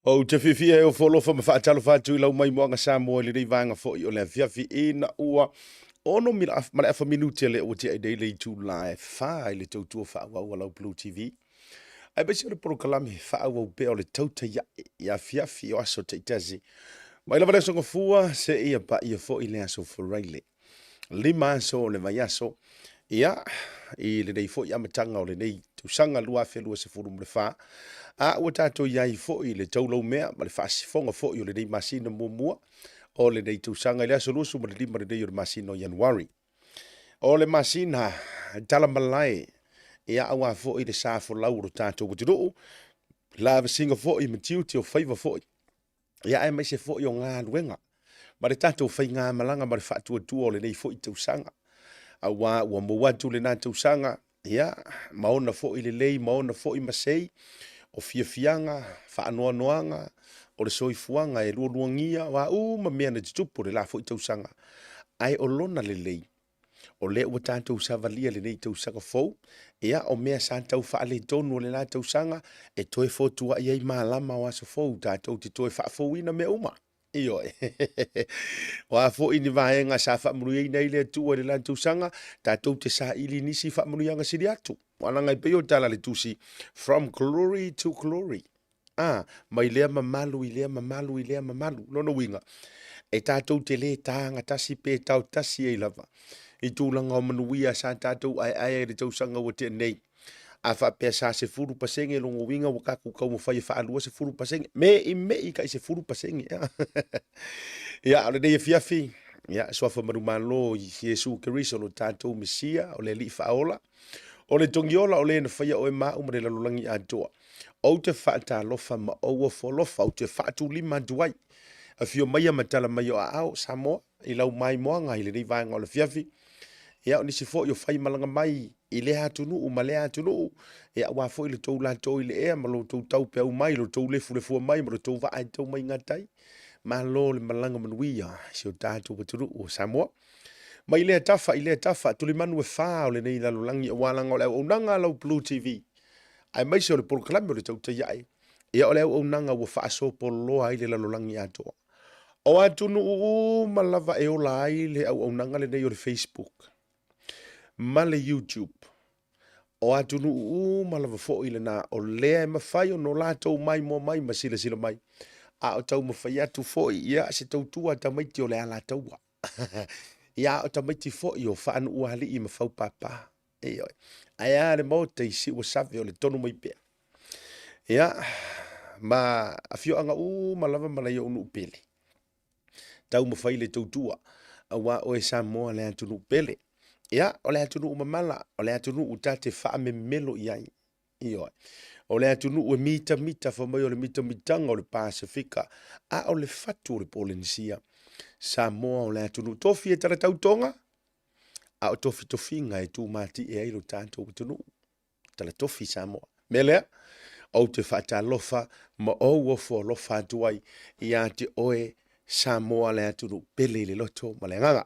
Ou te fiafia e ofo alofa ma faatalofa atu i lau maimoaga Samoa i lenei vaega foi o le afiafi ina ua ono ma le afa minute lea ua tea nei le itula e 4 i le tautua faaauau a lau Blue TV. Aemaise o le polokalame faaauau pea o le tautai ae i afiafi o aso taitasi. Mai lava le aso Gafua seia paia foi le aso Faraile. 5 aso o le vaiaso, ia, i lenei foi amataga o lenei tausaga 2024, a ua tatou i ai foi i le taulaumea ma le faasifoga foi o lenei masina muamua o lenei tausaga i le aso 25 lenei o le masina o Ianuari. O le masina talamalae, ia, aua foi le sa folau o lo tatou atunuu, lavasiga foi ma tiute o faiva foi ia aemaise foi o galuega ma le tatou faigamalaga ma le faatuatua o lenei foi tausaga, aua ua mou atu lena tausaga, ia, ma ona foi lelei ma ona foi masei, o fiafiaga, faanoanoaga, o le soifuaga e lualuagia, o a uma mea na tutupu i le la foi tausaga, ae o lona lelei, O lea ua tatou savalia lenei tausaga fou, ia, o mea sa tau faaletonu o le la tausaga, e toe fotuai ai malama o aso fou, tatou te toe faafouina mea uma. Ioe. O a foi ni vaega sa faamanuiaina ai le Atua i le la tausaga, tatou te saili nisi faamanuiaga sili atu. Aua leaga e pei o tala a le Tusi, from glory to glory. A, mai lea mamalu i lea mamalu i lea mamalu. Lona uiga, e tatou te lē taga tasi pe tao tasi ai lava i tulaga o manuia sa tatou aeae ai i le tausaga ua tea nei. A faapea sa 10% lona uiga ua tatou taumafai e faalua 10%, meimei tai 10%. Ia, o lenei afiafi, ia, suafa manumalo i Iesu Keriso lo tatou Mesia, o le Alii Faaola, o le Togiola o le na faia oe ma au ma le lalolagi atoa. Ou te faatalofa ma ou ofo alofa, ou te faatulima atu ai. Afio maia ma tala mai o aao, Samoa, i lau maimoaga i lenei vaega o le afiafi. Ia, o nisi foi o faimalaga mai i lea atunuu ma lea atunuu, ia, aua foi le tou latou i le ea ma lo outou taupeau mai, lo outou lefulefua mai ma lo outou vaa e tau mai gatai. Malo le malaga manuia i si o tatou atunuu o Samoa. Mai lea tafa i lea tafa, tulimanu e fa o lenei lalolagi aua leaga o le auaunaga a lau Blue TV, aemaise o le polokalame o le tautai ae, ia o le auaunaga ua faasopoloa ai le lalolagi atoa. O atunuu uma lava e ola ai le auaunaga lenei o le Facebook ma le YouTube. O atunuu uma lava foi lena o lea e mafai ona latou maimoa mai ma silasila mai, a o taumafai atu foi ia se tautua a tamaiti o le Alataua. Ia a o tamaiti foi o Faanuualii ma Faupapa. Ioe. Ae a le Maota i Siuasave o le tonu mai pea. Ia, ma afioaga uma lava ma nai ou nuu pele. Taumafai le tautua, aua oe Samoa le atunuu pele. Ia, o le atunuu mamala, o le atunuu ta te faamemelo i ai. Ioe. O le atunuu e mitamita fai mai o le mitamitaga o le Pasefika, a o le fatu o le Polenisia. Samoa o le atunuu tofi e talatau toga, a o tofitofiga e tumatie ai lo tatou atunuu. Talatofi Samoa. Mea lea, ou te faatalofa ma ou ofo alofa atu ai ia te oe Samoa le atunuu pele i le loto ma le agaga.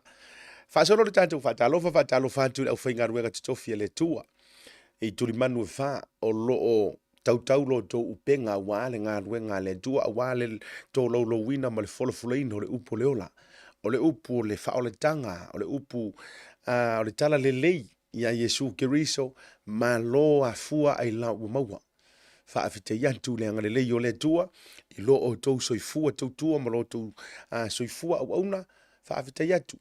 Faasolo le tatou faatalofa, faatalofa atu i le aufaigaluega totofi a le Atua i tulimanu e fa o lo o tautau lo outou upega aua le galuega a le Atua, aua le tolaulouina ma le folafolaina o le upu o le ola, o le upu o le faaolataga, o le upu o le tala lelei ia Iesu Keriso, malo afua ailao ua maua. Faafetai atu le agalelei o le Atua i lo outou soifua tautua ma lo outou soifua auauna. Faafetai atu.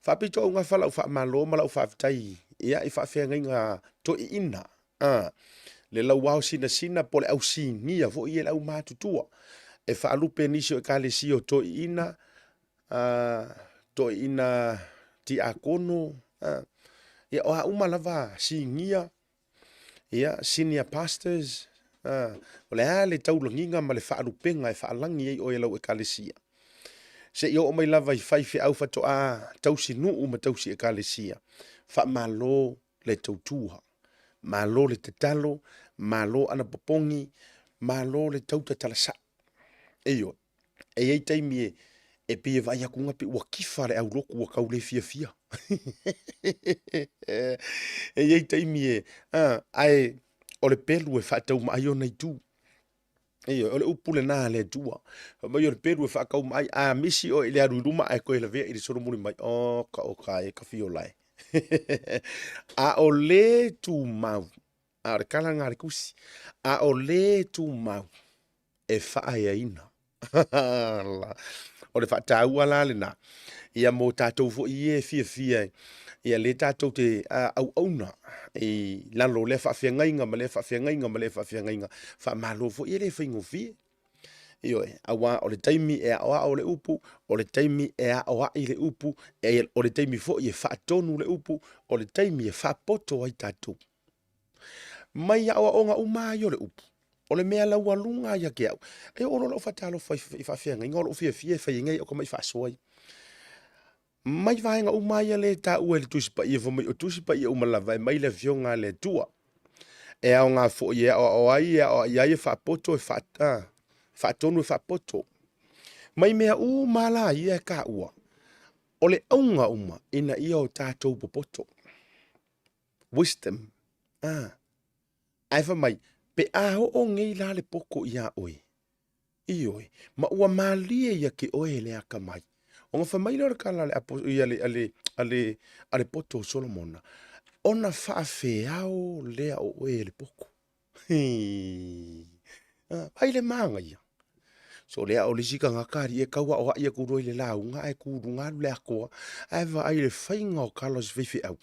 Faapito augafa lau faamalo ma lau faafetai ia i faafeagaiga toeaiina. Le lauao sinasina po o le au sinia foi ia le au matutua e faalupe nisi o ekalesia o toeaiina, toeaiina tiakono, ia o a uma lava sinia, ia, senior pastors, o le a le taulagiga ma le faalupega e faalagi ai oe e lau ekalesia, seia oo mai lava i faifeau faatoa tausi nuu ma tausi ekalesia, faamalo le tautua, malo le tatalo, malo anapopogi, malo le tautatala sao. Ioe. E i ai taimi e, e pei e vaai atu pei ua kifa le aulotu ua tau le fiafia. E i ai taimi e, ae o le pelu e faataumaai ona itu. Ioe, o le upu lena a le Atua. Fai mai o le pelu e faataumaai, a misi oe i le alu i luma ae toe lavea i le solomuli mai, o ka o ka e ka fiola e. A o le tumau, a o le tala lena a le tusi, a o le tumau e faaeaina. O le faataua la lena, ia mo tatou foi ia e fiafia ia lea tatou te auauna i lalo o lea faafeagaiga ma lea faafeagaiga ma lea faafeagaiga, faamalo foi, e le faigofie. Ioe, aua o le taimi e aoao le upu, o le taimi e aoai le upu, o le taimi foi e faatonu le upu, o le taimi e faapoto ai tatou. Mai aoaoga uma lava ia o le upu, o le mea laualuga ia te au, e oo loa lau faatalofa i faafeagaiga o lou fiafia e fai ai nai au tamai faasoa ia. Mai vaega uma ia lea e taua e le Tusi Paia, fai mai o Tusi Paia uma lava e mai le Afioga a le Atua. E aoga foi e aoao ai, e aoai ai, e faapoto, e faatonu, e faapoto. Mai mea uma la ia e taua, o le auga uma ina ia o tatou popoto. Wisdom. Ae fai mai, pe a oo nei la le poto iā oe, Ioe, ma ua malie ia te oe e le akamai. Ona fai mai lea o le tala a le, apo, ia le, a le, a le, a le poto o Solomona, ona faafeao lea o oe e le poto. Hii. Ai le manaia. So lea o le isi tagata alii e tau aoai atu loa i le lauga ae tu i luga alu le atoa ae vaai i le faiga o tala o si faifeau.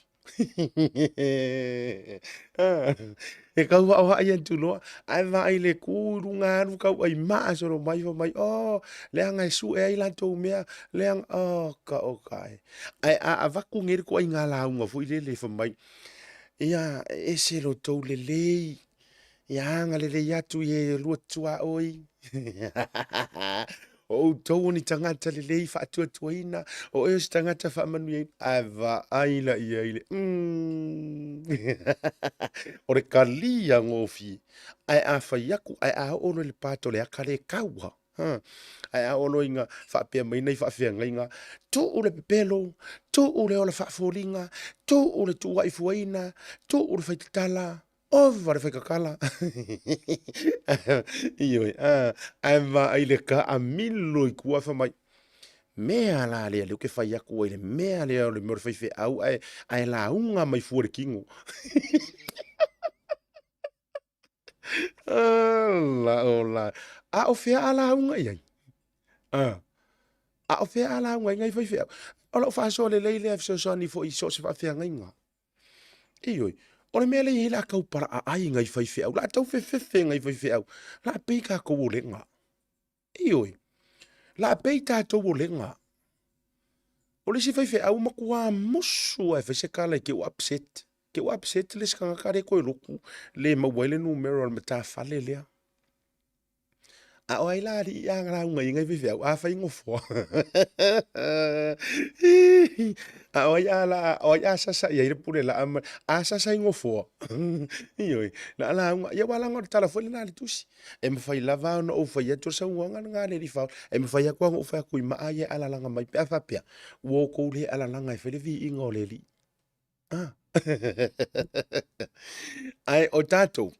E tau aoai atu loa, ae vaai i le tu i luga alu tauai maa solo mai fai mai, oh, leaga e sue ai latou mea, leaga, oh, ka o ka e. Ae a avatu nei le ituaiga lauga foi lele fai mai, ia, e ese lo tou lelei, Ia agalelei atu i e lua tuaoi. O outou o ni tagata lelei faatuatuaina, o oe o se tagata faamanuiaina, ae vaai la i ai le mm. O le kalia gofie. Ae a fai atu, ae a oo loa i le part o le aka lea e tau lava, ha. Ae a oo loa ina faapea mai nai faafeagaiga, tuu le pepelo, tuu le ola faafoliga, tuu le tuuaifuaina, tuu le faitatala, Ova le faikakala. Ioe, ae vaai le taamilo i tua fai mai, mea la lea lea ou te fai atu ai le mea lea o le mea o le faifeau ae, ae lauga mai fua i le tino. Ala ola. A o fea a lauga i ai? A o fea a lauga ai nai faifeau? O lau faasoa lelei lea e fesoasoani foi i so o se faafeagaiga. Ioe, o le mea lea e i ai o le a tau palaai nai faifeau, o le a tau fefefe nai faifeau, o le a pei tatou olega. Ioe, o le a pei tatou olega. O le isi faifeau ua matua musu lava e fai se tala i te i ua upset. Te i ua upset le isi tagata lea e toe lotu, le maua ai le numera o le matafale lea. A o ai la alii a lauga i ngai faifeau, a fai nofoa. A o ai a la, o ai a sasa i ai le pule laa ma, a sasa i nofoa. Ioe, na lauga, ia ua laga o le tala foi lena a le tusi. E mafai lava ona ou fai atu o le saunoaga lena a le Alii Faaola. E mafai atu lava ona ou fai atu i maa ia e alalaga mai pe a faapea, ua outou le alalaga e fai le viiga o le Alii. Ae o tatou,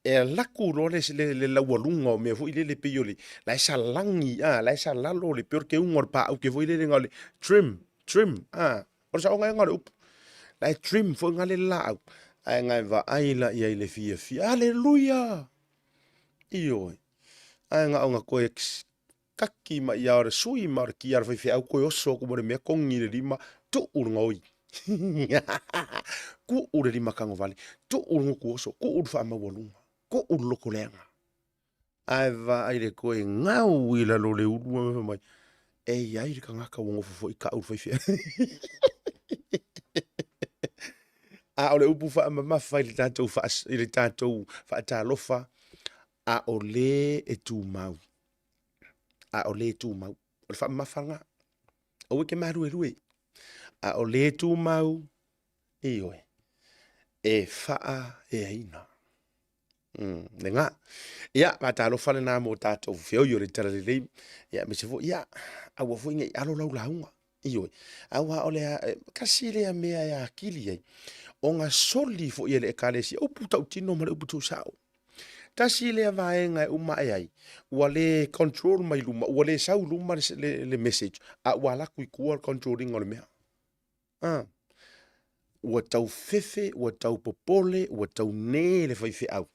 e alu atu loa le laualuga o mea foi lele pei o le, la e salagi, a, la e salalo le, pei o le teuga o le paauke foi lele na o le trim, trim, a. O le saoga ea lena o le upu. La e trim foi lena le laau, ae na e vaai la i ai i le fiafia, Aleluia! Ioe. Ae na ona toe Kaki mai ia o le sui ma o le kia o le faifeau koe oso atu ma le mea kongi le lima tuu le gaoi. Tuu le lima tagovale, tuu le gutu oso, tuu le faamaualuga, tuu le loto leaga. Ae vaai le toe gau i lalo o le ulu ma fai mai, e i ai le tagata ua nofo foi tau le faifeau. A o le upu faamamafa i le tatou, i le tatou faatalofa, a o le e tumau. A o le tumau. O le faamamafa lena. Aua e te maluelue. A o le tumau, ioe, e faaeaina. Lena. Ia, faatalofa lena mo tatou feoi o le Talalelei. Ia, aemaise foi, ia, aua foi ne i alo lau lauga. Ioe. Aua o le tasi lea mea e atili ai, ona soli foi e le Ekalesia, upu tautino ma le upu tuusao. Tasi lea vaega e uma ae ai, ua le control mai luma, ua le sau i luma le message, a ua alu atu i tua le control ina o le mea. A, ua tau fefe, ua tau popole, ua tau nē le faifeau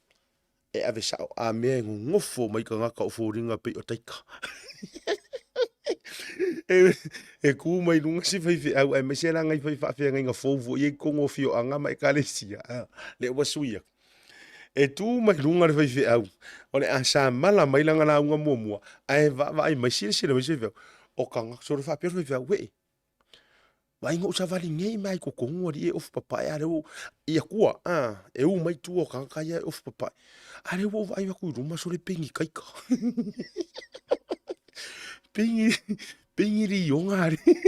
e ave sao a mea e nonofo mai tagata o foliga pei o taika. E tu mai luga si faifeau aemaise la nai fai faafeagaiga fou foi ia i totonu o afioaga ma ekalesia, lea ua sui atu. E tu mai luga le faifeau, o le a samala mai lana lauga muamua, ae vaavaai mai, silasila mai si faifeau, o tagata, solo faapea le faifeau, wee, Vaai na ou savali nei mea i totonu alii e ofu papae a lea ua i atua a e u mai tua o tagata ia e ofu papae a lea ua ou vaai atu i luma sole pegi taika pegi pegi lioga alii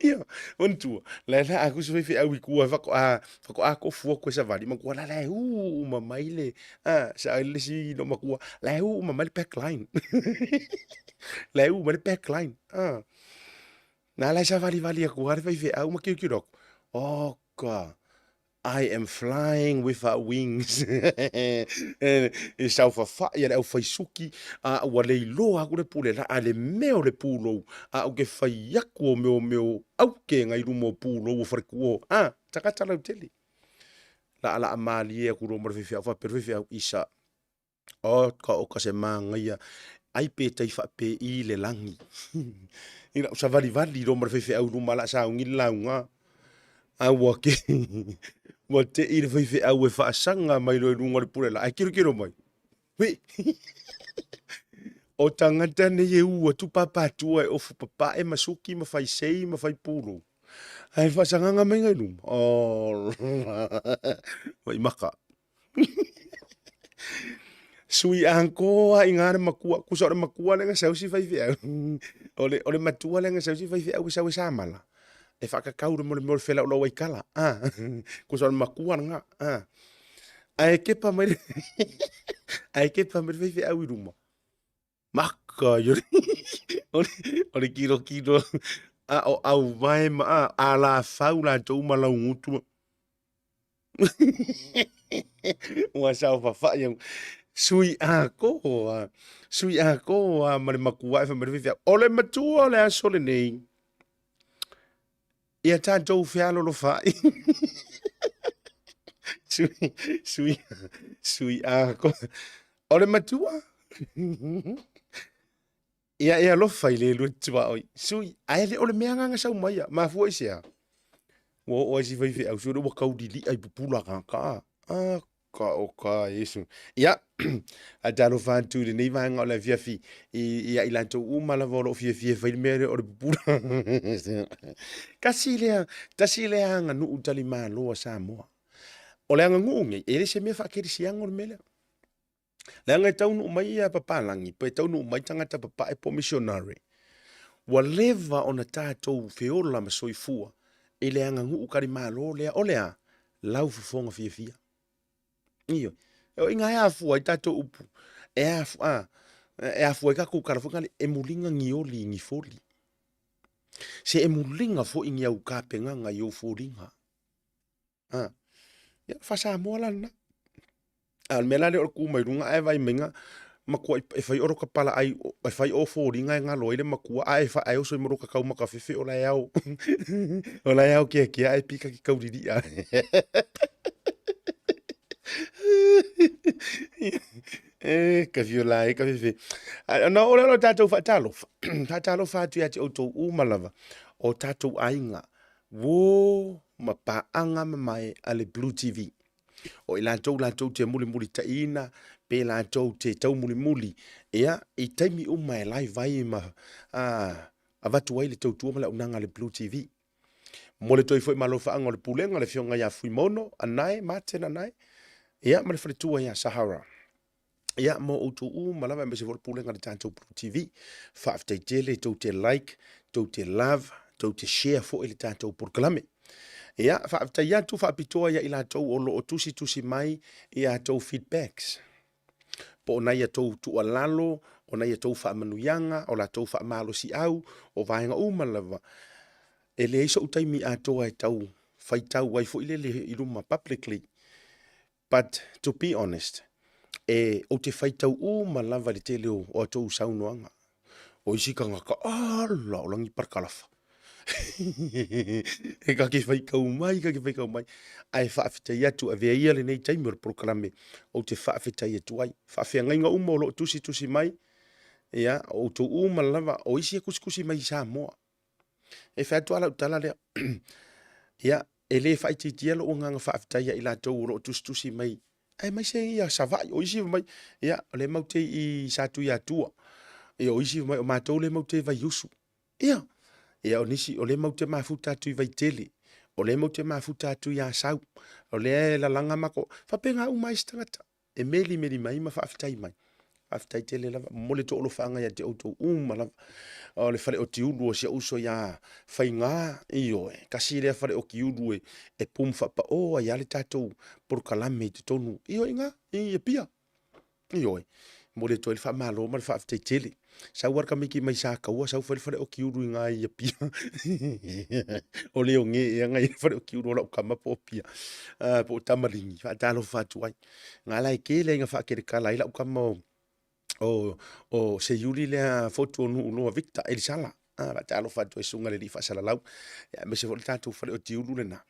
ia manatua la la aku se faifeau i tua faatoa faatoa tofu atu e savali matua la la e u uma mai le a sa le isi no matua la e u uma mai le back line la e u mai le back line a na la e savalivali atu lava le faifeau ma tilotilo atu oka I am flying without wings e saofafai a le aufaisuki a ua le iloa aku le pule laa i le mea o le pulou a ou te fai atu o mea o mea o auke ngai luma o pulou o faletuo a tagata lautele laalaa malie atu loa ma le faifeau faapea le faifeau isa Oka oka se manaia ai pe tai faapei le lagi. I lau savalivali loa ma le faifeau i luma o le a sauni le lauga. A ua ke ua tei le faifeau e faasaga mai loa i luga o le pule laa ae tilotilo mai. Hui! O tagata nei e u atu papatua e ofu papae ma suki ma fai sei ma fai pulou. Ae faasagaga mai i luma. Oh, vaimaka. Sui atoa i ina le matua, tusa o le matua lea na sau si faifeau, o le, o le matua lea na sau si faifeau e sau e samala, e faakakau le mea o le felaulau ai kala, a, tusa o le matua lena, a. Ae kepa mai le, ae kepa mai le faifeau i luma, maka i o le, o le, o le kilokilo, a o auvae ma a, alafau latou ma laugutu. Ua saofafai au. Sui atoa, sui atoa ma le matua e fai mai le faifeau. O le matua o le aso lenei, ia tatou fealolofa'i. Sui, sui, sui atoa. O le matua, Ia e alofa i le lua tuaoi. Sui, ae le o le mea na sau mai ia. Mafua i se a? Ua oo ai si faifeau sui ua kaulili'a i pupula kaka. A ka o ka Iesu. Ia, a talofa atu i lenei vaega o le afiafi i, ia i latou uma lava o lo o fiafia e fai le mea lea o le pupula. Tasi lea, tasi lea aganuu talimalo a Samoa. O le aganuu nei, e le se mea faakerisiano le mea lea. Leaga e taunuu mai ia papalagi, pe taunuu mai tagata papae po o missionary, ua leva ona tatou feola ma soifua i le aganuu talimalo lea, o le a? Lau fofoga fiafia. Ioe. O i ina e afua ai tatou upu, e afua, a, e afua ai tatou tala foi nale, e muliga ni oli i ni foli. Se e muliga foi ni au tapenaga i ou foliga. A, ia, faa-Samoa la lena. A o le mea la lea o le tu mai luga ae vaai mai na matua e fai o lota palaai, e fai o foliga e galo ai le matua ae fa ae oso ai ma lota taumakafefe o la e ao o la e ao keakea ae pika ki kaulili'a. E ka fio la e ka fefe. Ona oo lea o le tatou faatalofa. Faatalofa atu ia te outou uma lava o tatou aiga Uo ma paaga mamae a le Blue TV. O i latou latou te mulimulitaina pe latou te taumulimuli ia i taimi uma e live ai ma a, avatu ai le tautua ma le auaunaga a le Blue TV. Mo le toe foi malofaaga o le Pulega, le Afioga ia Fuimaono Anae, Martin Anae, ia ma le faletua ia Sahara. Ia, mo outou uma lava, aemaise foi le pulega a le tatou Blue TV. Faafetai tele, tou te like, tou te love, tou te share foi le tatou polokalame. Ia, faafetai atu faapitoa ia i latou o lo o tusitusi mai i a tou feedbacks. Po o nai a tou tuualalo, o nai a tou faamanuiaga, o la tou faamalosiau, o vaega uma lava. E leai so'u taimi atoa e tau faitau ai foi lele i luma publicly. But to be honest, e, ou te faitau uma lava i le tele o a outou saunoaga. O isi tagata, ala, o lagi parakalafa. E kake faitau mai, kake faitau mai. Ae faafetai atu, avea ia lenei taimi o le polokalame ou te faafetai atu ai. Faafeagaiga uma o lo o tusitusi mai, ia, o outou uma lava, o isi e tusitusi mai i Samoa. E fai atu lava lau tala lea, ia, e le faaitiitia lou agaga faafetai ia i latou o lo o tusitusi mai, aemaise ia Savaii. O isi mai, ia, o lea matou te i Satuiatua. Ia, o isi mai, o matou lea matou te i Vaiusu. Ia, ia o nisi, o lea matou te mafuta atu i Vaitele, o lea matou te mafuta atu i Asau, o lea e lalaga matou, faapena uma isi tagata e melimeli mai ma faafetai mai. Faafetai tele lava, momoli atu alofaaga ia te outou uma lava. O le fale otiulu o si ou uso ia Faiga, ioe, tasi lea fale otiulu e, e pum faapao ai lava le tatou polokalame i totonu, ioe, i ina, i Apia. Ioe, momoli atu ai le faamalo ma le faafetai tele. Sau lava le tamaiti mai Sataua, sau fai le fale okiulu i ina i Apia. O Leone ea na i ai le fale okiulu o lau tama po o Apia, uh, po o Tamaligi, faatalofa atu ai. Na la e tele ai na faakeletala ai lau tama o o, o Seiuli lea fotu o Nuuloa Victor Elisala. Ah, faatalofa atu ai susuga le alii faasalalau, ia, aemaise foi le tatou fale otiulu lena.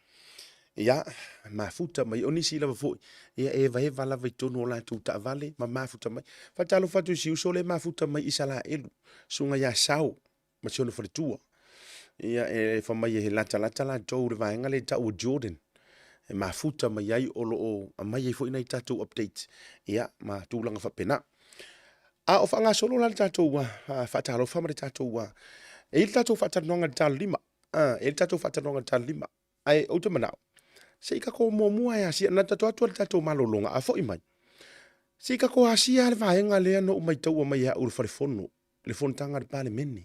Ia, mafuta mai. O nisi lava foi, ia e evaeva lava i totonu o latou taavale ma mafuta mai. Faatalofa atu i si uso lea e mafuta mai i Isalaelu, susuga ia Sao ma si ona faletua. Ia, e fai mai e latalata latou i le vaega lea e tau o Jordan, e mafuta mai ai o lo o aumai ai foi nai tatou updates, ia, ma tulaga faapena. A o faagasolo la le tatou faatalofa ma le tatou, e i ai le tatou faatalanoaga i le ta o le 5. E i ai le tatou faatalanoaga i le ta o le 5. Ae ou te manao, se i tatou muamua e asia, na tatou atu le tatou malologa, a foi mai, se i tatou asia le vaega lea na ou maitaua mai e au i le falefono, le fonotaga a le Palemene.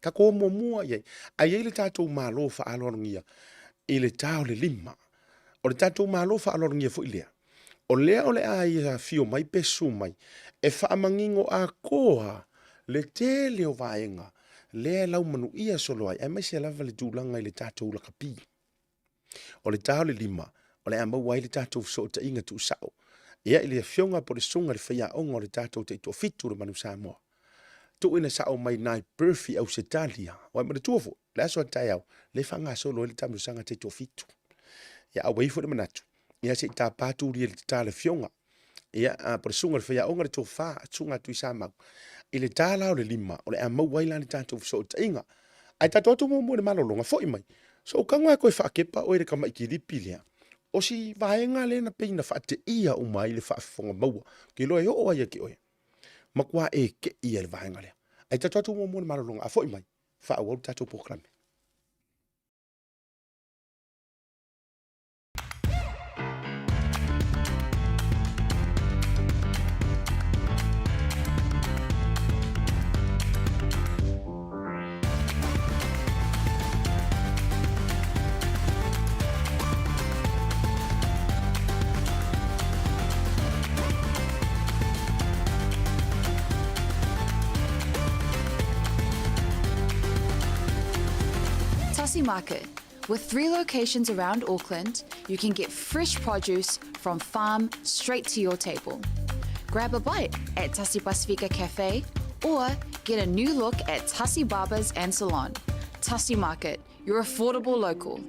Tatou o muamua i ai. Ae i ai le tatou Malo faaaloalogia i le ta o le 5. O le tatou Malo faaaloalogia foi lea, o lea o le a ia afio mai pe susu mai e faamanino atoa le tele o vaega lea e laumanuia solo ai, aemaise lava le tulaga i le tatou lakapi. O le ta o le 5, o le a maua ai le tatou fesootaiga tuusao ia i le afioga po o le susuga i le faiaoga o le tatou taitoafitu o le Manu Samoa. Tuuina sao mai nai Perth i Ausetalia. Ua manatua foi, le aso a taeao, le faagasolo ai le taamilosaga taitoafitu. Ia, a ua i ai foi le manatu, ia se i tapa tuli e le tata le afioga, ia, po o le susuga i le faiaoga le tofa, susuga a Tuisamau. I le ta la o le 5, o le a maua ai la le tatou fesootaiga. Ae tatou atu muamua i le malologa, foi mai. So ou tago lava e toe faatepa oe i le tamai kilipi lea. O si vaega lea na pei na faateia uma ai le faafofoga maua. Ou te iloa e oo lava ia te oe. Matua e tei i le vaega lea. Ae tatou atu muamua i le malologa, a foi mai, faaauau le tatou polokalame. Tassie Market. With three locations around Auckland, you can get fresh produce from farm straight to your table. Grab a bite at Tassie Pasifika Cafe or get a new look at Tassie Barbers and Salon. Tassie Market, your affordable local.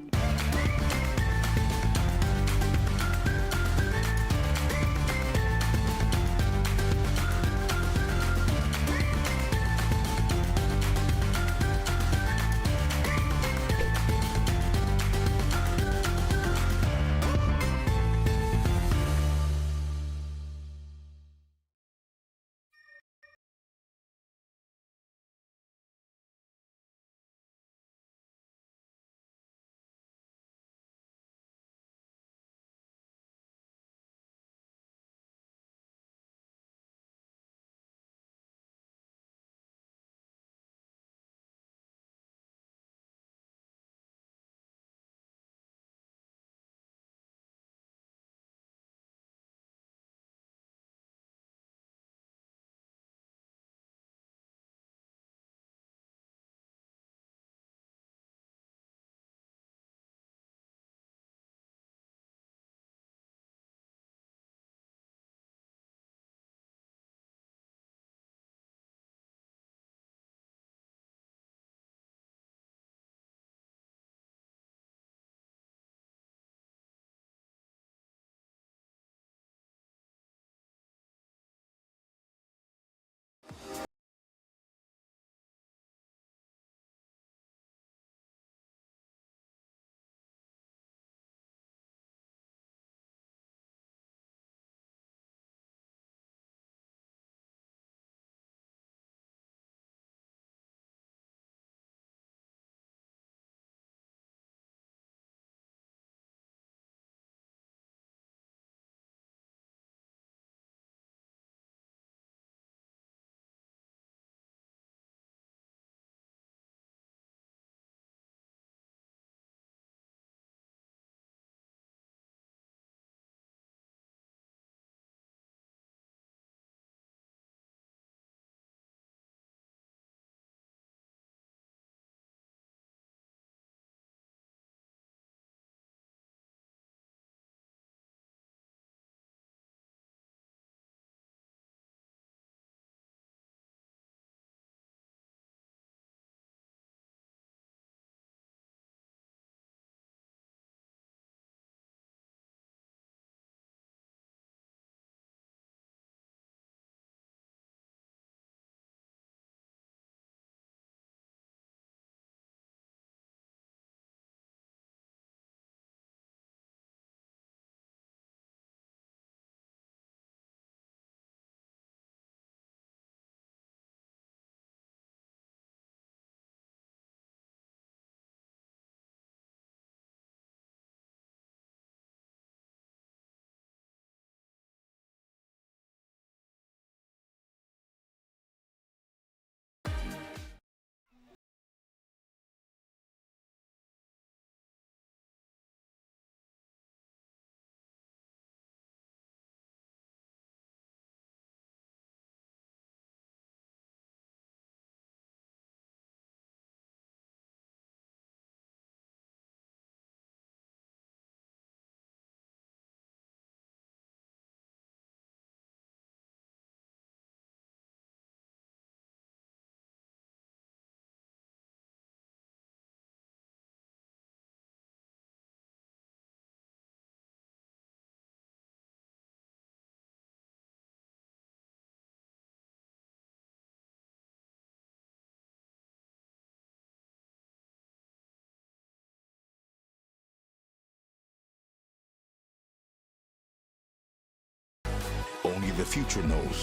Only the future knows,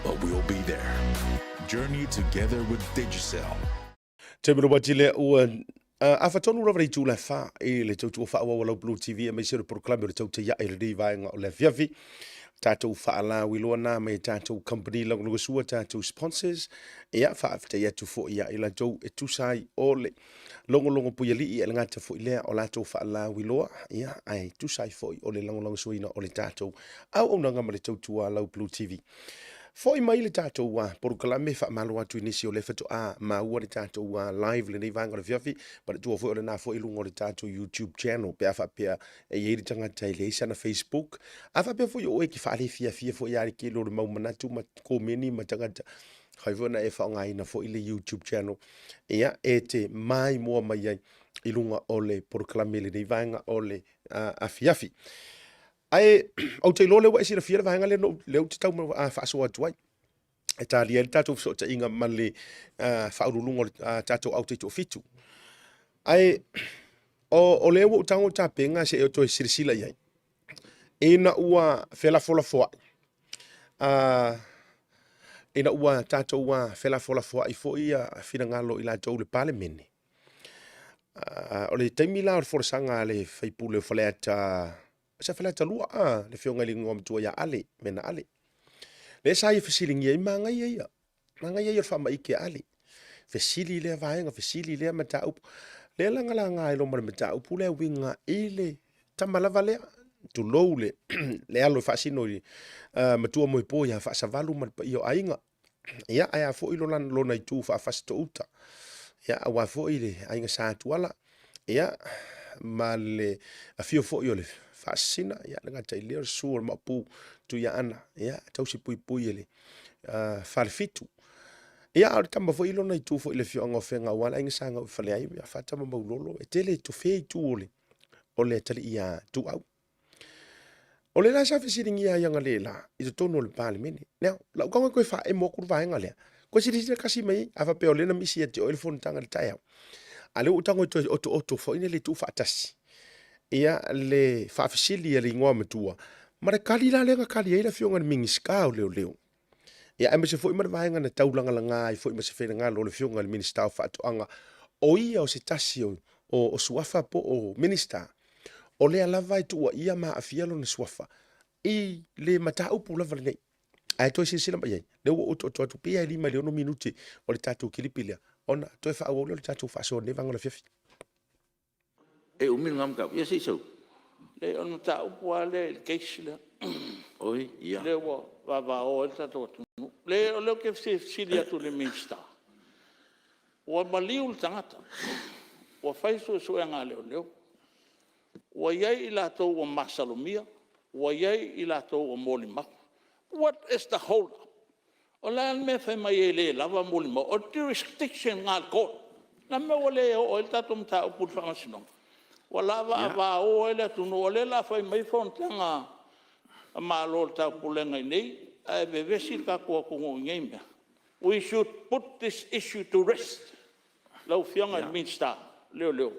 but we'll be there. Journey together with Digicel. Taimi Robati lea ua afa tonu lava le itu la fa i le tautua faaauau a lau Blue TV aemaise o le polokalame o le tautai ae i lenei vaega o le afiafi. Tatou faalauiloa na mai tatou company lagolagosua tatou sponsors. Ia faafetai atu foi ia i latou e tusa ai o le logologo puialii e le gata foi lea o latou faalauiloa, ia ae tusa ai foi o le lagolagosuaina o le tatou auaunaga ma le tautua a lau Blue TV. Foi mai le tatou polokalame, faamalo atu i nisi o lea faatoa maua le tatou live lenei vaega o le afiafi, manatua foi o lena foi i luga o le tatou YouTube channel pe a faapea e i ai le tagata e leai sana Facebook. A faapea foi o oe e te faalefiafia foi lava i le tele o le mau manatu ma komeni ma tagata, fai foi ona e faaaogaina foi le YouTube channel ia e te maimoa mai ai i luga o le polokalame i lenei vaega o le afiafi. Ae ou te iloa lea ua e silafia le vaega lea na ou, lea ou te tau faasoa atu ai. E talia ai le tatou fesootaiga ma le faauluuluga o le tatou au taitoafitu. Ae o, o lea ua ou tago tapena se i toe silasila i ai. Ina ua felafolafoai, ina ua tatou felafolafoai foi finagalo i latou i le Palemene, o le taimi la o le folasaga a le sui usufono o Faleata, sa Faleata 2 a, le afioga i le Igoamatua ia Ale, Mena Ale. Lea sa ia fesiligia ai magaia ia, magaia ia o le faamaite a Ale. Fesili lea vaega, fesili lea mataupu. Lea lagalaga ai loa ma le mataupu lea uiga i le tama lava lea, tulou le, le alo e faasino i matua moepo ia Faasavalu ma le paia o aiga. Ia, ae a foi lona, lona itu faafasitouta. Ia, aua foi le aiga Sa Tuala, ia, ma le afio foi o le Faasisina, ia, le gata i lea o le susu o le Maopu Tuiaana, ia, tausi puipui e le Falefitu. Ia, a o le tama foi lona itu foi i le afioaga o Afega aua le aiga sa gauifale ai, ia, Faatama Maulolo, e tele tofe itu o le, o le atalii ia Tuau. O le la sa fesiligia ai Agalela i totonu o le Palemene. Now, lau tago e toe faaemo atu le vaega lea. Koe silasila kasi mai ai, a faapea o lea na misi ia te oe le fonotaga i le taeao. A lea ua ou tago e toe otooto foi le tuufaatasi ia le faafesili a le igoa matua ma le tali la lea na tali ai le afioga i le Minisita o Leoleo. Ia aemaise foi ma le vaega na taulagalaga ai foi ma se finagalo o le afioga i le Minisita o Faatoaga, o ia o se tasi o, o, o suafa po o Minisita, o lea lava e tuuaia ma aafia lona suafa i le mataupu lava lenei. Ae toe silasila mai ai, lea ua otooto atu pei lava e 5 i le 6 minute o le tatou kilipi lea, ona toe faaauau lea o le tatou faasoa i lenei vaega o le afiafi. E umi lena mataupu, ia se i sau. Leai o le mataupu lava lea i le case lea. Oi, ia. Lea ua vavao ai le tatou atunuu. Leai o lea ou te fia fesili atu i le Minisita, ua maliu le tagata, ua fai suesuega a leoleo, ua i ai i latou ua masalomia, ua i ai i latou ua molimau. What is the hold up? O le a le mea e fai mai ai e le lava molimau? O le jurisdiction lena a le court. O le a le mea ua le oo ai le tatou mataupu i le Faamasinoga? Ua lavavao ai le atunuu, o lea o le a fai mai fonotaga a Malo o le Taupulega i inei ae vevesi le tatou atunuu i nei mea. We should put this issue to rest lau Afioga i le Minisita o Leoleo.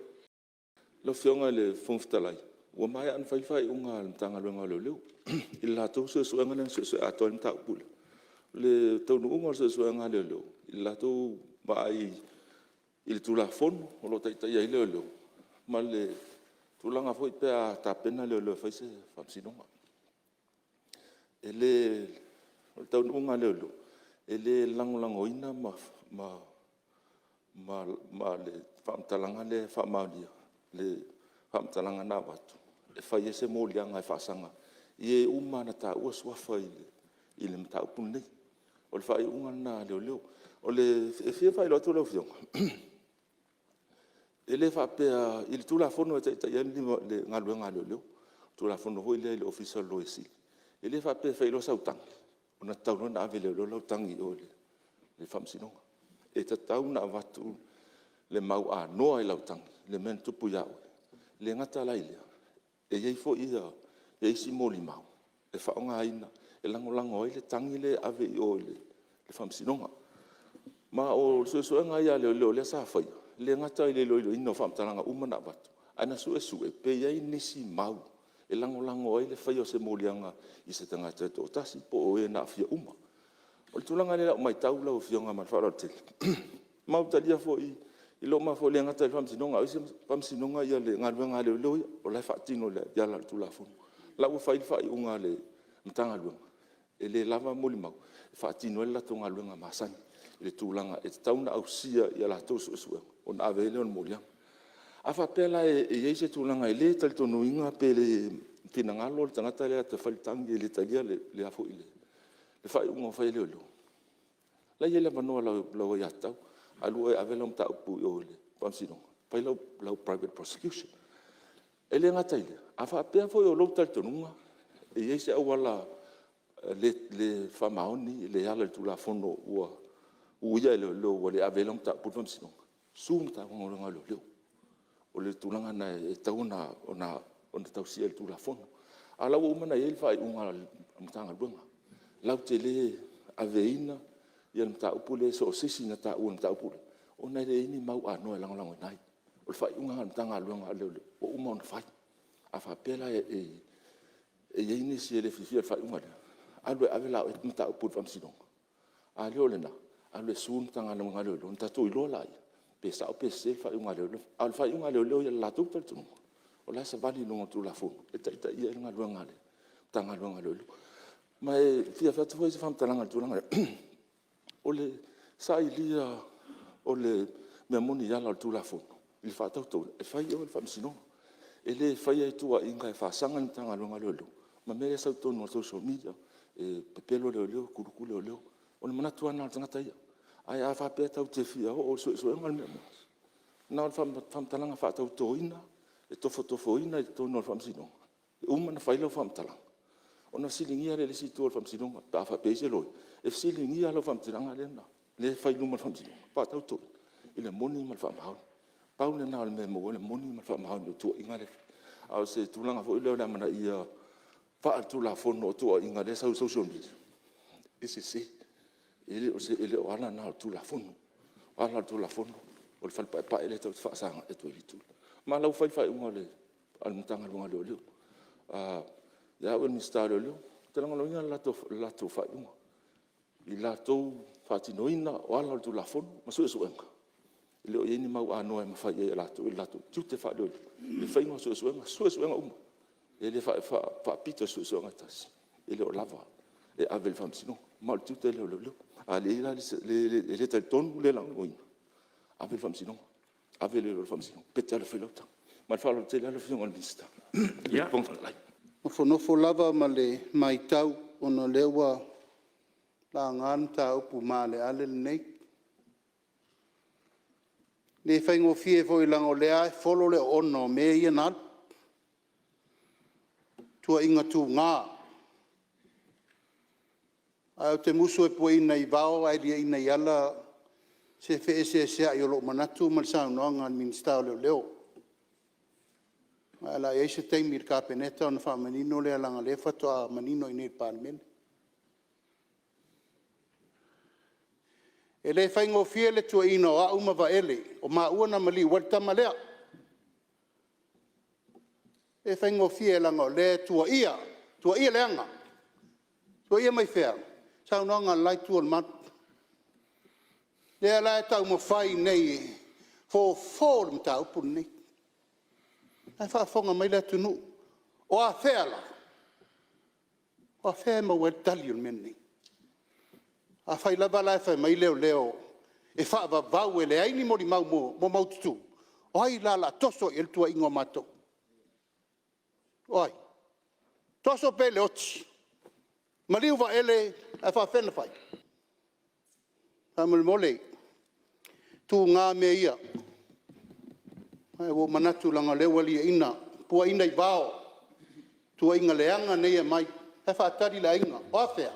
Lau Afioga i le Fofoga Fetalai, ua maea ona fai le faaiuga a le Matagaluega o Leoleo i le latou suesuega lea na suesue atoa ai le mataupu lea. O le taunuuga o le suesuega a leoleo i le latou vaai i le Tulafono o lo o taitaia ai leoleo ma le tulaga foi pe a tapena leoleo e fai se faamasinoga. E le... O le taunuuga a leoleo, e le lagolagoina ma le faamatalaga lea e faamaonia le faamatalaga na avatu e fai ai se moliaga e faasaga i e uma lava na taua suafa i le mataupu lenei. O le faaiuga lena a leoleo. E fia faailoa atu lau Afioga, e le faapea... i le Tulafono e taitaia ai le galuega a leoleo, le Tulafono foi lea i le Ofisa o le Loia Sili, e le faapea e fai loa sau tagi ona tatau loa lea ona ave e leoleo lau tagi i o i le Faamasinoga. E tatau ona avatu le mau anoa i lau tagi i le mea na tupu ia oe. E le gata la i lea, e i ai foi isi molimau e faaaogaina e lagolago ai le tagi lea e ave i o i le Faamasinoga. Ma o suesuega lava ia a leoleo lea sa faia, e le gata i le iloiloina o faamatalaga uma na avatu, ae na suesue pe i ai nisi mau e lagolago ai le faia o se moliaga i se tagata e toatasi po o e na aafia uma. O le tulaga lea i lau matau lau Afioga ma le faaaloalo tele, ma ua talia foi e le gata i le Faamasinoga a o isi Faamasinoga le galuega a leoleo ia, o la e faatino i ala o le Tulafono. O la ua fai le faaiuga a le Matagaluega, e le lava molimau e faatino ai le latou galuega masani i le tulaga e tatau ona ausia i a latou suesuega ona ave ai lea o le moliaga. A faapea la e i ai se tulaga e le talitonuina pe le finagalo le tagata lea e fai le tagi e le talia le faaiuga ua fai e leoleo, o la e i ai le avanoa o lau aiatatau, alu oe e ave lau mataupu i o i le Faamasinoga, fai lau private prosecution. E le gata i lea, a faapea foi o lou talitonuga e i ai se auala le faamaoni, le ala i le Tulafono ua uia e leoleo ua le avea ai lau mataupu i le Faamasinoga, sue le Matagaluega a Leoleo. O le tulaga lena e tatau ona tausia e le Tulafono. A o la ua uma ona i ai le faaiuga a le Matagaluega, latou te le aveina le mataupu lea i so o se isi na taua i le mataupu lea, ona e leai ni mau anoa e lagolagoina ai. O le faaiuga lena a le Matagaluega a Leoleo ua uma ona fai. A faapea la e i ai nisi e le fiafia i le faaiuga lea, alu e ave la oe mataupu i le Faamasinoga. A le o lena, alu e sue le Matagaluega a Leoleo ona tatou iloa lea pe sao pe sese le faaiuga a leoleo. A o le faaiuga a leoleo ia i le latou talitonuga, o la e savali i luga o le Tulafono e taitaia ai le galuega a le Matagaluega a Leoleo. Ma e fia fai atu foi se faamatalaga i le tulaga lea, o le sailia o le mea moni i ala o le Tulafono i le faatautoina, e fai i o e le Faamasinoga. E le faia i tuuaiga e faasaga i le Matagaluega a Leoleo ma mea ia e sau i totonu o le social media, e pepelo leoleo, kuluku leoleo. O le manatu lava lena o le tagata ia. Ae a faapea tatou te fia oo i le suesuega o le mea moni, na o le faamatalaga faatautoina, e tofotofoina i totonu o le Faamasinoga, e uma ona fai lau faamatalaga, ona fesiligia lea e le isi itu o le Faamasinoga pe a faapea e i ai se loia, e fesiligia lau faamatalaga lea e fai i luma o le Faamasinoga, faatautoina i le moni ma le faamaoni. Pau lena o le mea e maua ai le moni ma le faamaoni o tuuaiga lea e fai. A o se tulaga foi lea o le amanaia faaletulafono o tuuaiga o lea e sau i le social media, e sese. E le o ala na o le Tulafono. O ala o le Tulafono o le fale paepae lea tatou te faasagai atu ai i le itu lea. Ma o la ua fai le faaiuga a le Matagaluega a Leoleo. Ia au ia o le Minisita o Leoleo, ou te lagolagoina le latou faaiuga i le latou faatinoina o ala o le Tulafono ma suesuega, e le o i ai ni mau anoa e mafai ai e latou i le latou tiute faa-leoleo le faiga o suesuega, suesuega uma. E le faapito i se suesuega e tasi, e le o lava e ave i le Faamasinoga. Ma o le tiute lea o leoleo. A le talitonu, le lagolagoina, ave i le Faamasinoga, ave lea i o i le Faamasinoga, pe e te alu e fai lau tagi. Ma le faaaloalo tele lava lau Afioga i le Fofoga Fetalai. E nofonofo lava ma le matau ona o lea ua laga le mataupu maaleale lenei. E le faigofie foi leaga o lea lava e folo le oona o mea ia na alu, tuuaiga tuga. Ae ou te musu e puaina i vao ae liaina i ala se feeseeseai o lou manatu ma le saunoaga a le Minisita o Leoleo. Ae o le a i ai se taimi i le Kapeneta ona faamanino lea leaga o lea faatoa manino i inei i le Palemene. E le faigofie le tuuaiga o au ma Vaele o maua na maliu ai le tama lea. E le faigofie leaga o lea e tuuaia, tuuaia leaga. Tuuaia mai fea? Saunoaga a le la itu o le malu. Lea la e taumafai nei e fofo le mataupu lenei. O la e faafofoga mai le atunuu. O afea la? O afea e maua ai le tali o le mea lenei? Afai lava la e fai mai leoleo e faavavau e leai ni molimau maumaututu, o ai la o le a toso i ai le tuuaiga o matou? O ai? Toso pea i le oti, maliu Vaele ae faafefea ona fai? Faamolemole, e tuga mea ia. Ae ua ou manatu leaga o lea ua liaina, puaina i vao tuuaiga leaga nei e aumai. O la e faatali le aiga. O afea?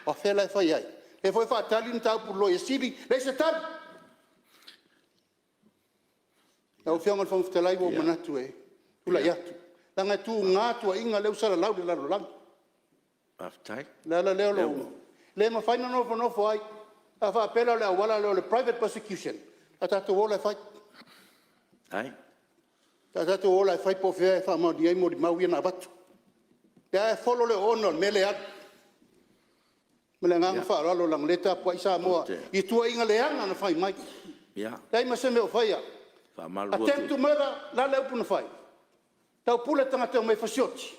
O afea la e fai ai? O lea foi e faatali le mataupu i le Loia Sili, leai se tali. Lau Afioga i le Fofoga Fetalai, ua ou manatu e tulai atu, leaga e tuga tuuaiga lea ua salalau i le lalolagi. Faafetai. O le ala lea o lou… E le mafai ona nofonofo ai. A faapea la o le auala lea o le private prosecution, o le a tatou o la e fai. Faafetai. Sa tatou o la e fai po o fea e faamaonia ai molimau ia na avatu. Lea lava e folo le oona o le mea lea e alu. Ma le agaga faaaloalo leaga o lea e tapuai Samoa i tuuaiga leaga na fai mai. Leai ma se mea o faia. Attempt to murder, o le a le upu na fai? Taupule tagata e omai e fasioti.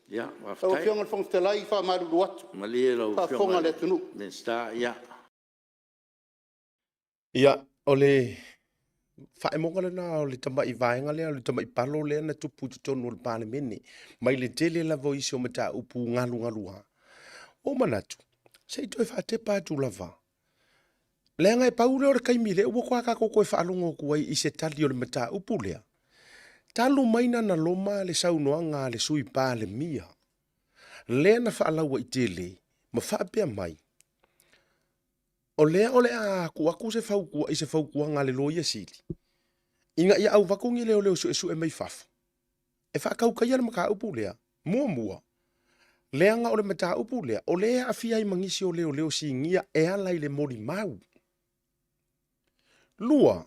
Lau Afioga i le Fofoga Fetalai, faamalulu atu, faafofoga le atunuu. Ia, o le faemoga lena o le tamai vaega lea, o le tamai palo lea na tupu i totonu o le Palemene, mai le tele lava o isi o mataupu galugaluā. Ua ou manatu, se i toe faatepa atu lava, leaga e pau lea o le taimi lea ua toa tatou toe faalogo atu ai i se tali o le mataupu lea, talu mai na loma le saunoaga a le Sui Palemia, lea na faalauaitele ma faapea mai, O lea o le a tuu atu se fautua, i se fautuaga a le Loia Sili, ina ia avatu ni leoleo suesue mai fafo e faatautaia le mataupu lea. Muamua, leaga o le mataupu lea, o lea e aafia ai ma nisi o leoleo sinia e ala i le molimau. Lua,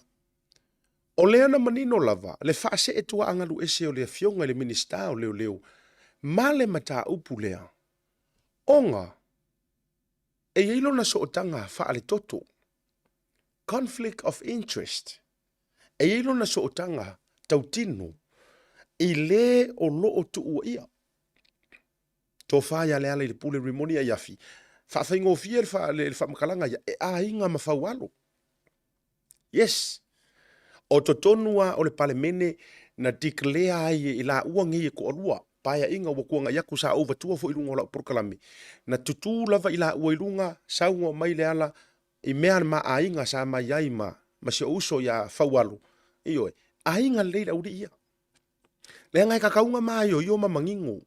o lea na manino lava le faasee tuaagalu ese o le Afioga i le Minisita o Leoleo ma le mataupu lea, ona e i ai lona sootaga faaletoto, conflict of interest, e i ai lona sootaga tautino i le o lo o tuuaia. Tofa ia Lealailepule Rimoni Aiafi, faafaigofie le faamatalaga ia, e aiga ma Faualo. Yes! O totonu lava o le Palemene na declare ai e laua nei e toalua, paeaiga ua tuanai atu sa ou avatua foi i luga o lau polokalame, na tutu lava i laua i luga, saunoa mai Leala i mea a le ma aiga sa mai ai ma, ma si ou uso ia Faualo, ioe, aiga lelei le aualii ia. Leaga e kakauga maioio ma manino.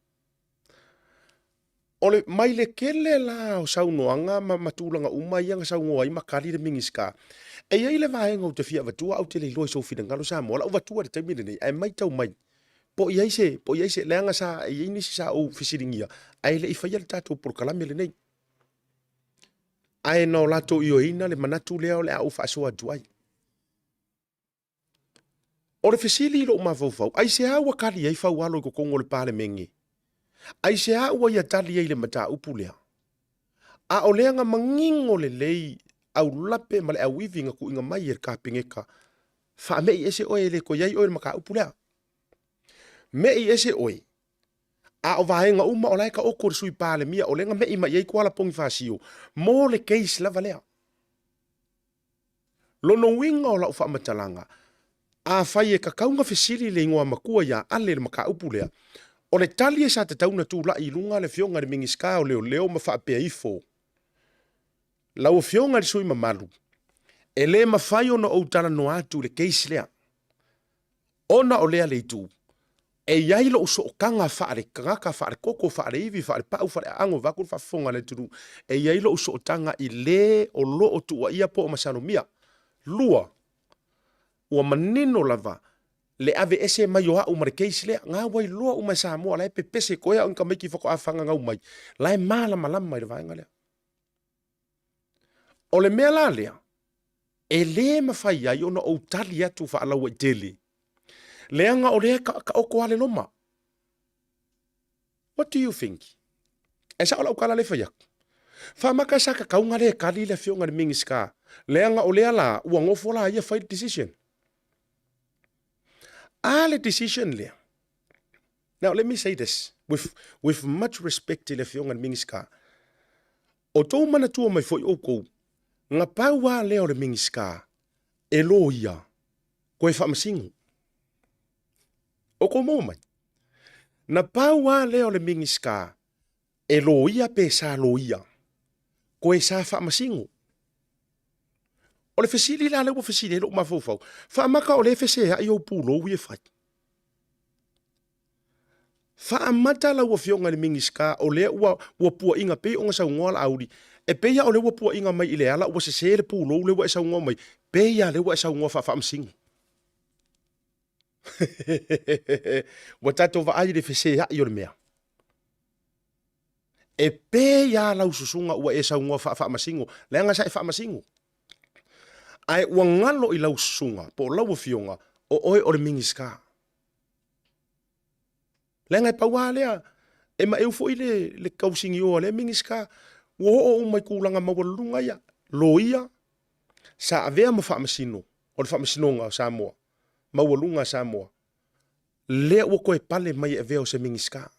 O le, mai le tele la o saunoaga ma, ma tulaga uma ia na saunoa ai ma tali le Minisita, e i ai le vaega ou te fia avatua ae ou te le iloa i sou finagalo Samoa, o lau avatua i le taimi lenei, ae matau mai, po o i ai se, po o i ai se, leaga sa i ai nisi sa ou fesiligia, ae le i faia le tatou polokalame lenei. Ae na o latou ioeina le manatu lea o le a ou faasoa atu ai. O le fesili i lou mafaufau, aisea ua tali ai Faualo i totonu o le Palemene? Aisea ua ia tali ai i le mataupu lea? A o lea na manino lelei aulape ma le auivi na tuuina mai e le Kapeneta, faame'i ese oe e le toe i ai oe i le mataupu lea. Me'i ese oe, a o vaega uma o la e taoto i le Sui Palemia, o lea na me'i mai i ai Tuala Ponifasio mo le case lava lea. Lona uiga o lau faamatalaga, afai e tatau na fesili le igoa matua ia Ale i le mataupu lea, o le tali e sa tatau na tulai i luga le Afioga i le Minisita o Leoleo ma faapea ifo, Lau Afioga i le sui mamalu, e le mafai ona ou talanoa atu i le case lea. Ona o lea le itu, e i ai lou sootaga faale-tagata, faale-toto, faale-ivi, faale-pau, faale-aano, vaeatu le faafofoga a le atunuu, e i ai lou sootaga i le o lo o tuuaia po o masalomia. Lua, ua manino lava le aveese mai o au ma le case lea. Na ua iloa uma e Samoa, la e pepese koe au i ni tamaiti faatoa fagagau mai, la e malamalama i le vaega lea. O le mea la lea, e le mafai ai ona ou tali atu faalauaitele, leaga o lea e taoto lava le loma. What do you think? E sao lau tala lea e fai atu? Faamata sa tatau ona le tali le afioga i le Minisita, leaga o lea la ua nofo la ia fai le decision. A le decision lea? Now let me say this with, with much respect i le afioga i le Minisita. O tou manatua mai foi outou, na pau lava lea o le Minisita e loia koe faamasino. O kou maua mai? Na pau lava lea o le Minisita e loia pe sa loia koe sa faamasino. O le fesili la lea ua fesili ai lou mafaufau, faamata o lea e feseai ou pulou ia e fai? Faamata lau Afioga i le Minisita o lea ua, ua puaina pei ona saunoa Laauli, e pei lava o lea ua puaina mai i le ala ua sese le pulou lea ua e saunoa mai, pei lava lea ua e saunoa faafaamasino. Ua tatou vaai i le feseai o le mea. E pei lava lau susuga ua e saunoa faafaamasino, leaga sa e faamasino. Ae ua galo i lau susuga po o lau afioga, O oe o le Minisita. Leaga e pau lava lea, e maeu foi le, le tausinio a lea Minisita, ua oo uma i tulaga maualuluga ia, loia, sa avea ma faamasino o le Faamasinoga o Samoa, maualuga a Samoa, lea ua toe pale mai e avea o se Minisita.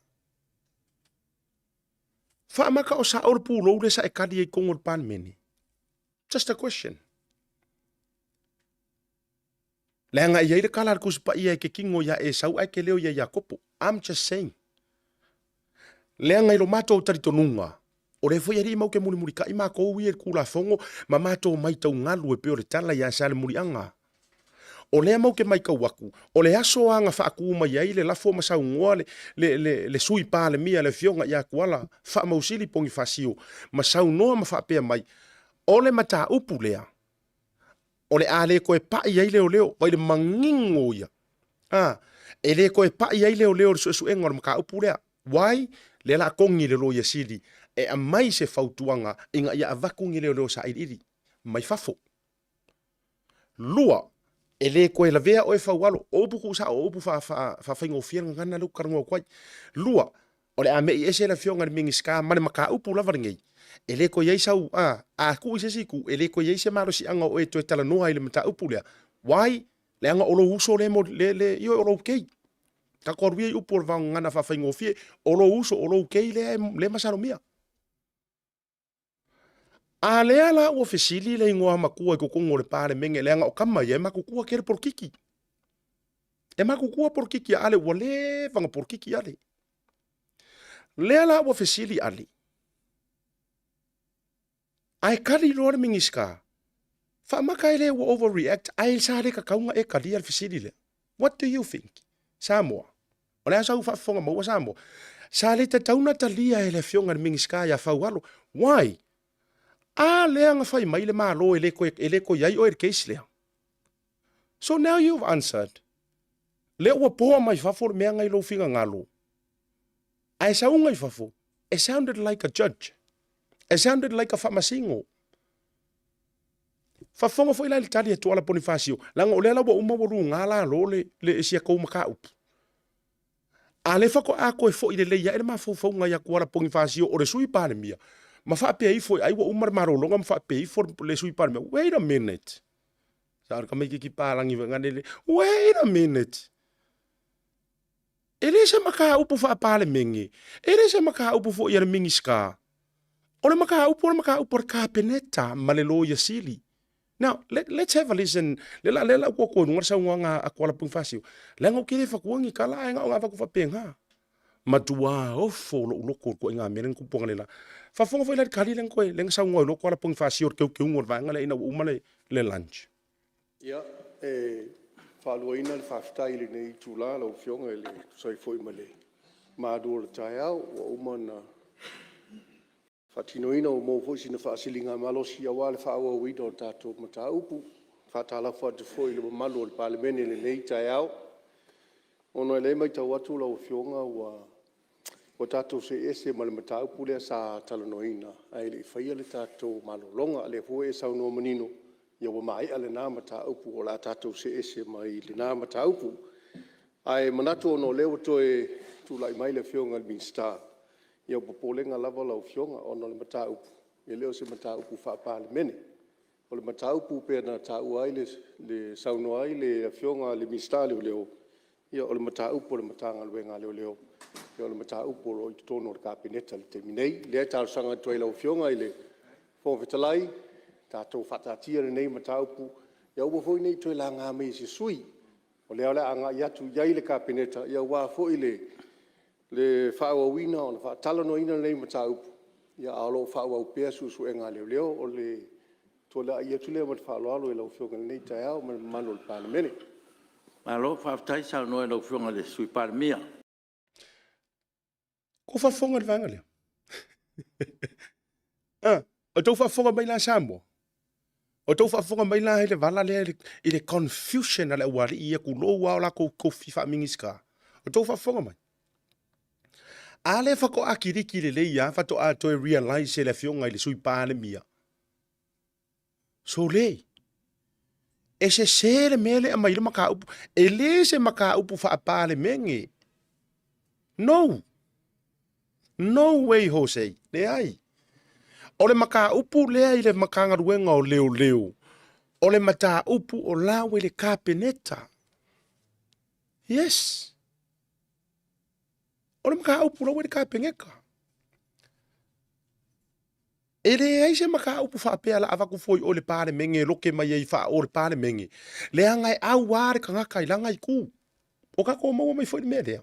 Faamata o sao le pulou lea sa e tali ai i totonu o le Palemene? Just a question. Leaga e i ai le tala a le Tusi Paia e te kino ia Esau ae te leo ia Iakopo. I'm just saying. Leaga i lo matou talitonuga, o lea foi alii matou te mulimulitai matou ia i le Tulafono ma matou maitau galu e pei o le tala ia Salemuliaga. O lea matou te maitau atu, o le aso lava na faatu mai ai le lafo ma saunoa le, le, le, le Sui Palemia le Afioga ia Tuala Faamausili Ponifasio ma saunoa ma faapea mai, o le mataupu lea, o le a le toe pai ai leoleo, vai le manino ia. A, e le toe pai ai leoleo i le suesuega o le mataupu lea. Why? Lea la togi le Loia Sili e aumai se fautuaga ina ia avatu ni leoleo sailiili mai fafo. Lua, e le toe lavea oe Faualo, o upu tuusao, o upu faafaigofie le gagana lea ou te talanoa atu ai. Lua, o le a me'i ese le Afioga i le Minisita ma le mataupu lava lenei, e le toe i ai sau, a, a tuu i se isi itu, e le toe i ai se malosiaga o oe e toe talanoa ai i le mataupu lea. Why? Leaga o lou uso lea, le, le, ioe, o lou kei. Tatou alu ia i upu o le vaogagana faafaigofie, o lou uso, o lou kei lea, lea e masalomia. A lea la ua fesili le igoa matua i totonu o le Palemene, leaga o tama ia e matutua tele polokiki. E matutua polokiki a Ale, ua leva ona polokiki Ale. Lea la ua fesili Ale, ae kali loa le Minisita, faamata e le ua overreact, ae sa le tatau ona e talia le fesili lea. What do you think? Samoa. O le a sau faafofoga maua Samoa? Sa le tatau na talia e le afioga i le Minisita ia Faualo. Why? A lea na fai mai le Malo e le toe, e le toe i ai oe i le case lea. So now you've answered. Lea ua poa mai fafo le mea na i lou finagalo. Ae sauga i fafo, it sounded like a judge. It sounded like a faamasino. Faafofoga foi la i le tali a Tuala Ponifasio, leaga o lea la ua uma ua luga lalo le, le si a tou mataupu. A lea faatoa toe foi lelei ae le mafaufauga ia Tuala Ponifasio o le Sui Palemia, ma faapea ifo ai ua uma le malologa ma faapea ifo le Sui Palemia, wait a minute. Sa o le tamaititi palagi foi le, wait a minute. E le se mataupu faa-Palemene, e le se mataupu foi a le Minisita. O le mataupu o le mataupu a le Kapeneta ma le Loia Sili. Now, let, let's have a listen. Le la, le la ua koe luga le saunoaga a Kuala Ponifasio. Leaga ou te le fatua ni tala ae na o na avatu faapena. Matua ofo lou loto i le ituaiga mea lea na tupu analeila. Faafofoga foi la i le tali lea na toe, lea na saunoa ai loa Kuala Ponifasio i le teuteuga o le vaega lea ina ua uma le, le lunch. Ia, e faaluaina le faafetai i lenei itula lau Afioga e tusa ai foi ma le malu o le taeao ua uma ona faatinoina, ua maua foi sina faasiligamalosi aua le faaauauina o le tatou mataupu. E faatalofa atu foi i le mamalu o le Palemene i lenei taeao. Ona o lea e matau atu lau Afioga ua tatou see ese ma le mataupu lea sa talanoaina ae le i faia le tatou malologa. O lea foi ua e saunoa manino, ia ua maea lena mataupu o le a tatou see ese mai lena mataupu. Ae manatu ona o lea ua toe tulai mai le Afioga i le Minisita, ia o popolega lava lau Afioga ona o le mataupu, e le o se mataupu faa-Palemene. O le mataupu pei ona taua ai le saunoa ai le Afioga i le Minisita o Leoleo, ia o le mataupu a le Matagaluega a Leoleo, o le mataupu o lo o i totonu o le Kapeneta i le taimi nei. O lea e talosaga atu ai i lau Afioga i le Fofoga Fetalai, tatou faataatia lenei mataupu, ia aua foi ne i toe laga mai e se sui usufono, o lea o le a agai atu i ai le Kapeneta aua foi le faaauauina o le faatalanoaina o lenei mataupu, a o lo o faaauau pea suesuega a leoleo. O le tulai atu lea ma le faaaloalo i lau Afioga i lenei taeao ma le mamalu o le Palemene. Malo faafetai saunoa i lau Afioga i le Sui Palemia. Ua faafofoga i le vaega lea? Ah, o tou faafofoga mai la Samoa? O tou faafofoga mai la i le vala lea i le confusion a le aualii ia tulou lava o latou tofi faa-Minisita. O tou faafofoga mai? A lea faatoa kiliki lelei lava faatoa toe realize e le Afioga i le Sui Palemia Sole! E sese le mea lea e aumai ai le mataupu. E le se mataupu faa-Palemene. No! No way Jose, leai. O le mataupu lea i le Matagaluega o Leoleo, o le mataupu o la ua i le Kapeneta. Yes. O le mataupu la ua i le Kapeneta. E leai se mataupu faapea la avatu fua i o i le Palemene e loke mai ai faa-o le Palemene, leaga e auā le tagata i lana itu. O tatou maua mai foi le mea lea.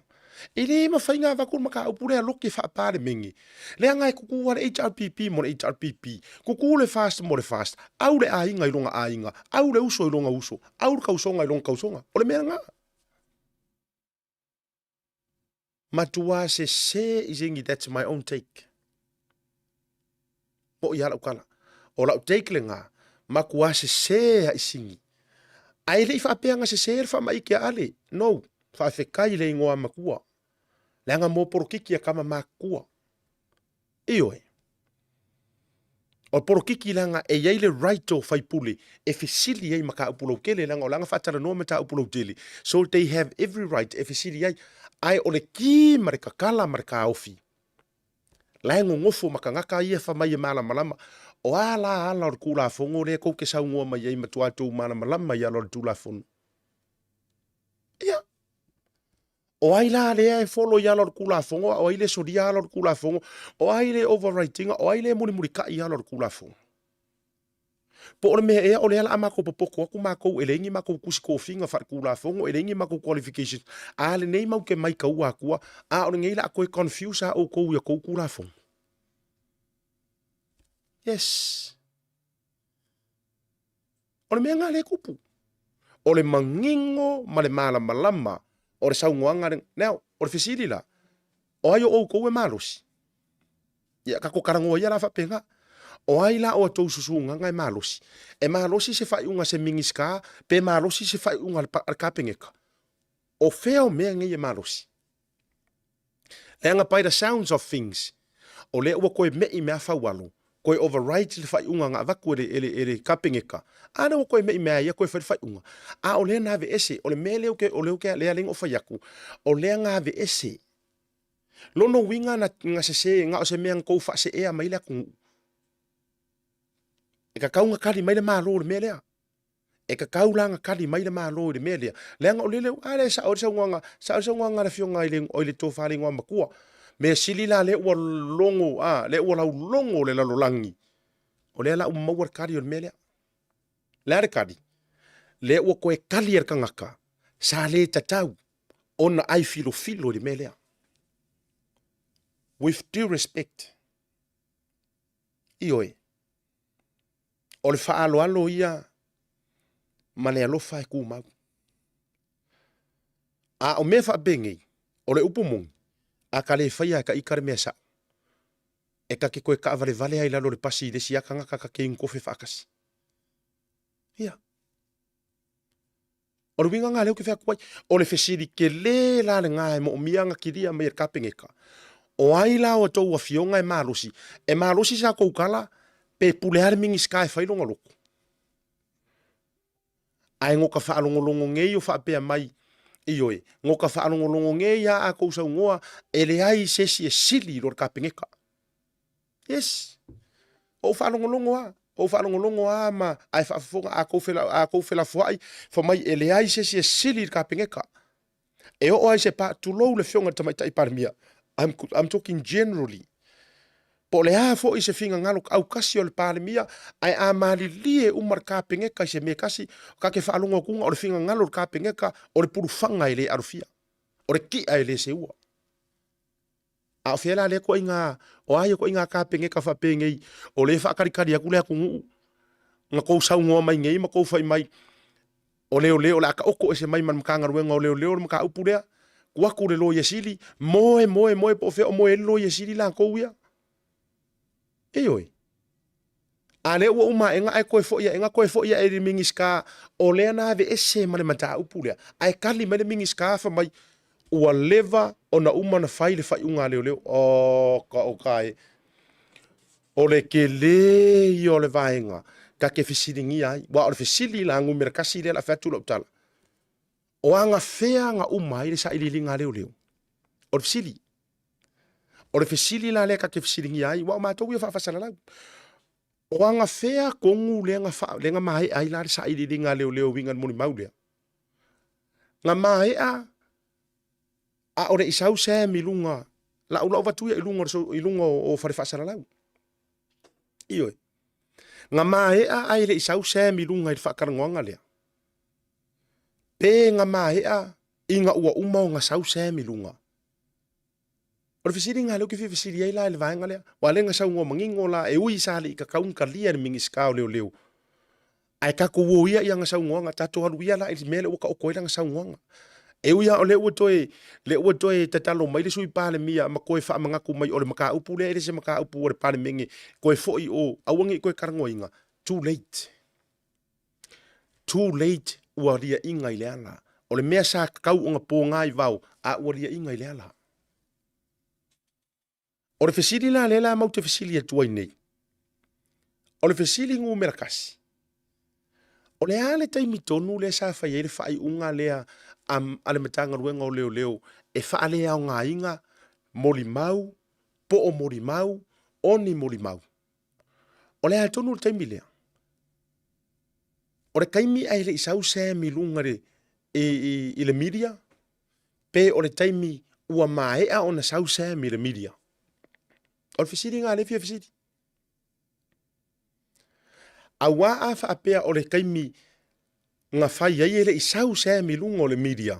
E le mafai ona avatu le mataupu lea loke faa-Palemene, leaga e tutu lava le HRPP mo le HRPP, tutu le FAST mo le FAST, au le aiga i lona aiga, au le uso i lona uso, au le tausoga i lona tausoga. O le mea lena. Matua sese i singi, that's my own take. Poʻi lava lau tala. O lau take lena, matua sese a i singi. Ae le i faapea na sese le faamaite a Ale. No, faafetai i le igoa matua. Leaga mo polokiki a tama matutua. Ioe. O le polokiki leaga e i ai le right o faipule e fesili ai mataupu lautele leaga o la na faatalanoa mataupu lautele so they have every right e fesili ai ae o le ki ma le kakala ma le taofi la e nonofo ma tagata ia fai mai e malamalama o a la ala o le Tulafono lea tou te saunoa mai ai matua tou malamalama i ala o le Tulafono. Ia. O ai la lea e follow i ala o le Tulafono a o ai le solia ala o le Tulafono? O ai le overwriting ina? O ai le mulimulitai i ala o le Tulafono? Po o le mea ea o lea la a matou popoto atu matou e leai ni matou tusi tofiga faale-Tulafono, e leai ni matou qualifications, a lenei matou te maitaua atua, a o lenei la a toe confuse lava outou i a outou Tulafono. Yes. O le mea lena lea e tupu. O le manino ma le malamalama o le saunoaga lena. Now, o le fesili la, o ai o outou e malosi? Ia, tatou talanoa ia la faapena. O ai la o a outou susugaga e malosi? E malosi se faaiuga a se Minisita pe malosi se faaiuga a le Kapeneta? O fea o mea nei e malosi? Leaga by the sounds of things, o lea ua toe me'i mea faualo, toe override le faaiuga na avatu e le, e le, e le Kapeneta, a lea ua toe me'i mea ia toe fai le faaiuga. A o lea na aveese, o le mea lea ou te, o lea ou te, lea na ou fai atu, o lea na aveese. Lona uiga na, na sese, na o se mea na tou faaseea mai le atunuu. E tatau ona tali mai le Malo i le mea lea. E tatau la ona tali mai le Malo i le mea lea, leaga o lele, a lea e sao ai le saunoaga, sao ai le saunoaga a le Afioga i le, i le Tofa i le Igoamatua. Mea sili la lea ua logo, a, lea ua laulogo le lalolagi, o lea la ua maua le tali o le mea lea. O le a le tali? Lea ua toe tali e le tagata sa le tatau ona ai filofilo i le mea lea. With due respect, ioe, O le faaaloalo ia ma le alofa e tumau. A o mea faapenei, o le upu moni, a ka le faia e ka ika le mea sao, e ta te toe taavalevale ai i lalo o le pasi i le isi a tagata ta te inu kofe faatasi. Ia. O le uiga lena lea ou te fai atu ai, o le fesili tele la lena e moomia ona kilia mai e le Kapeneta, o ai la o a outou afioga e malosi? E malosi sa tou tala pe pule lava le Minisita e fai lona loto? Ae no ka faalogologo nei o faapea mai, ioe, no ka faalogologo nei lava a tou saunoa, e leai se isi e sili i lo le Kapeneta. Yes. Ou faalogologo lava, ou faalogologo lava ma ae faafofoga a tou fela, a tou felafoai, fai mai e leai se isi e sili i le Kapeneta. E oo lava i se pa, tulou le Afioga i le Tamaitai Palemia, I'm, I'm talking generally. Po o le a foi se finagalo aukasi o le Palemia, ae a malilie uma le Kapeneta i se mea e tasi, ta te faalogo atu o le finagalo o le Kapeneta, o le pulufaga e le alofia, o le ti'a e le seua. A o fea la lea ituaiga, o a ia ituaiga Kapeneta faapenei, o lea e faatalitali atu le atunuu, na tou saunoa mai nei ma tou fai mai, o leoleo o le a taoto ese mai ma le Matagaluega o Leoleo le mataupu lea, tuu atu i le Loia Sili, moe, moe, moe, po o fea o moe ai le Loia Sili latou ia. Ioe. A lea ua uma aega ae toe foi aega toe foi ae i le Minisita o lea na aveese ma le mataupu lea. Ae tali mai le Minisita fai mai ua leva ona uma ona fai le faaiuga a leoleo. Oh, ka o ka e. O le tele ia o le vaega. Ta te fesiligia ai, aua o le fesili la numera tasi lea o le a fai atu lau tala, o agafea na uma ai le sailiiliga a leoleo? O le fesili. O le fesili la lea ta te fesiligia ai, aua o matou ia faafasalalau. O agafea tonu lea na, fa, lea na maea ai la le sailiiliga a leoleo e uiga i le molimau lea? Na maea a o le i sau Sam i luga, lau lau avatu ia i luga o, i luga o fale faasalalau. Ioe. Na maea ae le i sau Sam i luga i le faatalanoaga lea. Pe na maea ina ua uma ona sau Sam i luga. O le fesiliga lea ou te fia fesili ai la i le vaega lea, aua lea na saunoa manino la, e ui sa le i tatau ona talia e le Minisita o Leoleo, ae tatou o ia i ana saunoaga, tatou alu ia la i le mea lea ua taoto ai lana saunoaga. E ui lava o lea ua toe, lea ua toe tatalo mai le Sui Palemia ma toe faamanatu mai o le mataupu lea e le se mataupu a le Palemene, toe foi i o, aua ne i toe talanoaina, too late. Too late ua liaina i le ala. O le mea sa tatau ona poga i vao, a ua liaina i le ala. O le fesili la lea la matou te fesili atu ai nei, o le fesili numera tasi, o le a le taimi tonu lea sa fai ai le faaiuga lea a, a le Matagaluega o Leoleo e faaleaogaina molimau, po o molimau, o ni molimau? O le a tonu le taimi lea? O le taimi ae le i sau Sam i luga i le, i, i, i le media, pe o le taimi ua maea ona sau Sam i le media? O le fesili lena lea e fia fesili. Auā a faapea o le taimi na fai ai e le i sau Sam i luga o le media,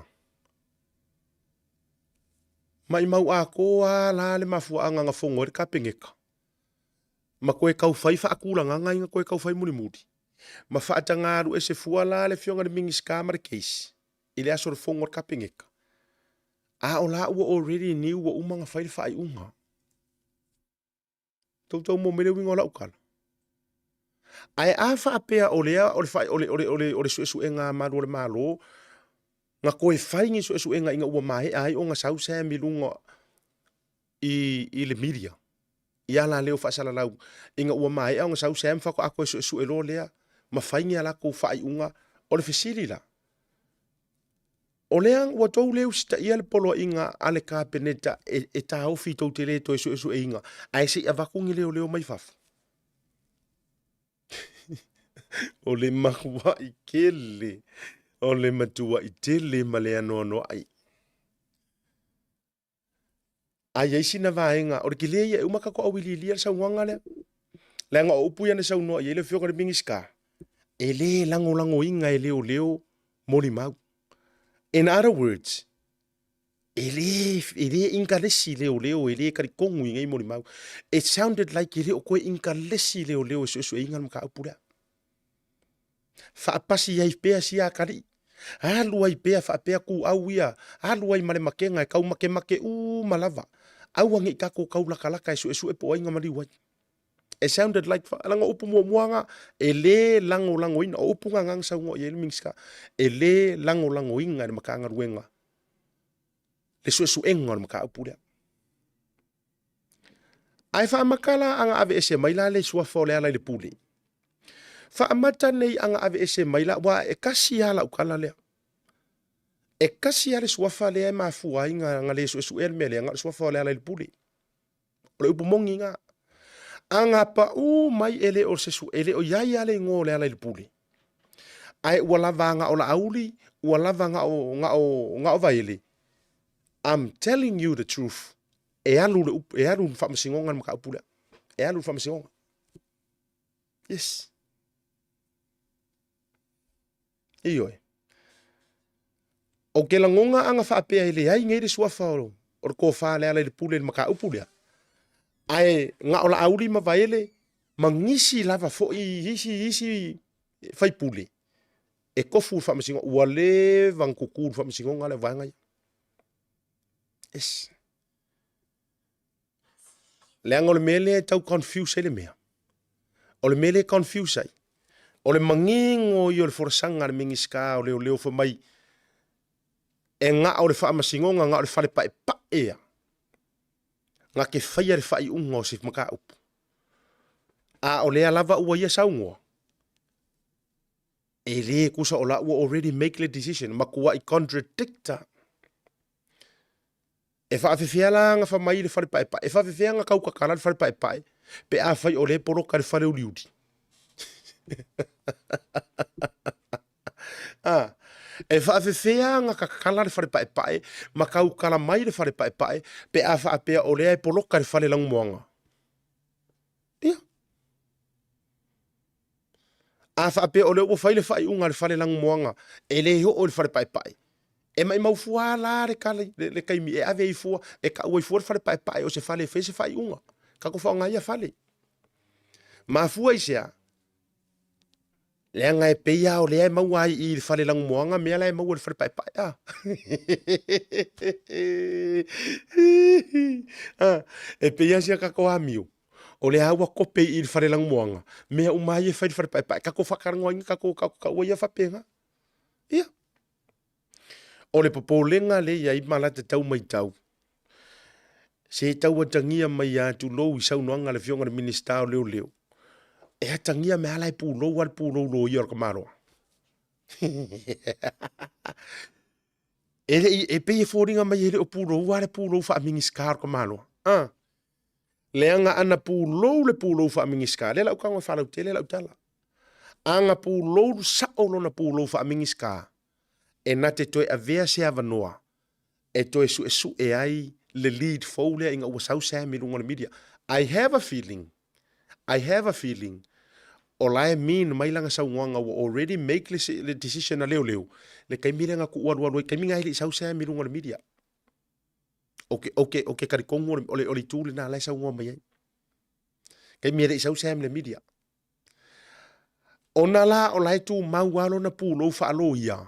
maimau atoa lava la le mafuaaga na fono ai le Kapeneta ma toe tau fai faatulagaga ia na toe tau fai mulimuli, ma faataga alu ese fua la le Afioga i le Minisita ma le case i le aso o le fono a le Kapeneta, a o la ua already niu ua uma ona fai le faaiuga. Tou tau maua mai le uiga o lau tala? Ae a faapea o lea o le, o le, o le, o le, o le suesuega a malu o le Malo, na toe fai ni suesuega ina ua maea ai ona sau Sam i luga i, i le media, i alaleo faasalalau, ina ua maea ona sau Sam faatoa toe suesue loa lea ma fai ni a latou faaiuga. O le fesili la, o lea ua tou le usitaia le poloaiga a le Kapeneta e, e taofi tou te le toe suesueina, ae se i avatu ni leoleo mai fafo? O le matuai tele, o le matuai tele ma le anoanoai. A i ai sina vaega, o le tele ia e uma tatou auiliilia le saunoaga lea. Leaga o upu ia na saunoa i ai le Afioga i le Minisita, e le lagolagoina e leoleo molimau. In other words, e le, e le inkalesi leoleo, e le talitonu i nei molimau. It sounded like e le o toe inkalesi leoleo e suesueina le mataupu lea. Faapasi ai pea sia atalii, alu ai pea faapea kūʻau ia, alu ai ma le makega e tau makemake uma lava, aua ne i tatou tau latalata e suesue po o ai na maliu ai. It sounded like, leaga o upu muamua na, e le lagolagoina, o upu na na saunoa i ai le Minisita, e le lagolagoina e le Matagaluega le suesuega o le mataupu lea. Ae faamata la a na aveese mai la le suafa o Lealailepule. Faamata nei a na aveese mai la, aua e tasi lava lau tala lea. E tasi lava le suafa lea e mafua ai na, na le suesuea le mea lea, na o le suafa o Lealailepule. O le upu moni na. A na pau mai e le o se su, e le o i ai lava le igoa o Lealailepule. Ae ua lava na o Laauli, ua lava na o, na o, na o Vaele, I'm telling you the truth, e alu le upu, e alu le faamasinoga le mataupu lea. E alu le faamasinoga. Yes. Ioe. Ou te lagona a na faapea e leai nei le suafa o, o le tofa Lealailepule i le mataupu lea, ae na o Laauli ma Vaele ma nisi lava foi isi isi faipule e tofu i le faamasinoga, ua leva ona tutu i le faamasinoga le vaega ia. Yes. Leaga o le mea lea e tau confuse ai le mea. O le mea lea e confuse ai, o le manino ia o le folasaga a le Minisita o Leoleo fai mai, e na o le faamasinoga, na o le fale paepae ia, na te faia le faaiuga o se mataupu. A o lea lava ua ia saunoa. E le kusa o la ua already make le decision, matuai contradict a. E faafefea la ga fa mai le fale paepae, e faafefea ga kautatala le fale paepae, pe afai o lea e poloka le fale uliuli. Ah, e faafefea ga tatala le fale paepae ma tautala mai le fale paepae pe a faapea o lea e poloka le fale lanumoana. Ia. A faapea o lea ua fai le faaiuga a le fale lanumoana e le oo i le fale paepae, e maimau fua la le tala le taimi e ave ai fua, e tau ai fua le fale paepae o se fale e fai se faaiuga. Tatou faaaoga ia fale. Mafua i se a? Leaga e pei lava o lea e maua ai i i le fale lanumoana mea la e maua i le fale paepae. A. A. E pei lava si a tatou amio. O lea lava ua kope i i le fale lanumoana mea uma lava ia e fai i le fale paepae. Tatou faatalanoaina tatou taua ia faapena. Ia. O le popolega lea e i ai ma lata tau matau, se tau atagia mai lava tulou i saunoaga a le Afioga i le Minisita o Leoleo, e atagia mai lava la e pulou lava le pulou loia o le tamaloa. E le i, e pei e foliga mai e le o pulou lava le pulou faa-Minisita o le tamaloa. Ah. Leaga ana pulou le pulou faa-Minisita, lea la ou tago e faalautele lau tala. Ana pulou sao lona pulou faa-Minisita, e na te toe avea se avanoa e toe suesue ai le lead fou lea ina ua sau Sam i luga o le media. I have a feeling, I have a feeling, o la e mean mai lana saunoaga ua already make le, le decision a leoleo, le taimi lea na tuu alualu ai, taimi na e le i sau Sam i luga o le media. O ke, o ke, o ke talitonu o le, o le, o le itu lena la e saunoa mai ai. Taimi e le i sau Sam i le media. Ona la o la e tumau lava lona pulou faaloia,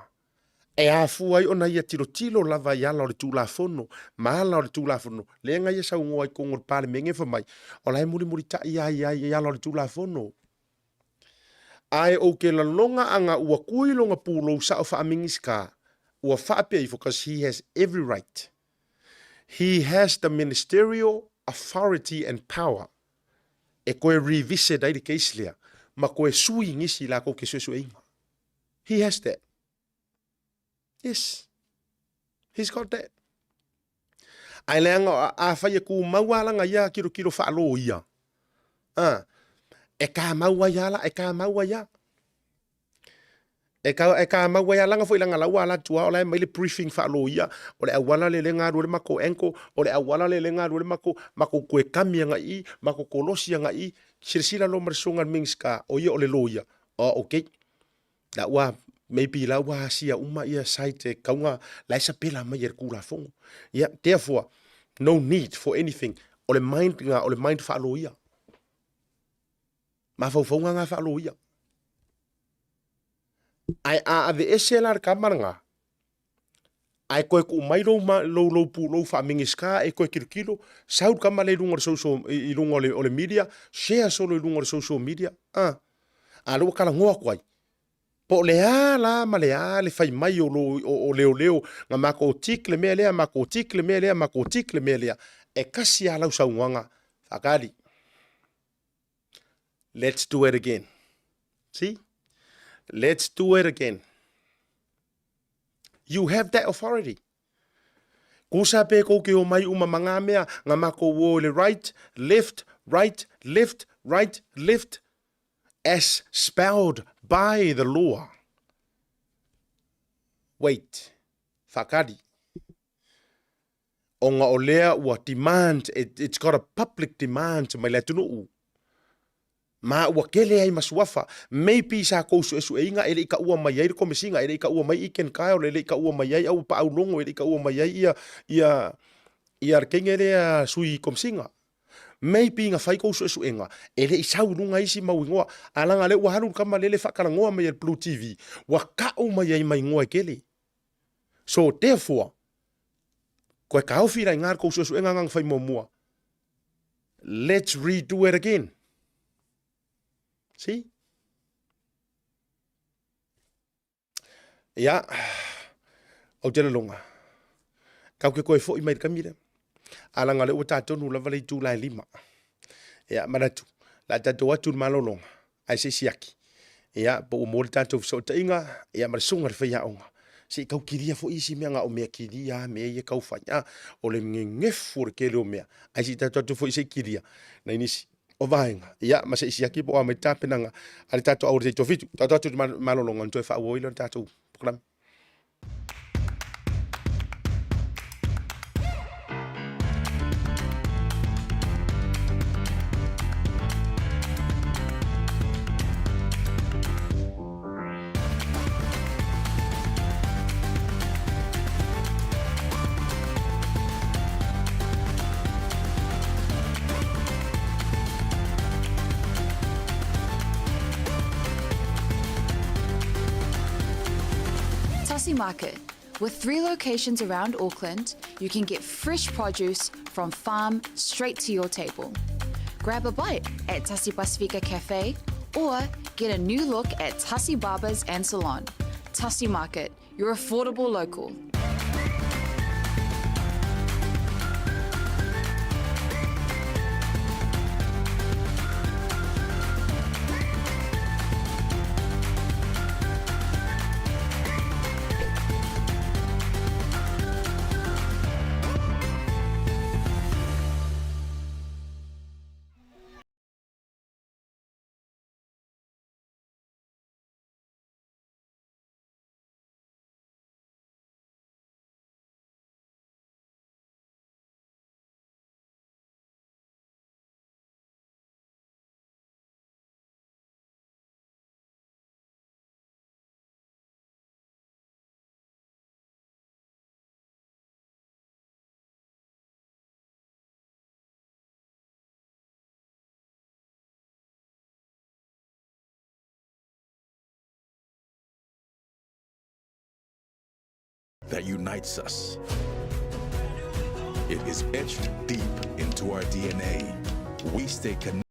e afua ai ona ia tilotilo lava i ala o le Tulafono ma ala o le Tulafono, lea na ia saunoa ai i totonu o le Palemene fai mai, o la e mulimulitai lava i ai i ala o le Tulafono. Ae ou te lagona ana ua kui lona pulou sao faa-Minisita, ua faapea ifo, cause he has every right. He has the ministerial authority and power e toe revisit ai le case lea ma toe sui nisi latou te suesueina. He has that. Yes. He's got that. Ae leaga afai e tumau lava lana ia tilotilo faaloia, a, e kamau ai lava la, e kamau ai lava. E, ka, e kamau ai lava lana foi lana la ua ala atu lava o la e aumai le briefing faaloia, o le auala lea lea e galue le matou ankle, o le auala lea lea e galue le matou, matou toe kami agai i i, matou kolosi agai i i. Silasila loa ma le susuga i le Minisita, o ia o le loia, oh okay, la ua maybe la ua asia uma ia site e tau la e sapela mai e le Tulafono. Ia, therefore, no need for anything. O le mind nga, o le mind faaloia. Mafaufauga nga faaloia. Ae a aveese la le tama lena, ae toe tuu mai lou, lou, lou pulou faa-Minisita e toe tilotilo, sau le tama lea i luga o le social, i luga o le, o le media, share solo i luga o le social media, a, a lea ua talanoa atu ai. Po o le a la ma le a le fai mai o, lo, o, o leoleo na matou tick le mea lea, matou tick le mea lea, matou tick le mea lea, e tasi lava lau saunoaga, faatali. Let's do it again. See? Let's do it again. You have that authority. Kusa pe kou ke o mai uma ma ngā mea, ngā makou o le right, left, right, left, right, left, as spelled by the law. Wait, whakari. Ona o lea ua demand, it, it's got a public demand mai le atunuu. Ma ua kele ai ma suafa. Maybe sa kou suesueina e le i taua mai ai le Komesina, e le i taua mai Iken Kyle, e le i taua mai ai Auapaaulogo, e le i taua mai ai ia, ia, ia le teine lea Sui Komesina. Maybe na fai kou suesuega, e le i sau i luga isi mau igoa. A leaga lea ua alu le tama lea le faatalanoa mai e le Blue TV, ua tau mai ai ma igoa e kele. So therefore, koe taofi la i ngā kou suesuega nga na fai muamua. Let's redo it again. See? Ia, ou te lalonga. Kau ke koe foi mai le taimi lea. A langa le ua tatonu lava le itu la e lima. Ia, manatu, la tatou atu le malologa, ae se i siaki. Ia, po ua maua le tatou fesootaiga, ia ma le susuga i le faiaoga, se i tau kilia foi isi mea, na o mea kilia lava mea ia e tau fai. A, o le gegefu o le tele o mea, ae se i tatou atu foi se i kilia nai nisi o vaega, ia, ma se i siaki po o a mai tapenaga a le tatou au o le taitoafitu. Tatou atu i le malologa ona toe faaauau ai lea o le tatou polokalame. Tassie Market. With three locations around Auckland, you can get fresh produce from farm straight to your table. Grab a bite at Tassie Pasifika Cafe or get a new look at Tassie Barbers and Salon. Tassie Market, your affordable local. That unites us. It is etched deep into our DNA. We stay connected.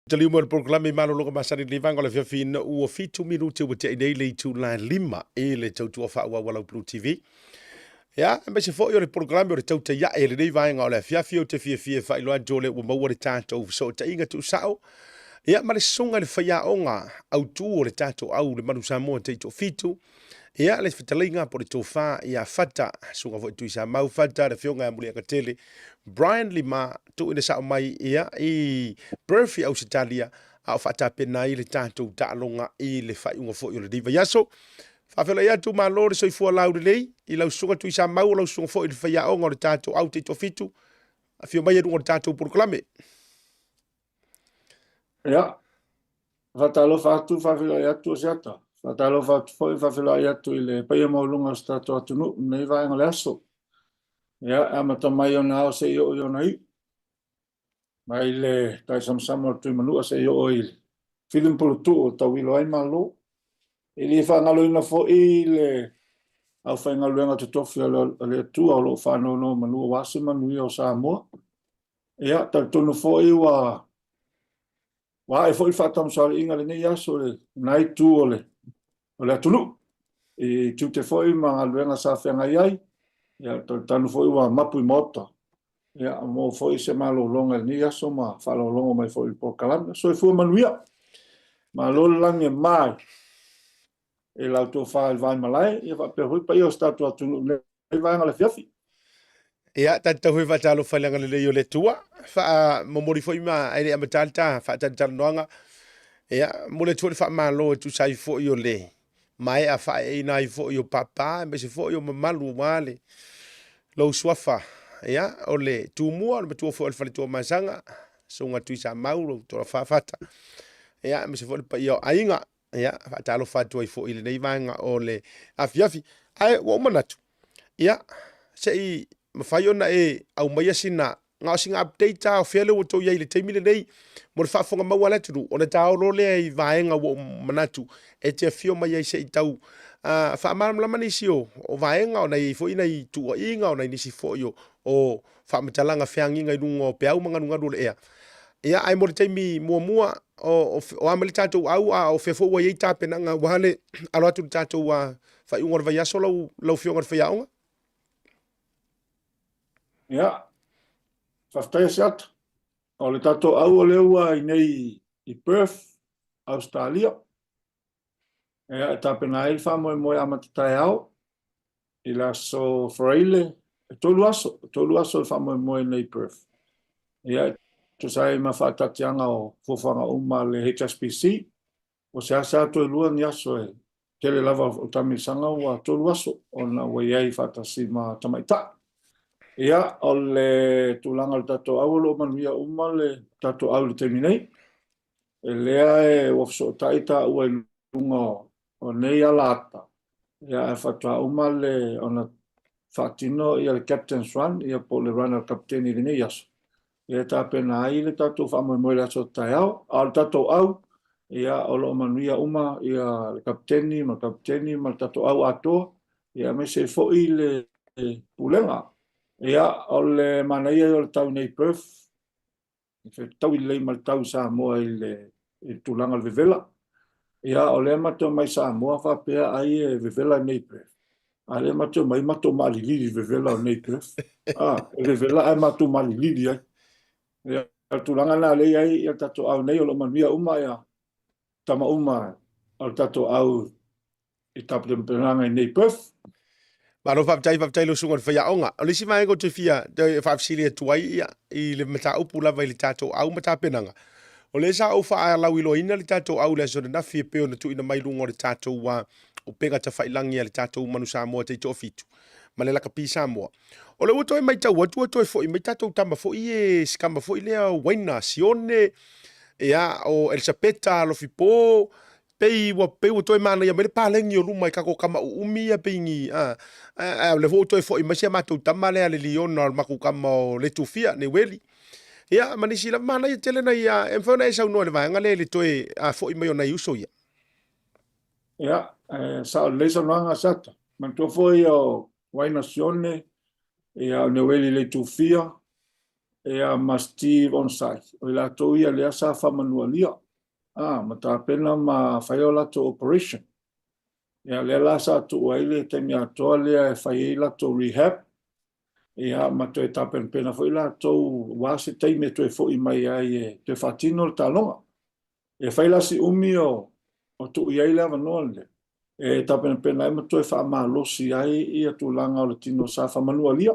Taliu mai o le polokalame i malologa masani i lenei vaega o le afiafi ina ua 7 minute ua tea nei le itula e 5 i le tautua faaauau a lau Blue TV. Ia, aemaise foi o le polokalame o le tautai ae i lenei vaega o le afiafi ou te fiafia e faailoa atu o lea ua maua le tatou fesootaiga tuusao ia ma le susuga i le faiaoga autu o le tatou au le Manu Samoa Taitoafitu ia le fetalaiga po o le tofa ia Fata, susuga foi Tuisamau Fata, le afioga ia Muliagatele Brian Lima, tuuina sao mai ia i Perth i Ausetalia a o faatapena ai le tatou taaloga i le faaiuga foi o lenei vaiaso. Faafeiloai atu, malo le soifua laulelei i lau susuga Tuisamau, o lau susuga foi i le faiaoga o le tatou au Taitoafitu. Afio mai i luga o le tatou polokalame. Ia, faatalofa atu, faafeiloai atu Asiata. Faatalofa atu foi, faafeiloai atu i le paia maualuga o si tatou atunuu i lenei vaega o le aso. Ia, e amata mai ona ao seia oo i ona iu. Mai le taisamasama o le Tuimanua seia oo i le fili ma pulutuu o tauilo ai Malo. E le faagaloina foi le aufaigaluega totofi a le Atua o lo o faanonomanu aua se manuia o Samoa. Ia, talitonu foi ua ua ae foi le faatamasoaliiga i lenei aso i lena itu o le, o le atunuu i tiute foi ma galuega sa feagai ai. Ia, talitonu foi ua mapu i maota. Ia, maua foi se malologa i lenei aso ma faalogologo mai foi i le polokalame. Soifua manuia. Malo le lagi e mama i la outou fa i le vaimalae, ia faapea foi paia o si tatou atunuu i lenei vaega o le afiafi. Ia, tatou foi faatalofa i le agalelei o le Atua. Faamomoli foi ma ae le amata le ta faatalatalanoaga. Ia, momoli atu foi le faamalo e tusa ai foi o le maea faaeeina ai foi o papa aemaise foi o mamalu aua le lou suafa. Ia, o le Tumua, o le matua foi o le Faletuamasaga, Susuga Tuisamau, lou Tolafa Fata. Ia, aemaise foi le paia o aiga. Ia, faatalofa atu ai foi i lenei vaega o le afiafi. Ae ua ou manatu, ia, se i mafai ona e aumaia sina, na o sina update lava o fea lea ua outou i ai i le taimi lenei mo le faafofoga mau a le atunuu, ona ta o loa lea i vaega ua ou manatu e te afio mai ai se i tau faamalamalama nisi o vaega, ona e i ai foi nai tuuaiga, o nai nisi foi o faamatalaga feagiga i luga o peau ma galugalu o le ea. Ia, ae mo le taimi muamua, o, o, o a mai le tatou au, a o fea foi ua i ai tapenaga aua le alo atu i le tatou faaiuga o le vaiaso lau, lau Afioga i le Faiaoga? Ia, faafetai Asiata. O le tatou au o lea ua i nei i Perth, Ausetalia. Ia, e tapena ai le faamoemoe amata taeao i le aso Faraile, e tolu aso, e tolu aso le faamoemoe nei i Perth. Ia, e tusa ai ma faataatiaga o fuafuaga uma a le HSBC, ua seasea toe lua ni aso e tele lava o taamilosaga ua tolu aso ona ua i ai faatasi ma tamaitai. Ia, o le tulaga o le tatou au o lo o manuia uma le tatou au i le taimi nei. E lea e ua fesootai taua i luga o nei alaata, ia ae faatoa uma le ona faatino ia le Captain's Run, ia po o le run a le Kapeteni i lenei aso, ia e tapena ai le tatou faamoemoe i le aso taeao. A o le tatou au, ia o lo o manuia uma ia le Kapeteni ma le Kapeteni ma le tatou au atoa, ia aemaise foi le Pulega. Ia o le manaia ia o le tau nei Perth, e fetaui lelei ma le tau i Samoa i le, i le tulaga o le vevela. Ia, o lea matou mai Samoa faapea ai e vevela nei Perth. A lea matou mai matou maalilili i vevela o nei Perth. Ah, e vevela ae matou maalilili ai. Ia, o le tulaga lena lea i ai ia le tatou au nei o lo o manuia uma ia tama uma o le tatou au i tapenapenaga i nei Perth. Malo faafetai, faafetai lau susuga i le faiaoga. O le isi vaega ou te fia faafesili atu ai ia, i le mataupu lava i le tatou au ma tapenaga, o lea sa ou faalauiloaina le tatou au i le aso ananafi e pei ona tuuina mai i luga o le tatou uh, upega tafailangi a le tatou Manu Samoa taitoafitu ma le Lakapi Samoa. O lea ua toe matau atu ua toe foi mai tatou tama foi e si tama foi lea Waina Sione, ia, o Elisapeta Alofipo, Pei ua pei ua toe manaia mai le paleni o luma i tatou tama uumi ia pei ni a a o lea foi ua toe foi mai si a matou tama lea le Liona o le matou tama o Letufia Neueli. Ia ma nisi lava manaia tele nai a e mafai ona e saunoa i le vaega lea i le toe a foi mai o nai uso ia. Ia, e sao lelei saunoaga a Sata. Manatua foi o Waina Sione, ia o Neueli Leitufia, ia ma Steve Onsai. O i latou ia lea sa faamanualia. A, ma tapena ma fai o latou operation. Ia, lea la sa tuu ai le taimi atoa lea e fai ai latou rehab, ia, ma toe tapenapena foi latou aua se taimi e toe foi mai ai e toe faatino le taaloga. E fai la si umi o, o tuu i ai le avanoa lenei e tapenapena ai ma toe faamalosi ai ia tulaga o le tino sa faamanualia.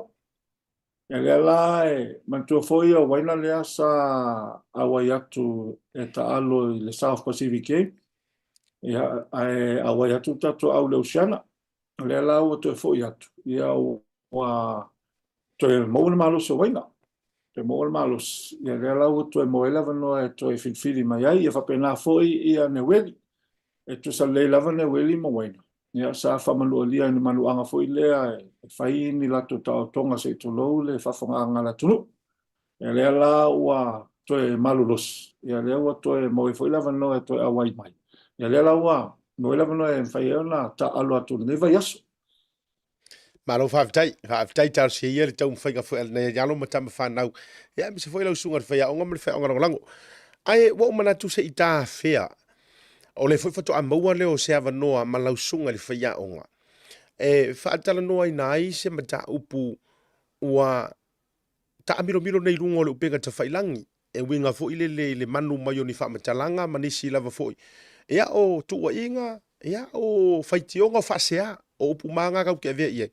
Ia lea la e manatua foi o Waina lea sa auai atu e taalo i le South Pacific Game. Ia, ae auai atu le tatou au i le Oceana. O lea la ua toe foi atu, ia ua toe maua le malosi o Waina. toe maua le malosi, ia lea la ua toe maua ai le avanoa e toe filifili mai ai. Ia faapena foi ia Neueli, e tusa lelei lava Neueli ma Uaina. Ia sa faamanualia i ni manuaga foi lea e fai ni latou taotoga se i tulou le faafofogaaga a le atunuu. Ia lea la ua toe malolosi, ia lea ua toe maua ai foi le avanoa e toe auai mai. Ia lea la ua maua ai le avanoa e mafai ai ona taaalo atu i lenei vaiaso. Malo faafetai, faafetai talosia ia le taumafaiga foi a lenei alo ma tama fanau, ia aemaise foi lau susuga i le faiaoga ma le faiaoga lagolago. Ae ua ou manatu se i ta afea, o lea foi faatoa maua lea o se avanoa ma lau susuga i le faiaoga e faatalanoaina ai se mataupu ua taamilomilo nei i luga o le upega tafailagi, e uiga foi lele i le manu mai o ni faamatalaga ma nisi lava foi, ia o tuuaiga, ia o faitioga, o faasea, o upu ma ga tatou te avea i ai.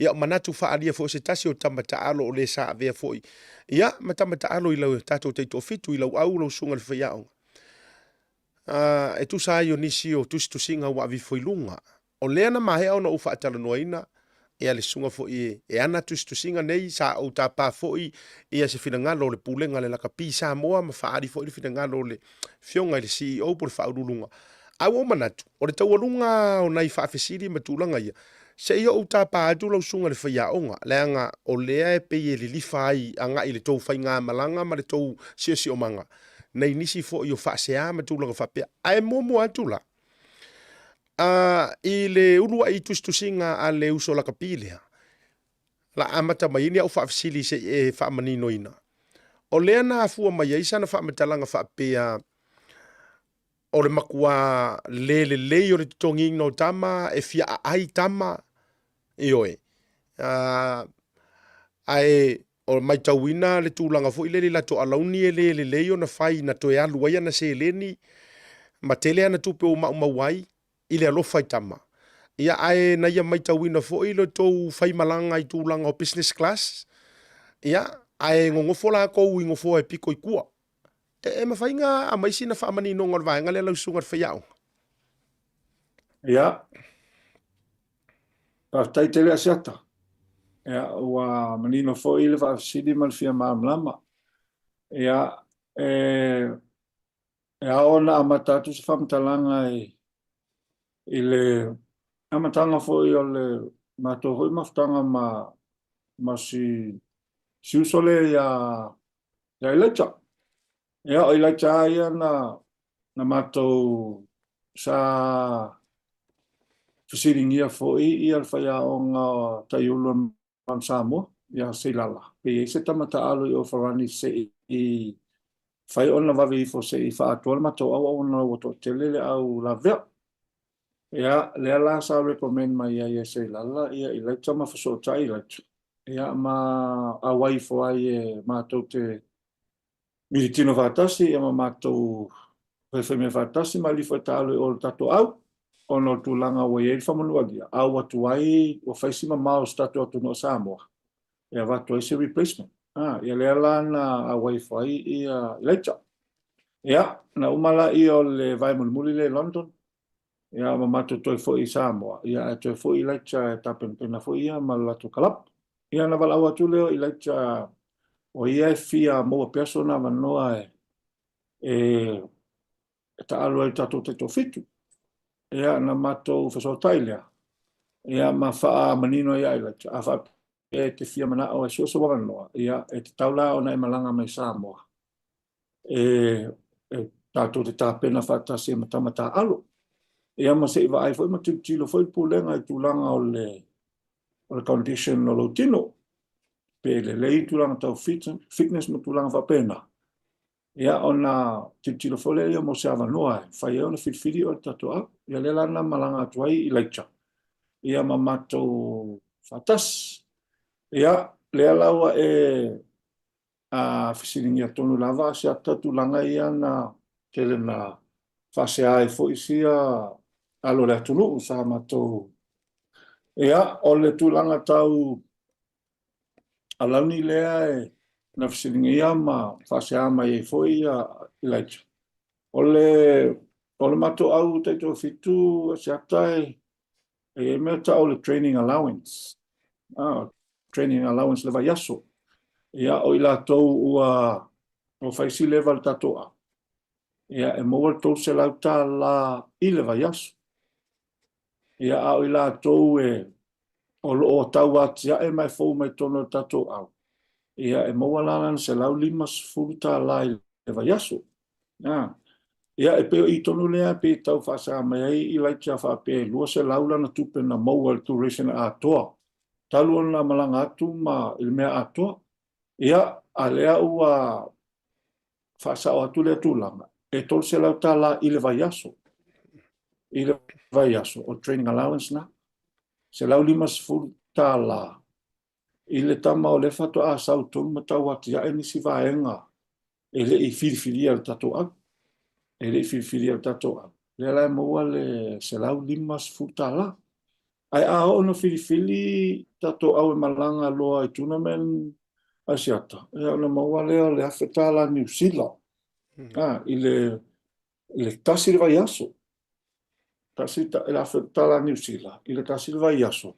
Ia o manatu faaalia foi o se tasi o tama taalo o le sa avea foi, ia ma tama taalo i lau tatou taitoafitu i Lauau lau susuga i le faiaoga. E tusa ai o nisi o tusitusiga ua ave ifo i luga. O lea na maea ona ou faatalanoaina ia le susuga foi e ana tusitusiga nei, sa ou tapa foi ia se finagalo o le Pulega a le Lakapi Samoa ma faaali foi le finagalo o le Afioga i le CEO po o le Faauluuluga. Ae ua ou manatu, o le taualuga o nai faafesili ma tulaga ia, se i ou tapa atu lau susuga i le faiaoga, leaga o lea e pei e lilifa ai agai i le tou faigamalaga ma le tou siosiomaga nai nisi foi o faasea ma tulaga faapea. Ae muamua atu la, a, i le uluai tusitusiga a le uso lakapi lea, la amata mai ai ni au faafesili se i e faamaninoina. O lea na afua mai ai sana faamatalaga faapea, o le matua le lelei o le totogiina o tama, e fia aai tama, ioe. Ae o maitauina le tulaga foi lele i latou alauni e le lelei ona fai na toe alu ai ana seleni ma tele ana tupe ua maumau ai i le alofa i tama. Ia ae na ia maitauina foi lo tou faimalaga i tulaga o business class, ia ae gogofo lakou i gofoa e piko i tua. E, e mafai na aumai sina faamaninoga o le vaega lea lau susuga i le faiaoga? Ia, faafetai tele Asiata. Ia, ua manino foi le faafesili ma le fia malamalama. Ia, e, e ao ona amata atu se faamatalaga i, i le amataga foi o le matou foi mafutaga ma, ma si, si uso lea ia Ia Elaija. Ia, o Elaija lava ia na, na matou sa fesiligia foi ia le faiaoga o Taiulu o Mount Samoa, ia Seilala, pe i ai se tama taalo i o Farani se i fai ona vave ifo se i faaatoa le matou auauna ua toatele le au lavea. Ia, lea la sa recommend mai ai e Seilala ia Elaija ma fesootai Elaija. Ia, ma auai ifo ai e matou te militino faatasi, ia ma matou faifaimea faatasi ma alii foi taalo i o i le tatou au, ona o le tulaga ua i ai le faamanualia, au atu ai ua fai si mamao o si tatou atunuu o Samoa, e avatu ai se replacement. A, ia lea la na auai ifo ai ia Elijah. Ia, na uma laia o le vae mulimuli lea i London, Ia, ma matou toe foi i Samoa, ia, ae toe foi Elijah e tapenapena foi ia ma le latou kalapu. Ia, ona valaau atu lea o Elijah, o ia e fia maua pea sona avanoa e, e, e taaalo ai i le tatou taitoafitu. Ia, na matou fesootai lea, ia, ma faamanino ai ia Elijah, a faapea e te fia manao e sue sou avanoa, ia, e tatau la ona e malaga mai Samoa. E, e tatou te tapena faatasi ma tama taaalo. Ia ma se i vaai foi ma tilotilo foi le pulega i tulaga o le, o le condition o lou tino. Pe lelei tulaga tau fit, fitness ma tulaga faapena. Ia ona tilotilo foi lea ia mo se avanoa e fai ai ona filifili oe le tatou au. Ia lea la na malaga atu ai Elijah. Ia ma matou faatasi. Ia, lea la ua e a fesiligia tonu lava se ata tulaga ia na tele na faasea ai foi sia alo o le atunuu sa matou. Ia, o le tulaga tau alauni lea e na fesiligia ma faasea mai ai foi ia Elijah. O le, o le matou au taitoafitu se ata e e i ai mea tau o le training allowance. Ah, training allowance le vaiaso. Ia, o i latou ua ua fai si leva le tatou au, ia, e maua le $300 i le vaiaso. Ia, a o i latou e o lo o tau atiae ma e fou mai totonu o le tatou au, ia, e maua la lana $150 i le vaiaso. A. Ia, e pei o i tonu lea pei e tau faasaga mai ai Elijah faapea e 200 lana tupe na maua i le duration atoa talu ona malaga atu ma i le mea atoa. Ia, a lea ua faasao atu lea tulaga, e $300 i le vaiaso, i le vaiaso o training allowance na, $150 i le tama o lea faatoa sau tonu ma tau atiae nisi vaega e le i filifilia e le tatou au. E le i filifilia e le tatou au. Lea la e maua le $150. Ae a oo ina filifili tatou au e malaga loa i tournament Asiata, ia ona maua lea o le $1,000 Niu Sila a, i le, le tasi le vaiaso. Tasi le $1,000 Niu Sila i le tasi le vaiaso.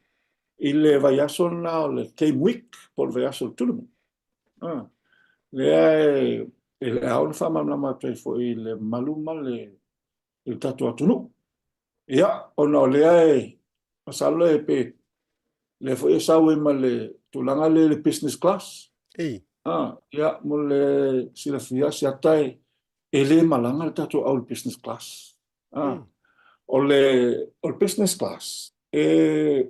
I le vaiaso lena o le game week po o le vaiaso o le tournament. A, lea e, e ao ona faamalamalama atu ai foi i le mamalu ma le, i le tatou atunuu. Ia, ona o lea e, masalo e pe, lea foi e sau ai ma le tulaga lea i le business class. Ei. Ah, ia, mo le silafia, Asiata e, e le malaga le tatou au i le business class. Ah, mm. O le, o le business class, e,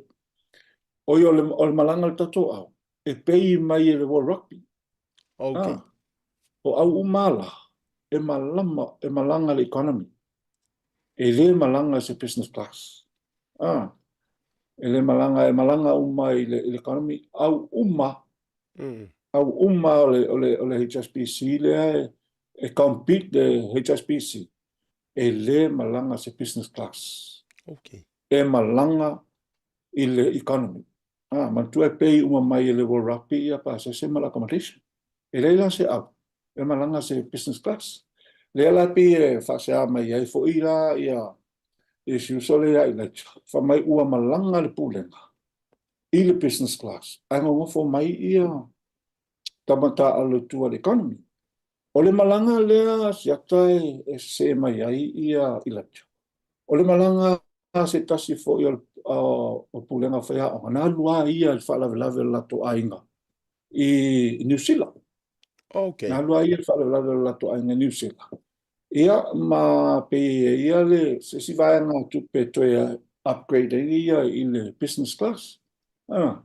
oi, o le, o le malaga le tatou au, e pay mai e le World Rugby. Okay. Ah, o au uma la, e malama, e malaga le economy. E le malaga se business class. Ah, e le malaga, e malaga uma i le, i le economy. Au uma, mm. au uma o le, o le, o le HSBC lea e, e compete le HSBC. E le malaga se business class. Okay. E malaga i le economy. Ah, manatua e pay uma mai e le World Rugby ia pasese ma le accommodation. E leai la se au e malaga se business class. Lea la pei e faasea mai ai foi la ia i si uso lea ia Elijah. Fai mai ua malaga le pulega i le business class ae nonofo mai ia tama taaalo i tua i le economy. O le malaga lea Asiata e sese mai ai ia Elijah. O le malaga a se tasi foi o le Pulega Faiaoga, na alu lava ia i le faalavelave o le latou aiga i Niu Sila. Okay. Na alu lava ia i le faalavelave o le latou aiga i Niu Sila. Ia, ma pei e ia le se isi vaega tupe toe upgrade ai ia i le business class. Ah,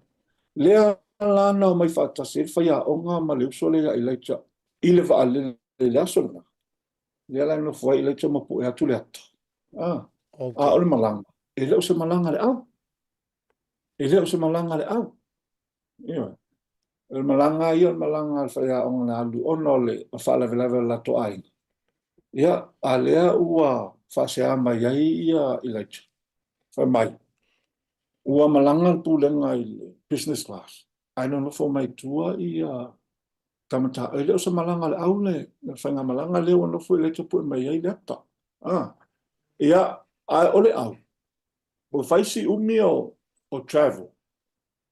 lea la na omai faatasi ai le faiaoga ma le uso lea ia Elijah i le vaalele i le aso lena. Lea la e nofo ai Elijah ma pue atu le ata. Ah, okay. A o le malaga, e le o se malaga a le au. E le o se malaga a le au. Ioe. O le malaga ia o le malaga a le faiaoga na alu ona o le faalavelave o le latou aiga. Ia, a lea ua faasea mai ai ia Elijah. Fai mai, ua malaga le pulega i le business class, ae nonofo mai tua ia tama E le o se malaga a le au le faigamalaga lea ua nofo Elijah pue mai ai le ata. Ah. Ia, ae o le au, ua fai si umi o, o travel.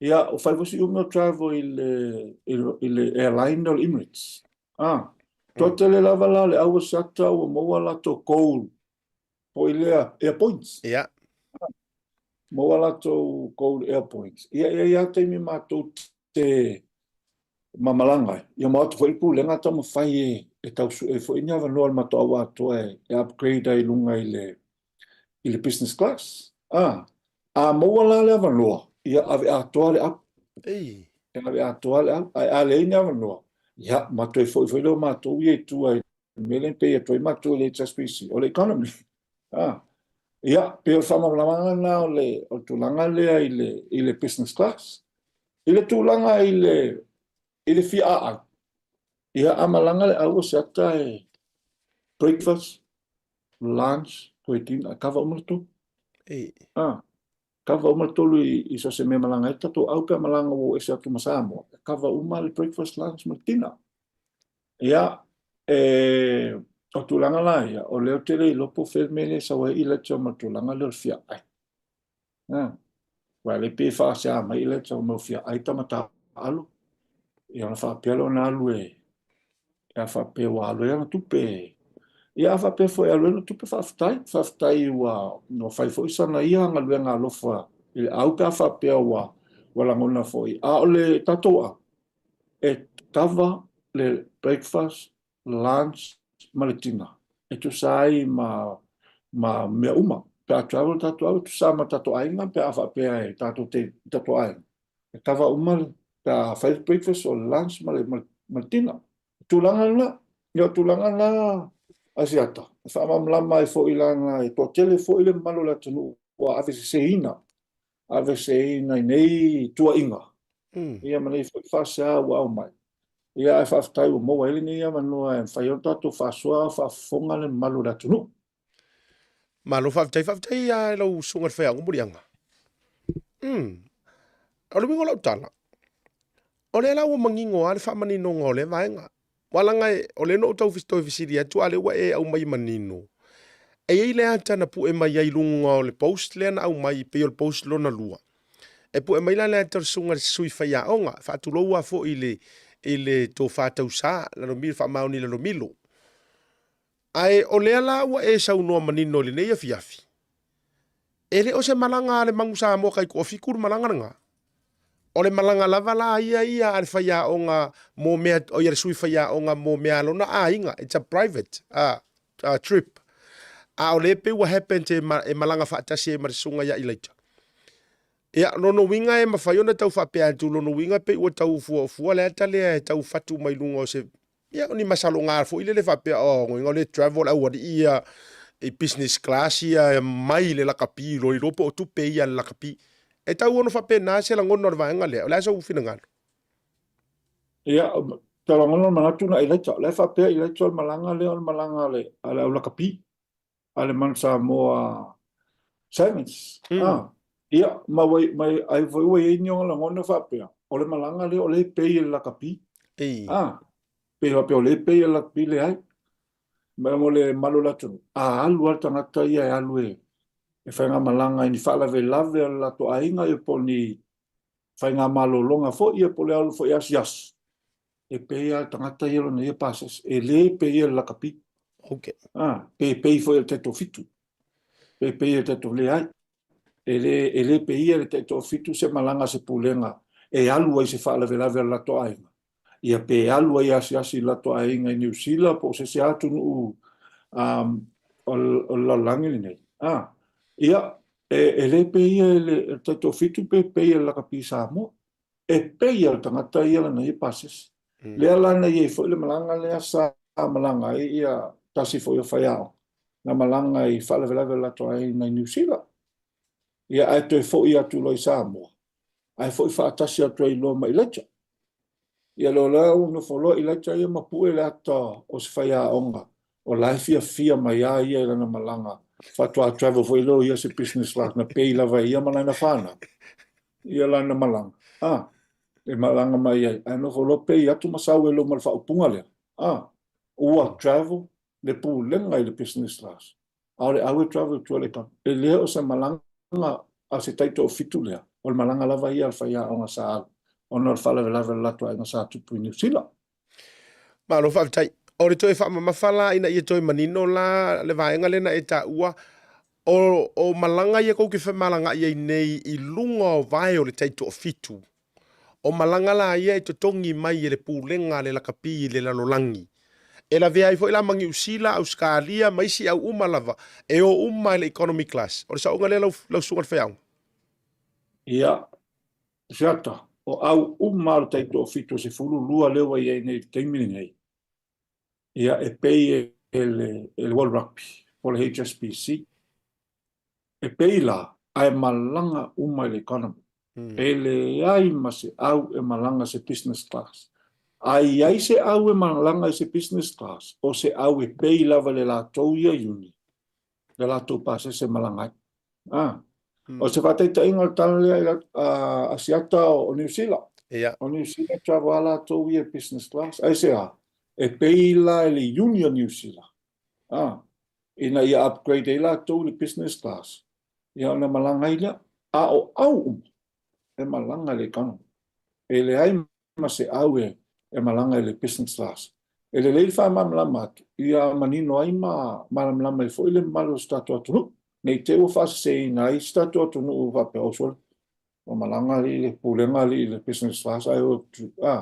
Ia, ua fai foi si umi o travel i le, i le, i le airline o le Emirates. Ah. Toatele lava la le au o se ata ua maua latou gold foi lea air points. Ia. Maua latou gold air points. Ia, e i ai lava taimi matou te mamalaga ai. Ia ma o atu foi le pulega taumafai e, e tau sue foi ni avanoa o le matou au atoa e, e upgrade ai i luga i le, i le business class. Ah, a maua la le avanoa, ia ave atoa le au. Ei. E ave atoa le au. Ae a leai ni avanoa, ia, ma toe foi foi lea o matou ia i tua i le mea lea e pay atu ai matou i le HSBC, o le economy. Ah. Ia, pei o le faamalamalamaga lena o le, o le tulaga lea i le, i le business class. I le tulaga i le, i le fia aai, ia a malaga le au o se ata e breakfast, lunch, toe dinner, kava uma le tolu. Ei. Ah, kava uma le tolu i, i so se mea malaga ai tatou au pe a malaga ua o ese atu ma Samoa, kava uma le breakfast, lunch ma le dinner. Ia, e, o tulaga la ia, o lea ou te le iloa po o fea le mea lea e sau ai Elijah ma le tulaga lea o le fia ai. Aua o lea e pei e faasea mai Elijah o mau fia ai tama taaalo. Ia ona faapea lea ona alu e, a faapea ua alu ai ana tupe. Ia a faapea foi e alu ai ana tupe, faafetai. Faafetai ua, ua fai foi sana ia galuega alofa i le au pe a faapea ua, ua lagona foi. A o le tatou au, e kava le breakfast, lunch ma le dinner e tusa ai ma, ma mea uma. Pe a travel le tatou au, e tusa ma tatou aiga pe a faapea e tatou te, tatou aiga. E kava uma le, pe a fai le breakfast o le lunch ma le, ma le, ma le dinner. O tulaga lena, ia o tulaga na Asiata, e faamalamalama ai foi leaga e toatele foi le mamalu o le atunuu ua aveseseina, aveseseina i nei tuuaiga, ia ma nei foi faasea ua aumai. Ia ae faafetai ua maua ai lenei avanoa e mafai ai ona tatou faasoa a o faafofoga le mamalu o le atunuu. Malo faafetai, faafetai lava i lau susuga i le faiaoga Muliaga. Umm, o le uiga o lau tala, o lea la ua manino lava le faamaninoga o lea vaega. Aua leaga o lea na ou tau toe fesili atu a o lea ua e aumai manino, e i ai le ata na pue mai ai i luga o le post lea na aumai pei o le post lona lua. E pue mai la le ata o le susuga i le sui faiaoga, faatulou lava foi i le, i le tofa tausa, Lalomilo, Faamaoni Lalomilo. Ae o lea la ua e saunoa manino i lenei afiafi, E le o se malaga a le Manu Samoa taitoafitu le malaga lena. O le malaga lava la ia ia a le faiaoga mo mea, o ia le sui faiaoga mo mea a lona aiga, it's a private uh, uh, trip. A o lea pei ua happen e, ma, e malaga faatasi ai ma le susuga ia Ilaita. Ia, lona uiga e mafai ona tau faapea atu, lona uiga pei ua tau fuafua le ata lea e tau fatu mai luga o se Ia, o ni masaloga foi lele faapea, oh, goiga o le travel le aualii ia i business class ia mai le lakapi loa iloa po o tupe ia a le lakapi. E tau ono faapena se lagona o le vaega lea. O le a sou finagalo? Ia, tau lagona le manatu na Elaita. O la e faapea Elaita o le malaga lea o le malaga a le, a le au lakapi. a le Manu Samoa Sevens. Mm. Ah, ia, ma ua, ma ai foi ua i ai ni ona lagona faapea, o le malaga lea o lea e pay e le lakapi. Ei. Ah, pei faapea o lea e pay e le lakapi, leai. Ma mo le mamalu o le atunuu, a alu lava le tagata ia e alu e, e faigamalaga i ni faalavelave o le latou aiga ia po o ni faigamalologa foi ia po o le alu foi e asiasi, e pay lava le tagata ia lona ia pasese, e le pay e le lakapi. Ok. Ah, pe pay foi e le taitoafitu. Pe pay e le taitoafitu, leai. E le, e le pay e le taitoafitu se malaga a se pulega e alu ai i se faalavelave a le latou aiga. Ia pe alu ai e asiasi i le latou aiga i Niu Sila po o se isi atunuu um, o, o le lalolagi lenei. Ah, ia, e, e le pay e le, le taitoafitu pe pay e le lakapi Samoa. E pay e le tagata ia lana ia pasese. Mm. Lea la na i ai foi le malaga lea sa malaga ai ia tasi foi o faiaoga, na malaga i faalavelave o le latou aiga i Niu Sila. Ia ae toe foi atu loa i Samoa, ae foi faatasi atu ai loa ma Elijah. Ia lea la ua nofo loa Elijah ia ma pue le ata o se faiaoga o la e fiafia mai a ia i lana malaga faatoa travel foi lea o ia se business class na pay lava e ia ma lana whanau. Ia lana malaga. A, e malaga mai ai. Ae nofo loa pay atu ma sau ai loa ma le faaupuga lea. A, ua travel le pulega i le business class. A o le au e travel i tua i le economy. E le o se malaga a se taitoafitu lea, o le malaga lava ia a le faiaoga sa alu ona o le faalavelave o le latou aiga sa tupu i Niu Sila. Malo faafetai. O le toe faamamafa la ina ia toe manino la le vaega lea na e taua, o, o malaga ia tou te femalagaai ai nei i luga o vae o le taitoafitu, o malaga la ia e totogi mai e le Pulega a le Lakapi i le Lalolagi. E lavea ai foi la ma Niu Sila, Ausetalia ma isi au uma lava, e o uma i le economy class. O le saoga lea lau, lau susuga i le faiaoga? Ia, Fiata, o au uma o le taitoafitu e 12 lea ua i ai nei i le taimi lenei, ia e pay e le, e le World Rugby po o le HSBC. E pay la, ae malaga uma i le economy. E leai ma se au e malaga se business class. A i ai se au e malaga i se business class, o se au e pay lava e le latou ia union le latou pasese e malaga ai. Ah. Mm. O se faataitaiga o le tala lea i la, uh, Asiata o, o Niu Sila. Yeah. O Niu Sila travel a latou ia business class. Aisea? E pay la e le Union Niu Sila. Ah. Ina ia upgrade ai latou i le business class. Ia ona malaga ai lea. A o au uma, e malaga i le economy. E leai ma se au e. e malaga i le business class. E lelei le faamalamalama atu ia manino ai ma malamalama ai foi le mamalu o si tatou atunuu, ne i te i ua faaseseina ai si tatou atunuu faapea, oh sole, ua malaga alii le pulega alii i le business class ae o a,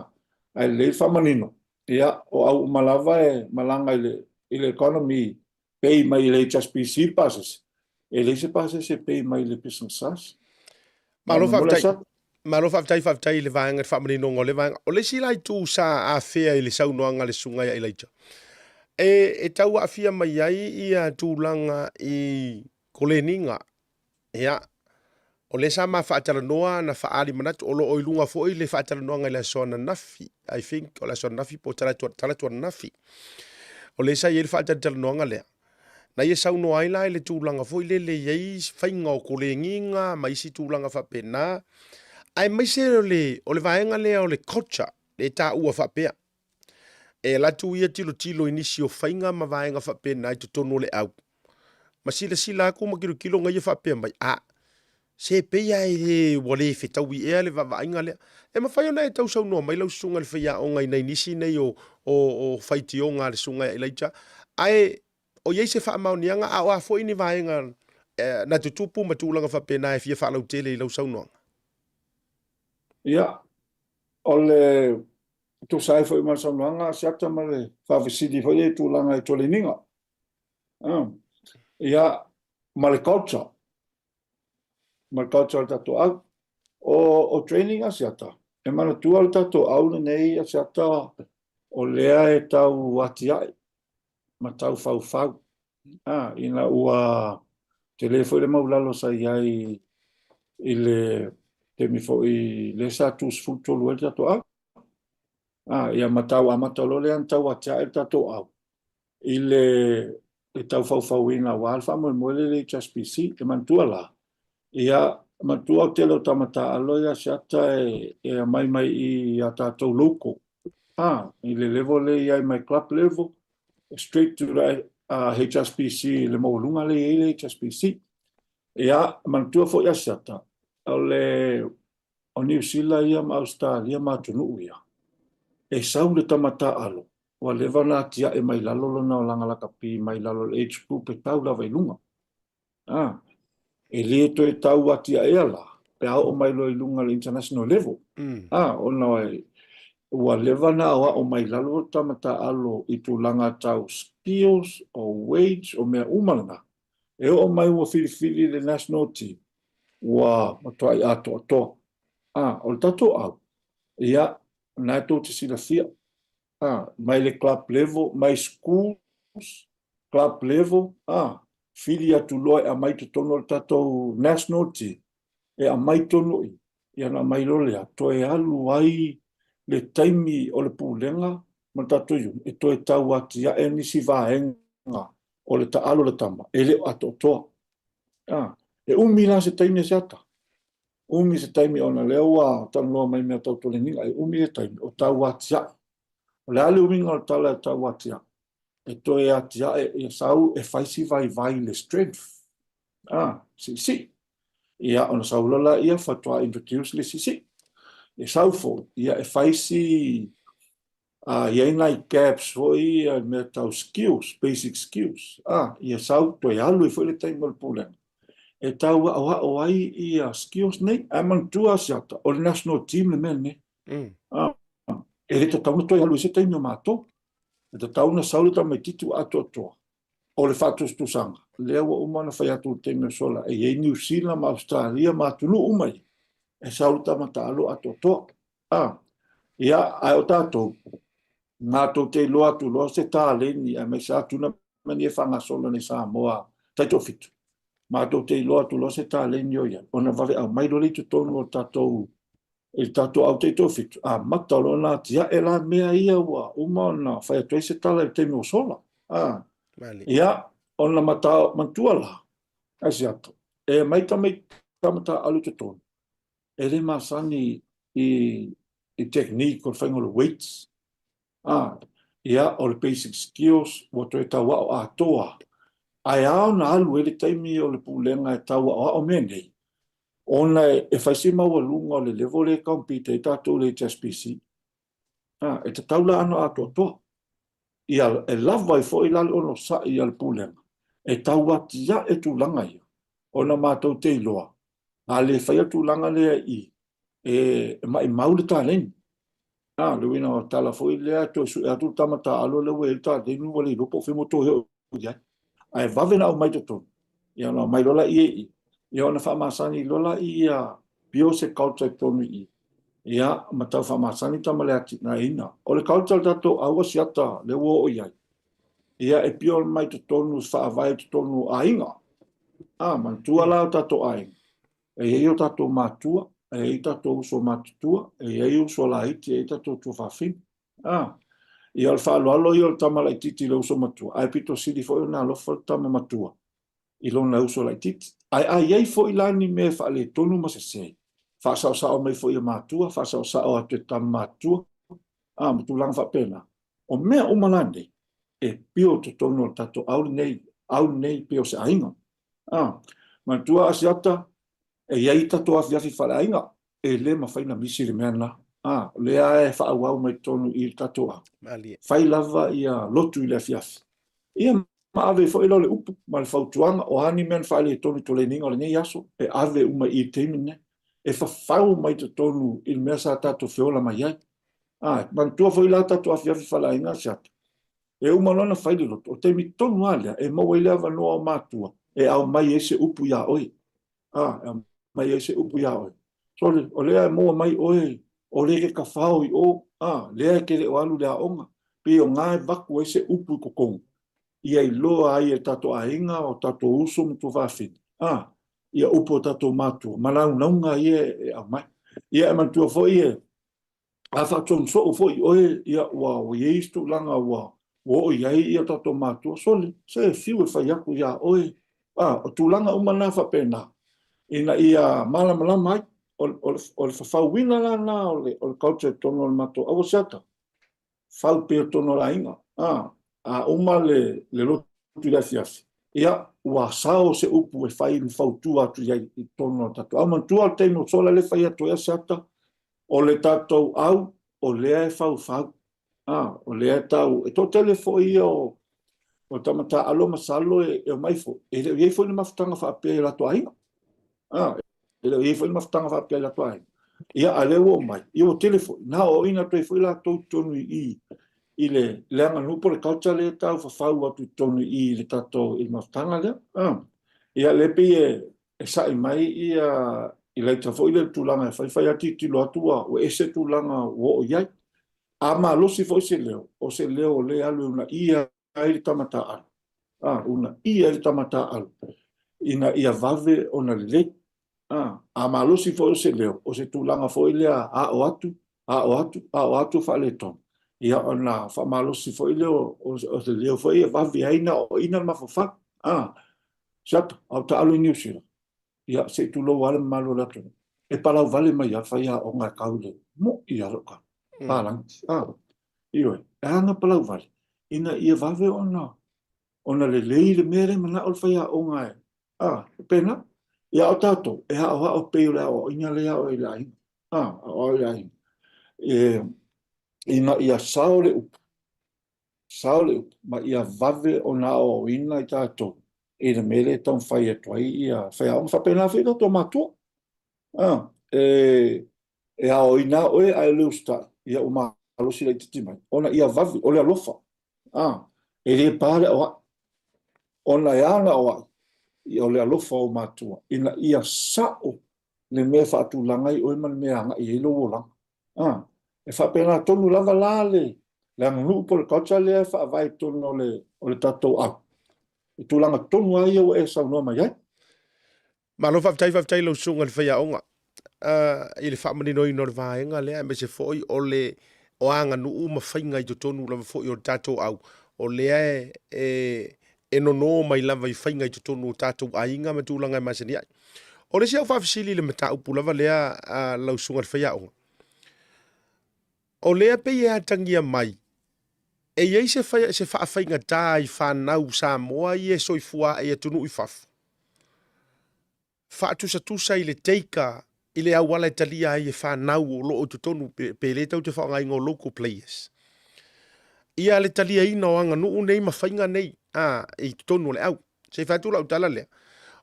ae lelei le faamanino, ia, o au uma lava e malaga i le i le economy pay mai i le HSBC le pasese, e leai se pasese e pay mai i le business class. Malo faafetai. Malo faafetai, faafetai i le vaega i le faamaninoga o lea vaega. O le isi la itu sa afea i le saunoaga a le Susuga ia Elijah, e, e tau aafia mai ai ia tulaga i koleniga Ia, o lea sa ma faatalanoa na faaali manatu, o lo o i luga foi le faatalanoaga i le aso ananafi, I think o le aso ananafi po o talaatu, talaatu ananafi. O lea sa i ai le faatalatalanoaga lea. Na ia saunoa ai la i le tulaga foi lele i ai faiga o kolegiga ma isi tulaga faapena, aemaise o le, o le vaega lea o le culture, le taua faapea. E alu atu ia tilotilo i nisi o faiga ma vaega faapena i totonu o le au, ma silasila atu ma tilotilo na ia faapea mai, a, se pei lava e le, ua le fetaui ea le vaavaaiga lea. E mafai ona e tausaunoa mai lau susuga i le faiaoga i nai nisi nei o, o, o faitioga a le susuga ia Elijah, ae o i ai se faamaoniaga, a o a foi ni vaega na tutupu ma tulaga faapena e fia faalautele i lau saunoaga? Ia, o le tusa ai foi ma le saunoaga a Asiata ma le faafesili foi lea i tulaga i toleniga. Ia, ma le culture, ma le culture o le tatou au. O, o training Asiata, e manatua le tatou au lenei Asiata o lea e tau atiae ma tau faufau. A, ina ua tele foi le maulalo sa i ai i le taimi foi lea sa tu 13 ai le tatou au. A, ia ma tau amata loa lea ona tau atiae le tatou au i le le tau faufauina aua le faamoemoe lea i le HSBC. E manatua la, ia, manatua o le tele o tama taaalo ia Asiata e, e aumai mai i a tatou local, a, i le level lea i ai mai club level, straight to the uh, HSBC, le maualuga lea i ai le HSBC. Ia, manatua foi Asiata, o le o Niu Sila ia ma Ausetalia ma atunuu ia, e sau le tama taaalo, ua leva ona atiae mai lalo lona olaga lakapi mai lalo o le age group e tau lava i luga. A, e le toe tau atiaea la, pe a oo mai loa i luga i le international level. Mm. A, ona e, ua leva ona aoao mai lalo le tama taaalo i tulaga tau skills, o wage, o mea uma lena. E oo mai ua filifili le national team, ua matuai atoatoa. A, o le tatou au, ia, na e tou te silafia, a, mai le club level, mai schools, club level, a, fili atu loa e aumai totonu o le tatou national team, e aumai tonu i, ia ona aumai loa lea, toe alu ai le taimi o le pulega ma le tatou unit e toe tau atiae nisi vaega o le taalo o le tama e le o atoatoa. A, e umi la se taimi e Seata. Umi se taimi ona lea ua talanoa mai mea tau toleniga, e umi le taimi o tau atiae. O le a le uiga o le tala e tau atiae? E toe atiae ia sau e fai si vaivai le strength. A, siisii. Ia, ona sau loa laia faatoa introduce le siisii. E sau foi, ia e fai si a i ai nai gaps foi ia mea tau skills, basic skills. A, ia sau toe alu ai foi le taimi o le pulega e tau aoao ai ia skills nei. Ae manatua Asiata, o le national team le mea lenei. Mm. A, e le tatau ona toe alu i se taimi o matou. E tatau ona sau le tamaitiiti ua atoatoa. O le faatusatusaga, lea ua uma ona fai atu i le taimi ua sola, e i ai Niu Sila ma Ausetalia ma atunuu uma ia, e sau le tama taalo atoatoa. A, ia, ae o tatou, matou te iloa atu loa se taleni aemaise lava tournament ia e faagasolo nei i Samoa taitoafitu, matou te iloa atu loa se taleni o i ai, ona vave aumai loa lea i totonu o le tatou i le tatou au taitoafitu, amata loa ona atiae la mea ia ua uma ona fai atu ai se tala i le taimi ua sola. A, ia, ona mata, manatua la, Asiata, e aumai tama, tama taaalo i totonu, e le masani i, i technique o le faiga o le weights, a, ia, o le basic skills, ua toe tauao atoa. Ae a ona alu ai le taimi o le pulega e tauaoao mea nei, ona e fai si maualuga o le level lea e compete ai tatou i le HSBC. A, e tatau la ona atoatoa. Ia, e lava ai foi la le onosai a le Pulega e tau atiae tulaga ia, ona matou te iloa, a le faia tulaga lea i i, e maimau le taleni. A, le uiga o le tala foi lea, toe sue atu le tama taaalo lea ua i ai le taleni ua le iloa po o fea ua toe oo i ai. Ae vave ona aumai i totonu, ia ona aumai loa lea i i, ia ona faamasani loa lea pure se culture i totonu i i, ia ma tau faamasani tama le atinaeina. O le culture o le tatou au Asiata lea ua oo i ai, ia e pure mai totonu faavae i totonu o aiga. A, manatua la o tatou aiga, e i ai o tatou matua, e i ai tatou uso matutua, e i ai uso laiti, e i ai tatou tuafafine. A, ia o le faaaloalo ia o le tama laitiiti i le uso matua, ae pito sili foi ona alofa le tama matua i lona uso laitiiti. Ae a i ai foi la ni mea e faaletonu ma sese, faasaosao mai foi e matua, faasaosao atu e tama matutua, a, ma tulaga faapena. O mea uma la nei, e pio i totonu o le tatou au lenei, au lenei pei o se aiga. A, manatua Asiata, e i ai tatou afiafi faaleaiga, e le mafai ona misi le mea lena. A, o lea e faaauau mai totonu i le tatou au. Malie. Fai lava ia lotu i le afiafi. Ia ma ave foi la o le upu ma le fautuaga, o a ni mea na faaletonu i toleniga o lenei aso, e ave uma i le taimi lenei. E fafau mai totonu i le mea sa tatou feola mai ai. A, manatua foi la tatou afiafi faaleaiga Asiata, e uma loa ona fai le lotu, o le taimi tonu lava lea e maua ai le avanoa o matua e aumai ai se upu iā oe. A, e aumai ai se upu iā oe. Sole, o lea e maua mai oe, o lea e te tafao i o, a, lea e te le o alu i le aoga. Pei o na e vaku ai se upu i totonu, ia iloa ai e tatou aiga, o tatou uso ma tuafafine, a, ia upu a tatou matua, ma laulauga ia e aumai. Ia e manatua foi e, a faatonu soo foi oe, ia, ua, ua i ai isi tulaga ua, ua oo i ai ia tatou matua, sole, se e fiu e fai atu iā oe. A, o tulaga uma na faapena, ina ia malamalama ai, o, o, o le fafauina la na o le, o le culture i totonu o le matou aua siata. Fau pea totonu o le aiga. A, a uma le, le lotu i le afiafi, ia, ua sao se upu e fai ma fautua atu i ai i totonu o le tatou au. Manatua le taimi o sola le fai atu ai Asiata, o le tatou au, o lea e faufau. A, o lea e tau, e toatele foi ia o, o tama taaalo masalo e, e omai foi, e le o i ai foi ni mafutaga faapea i latou aiga. A, e le o i ai foi ni mafutaga faapea i latou aiga. Ia, a lea ua omai, ia ua tele foi, na aoaoina atu ai foi latou i totonu i i, i le, le aganuu po o le culture lea e tau fafau atu i totonu i i le tatou, i le mafutaga lea. A, ia, lea pei e, e sa'i mai ia Elaita foi lea i le tulaga e fai, fai lava tilotilo atu ua, ua ese tulaga ua oo i ai. A malosi foi se leo, o se leo o lea e alu e uunaia ai le tama taaalo, a, uunaia ai le tama taaalo ina ia vave ona lelei. A, a malosi foi o se leo, o se tulaga foi lea ao atu, ao atu, ao atu faaletonu, ia ona faamalosi foi lea o, o, o se leo foi e vave ai ona aoaoina le mafaufau. A, Siata, a o taalo i Niu Sila, ia, se i tulou lava le mamalu o le atunuu, e palau vale mai lava le faiaoga e kau i le mo'i a lou kau, palagi. A, ioe, e a na palau vale? Ina ia vave ona, ona lelei le mea lea e manao le faiaoga e, a, e pēnā. Ia, o tatou, e aoao pei o le aoaoina lea e ao i le aiga. A, aoao i le aiga. E, ina ia sao le upu, sao le upu, ma ia vave ona aoaoina i tatou i le mea lea e taumafai atu ai ia faiaoga. Faapena foi tatou matua. A, e, e aoaoina oe ae le usitai, ia ua malosi laitiiti mai, ona ia vave, o le alofa. A, e le pa le aoai, ona e a ona aoai, ia o le alofa o matua, ina ia sao le mea e faatulaga ai oe ma le mea e agai ai lou olaga. A, e faapena tonu lava la le, le aganuu po o le culture lea e faavae i totonu o le, o le tatou au. I tulaga tonu lava ia ua e saunoa mai ai. Malo faafetai, faafetai i lau susuga i le faiaoga i le faamaninoina o le vaega lea, aemaise foi o le o aganuu ma faiga i totonu lava foi o le tatou au, o lea e, e nono mai lava i faiga i totonu o tatou aiga ma tulaga e masani ai. O le isi au faafesili i le mataupu lava lea a lau susuga i le faiaoga, o lea pei e atagia mai, e i ai se, se faafaigatā i fanau Samoa ia e soifua ae i atunuu i fafo, faatusatusa i le teika i le auala e talia ai e fanau o lo o i totonu pe le tau te faaaogaina o local players. Ia le taliaina o aganuu nei ma faiga nei a i totonu o le au. Se i fai atu lau tala lea.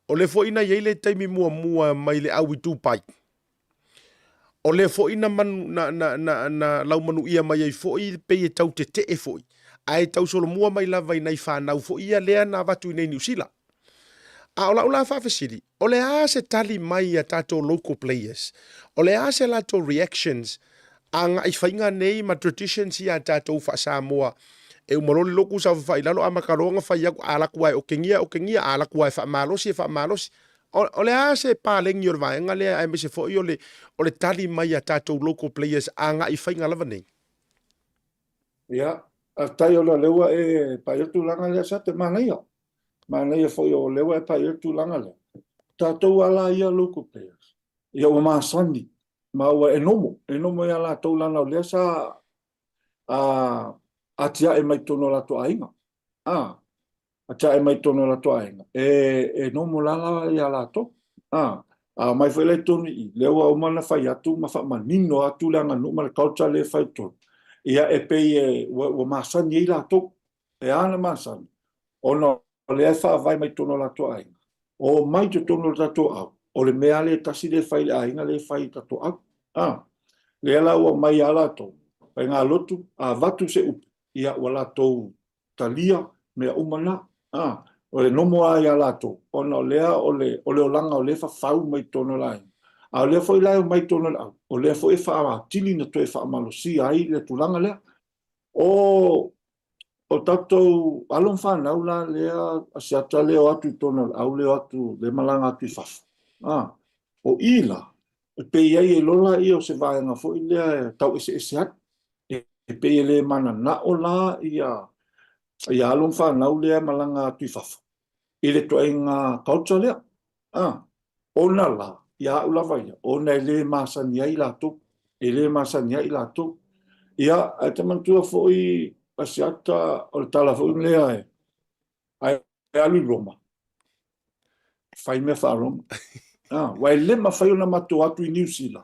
O le foi na i ai le taimi muamua mai le au i Dubai. O lea foi na, manu, na, na, na, na laumanuia mai ai foi pei e tau tetee foi, ae tau solomua mai lava i nai fanau foi ia lea na avatu i nei Niu Sila. A o lau la faafesili, o le a se tali mai a tatou local players? O le a se latou reactions agai faiga nei ma traditions ia a tatou faa-Samoa? E uma loa le loku saofafai i lalo amata loa ona fai atu, a alu atu lava e otegia e otegia, a alu atu lava e faamalosi e faamalosi. O, o le a se paleni o le vaega lea aemaise foi o le, o le tali mai a tatou local players agai faiga lava nei? Ia, faafetai ona o lea ua e pai atu tulaga lea sa te manaia. Manaia foi o lea ua e pai atu tulaga lea. Tatou ala ia local players. Ia ua masani ma ua e nomo, e nomo ia latou lana o lea sa a atiae mai totonu o latou aiga. A, atiae mai totonu o latou aiga, e, e nomo lala ia latou. A, a omai foi la i totonu i i, lea ua uma ona fai atu ma faamanino atu le aganuu ma le culture lea e fai i totonu, ia e pei e, ua, ua masani ai latou. E a ona masani? Ona o lea e faavae mai totonu o latou aiga. Omai i totonu o le tatou au, o le mea lava lea e tasi lea e fai i le aiga lea e fai i le tatou au. A, lea la ua omai lava latou, faigalotu, a avatu se upu, ia ua latou talia mea uma na. A, o le nomo lava ia latou, ona o lea o le, o le olaga o lea e fafau mai totonu o le aiga. A o lea foi la e omai totonu o le au, o lea foi e faaatili na toe faamalosia ai le tulaga lea. O, o tatou alo ma fanau la lea Asiata lea o atu i totonu o le au lea o atu lea malaga atu i fafo. A, o i la, e pei ai e lola ia o se vaega foi lea e tau eseese ai. E pei e le mananao la ia ia alo ma fanau lea e malaga atu i fafo i le ituaiga culture lea. A, ona la, ia au lava ia, ona e le masani ai latou, e le masani ai latou. Ia, ae te manatua foi Asiata, o le tala foi lea e, ae alu i Roma, fai mea faa-Roma. Ah, ua e le mafai ona matou atu i Niu Sila.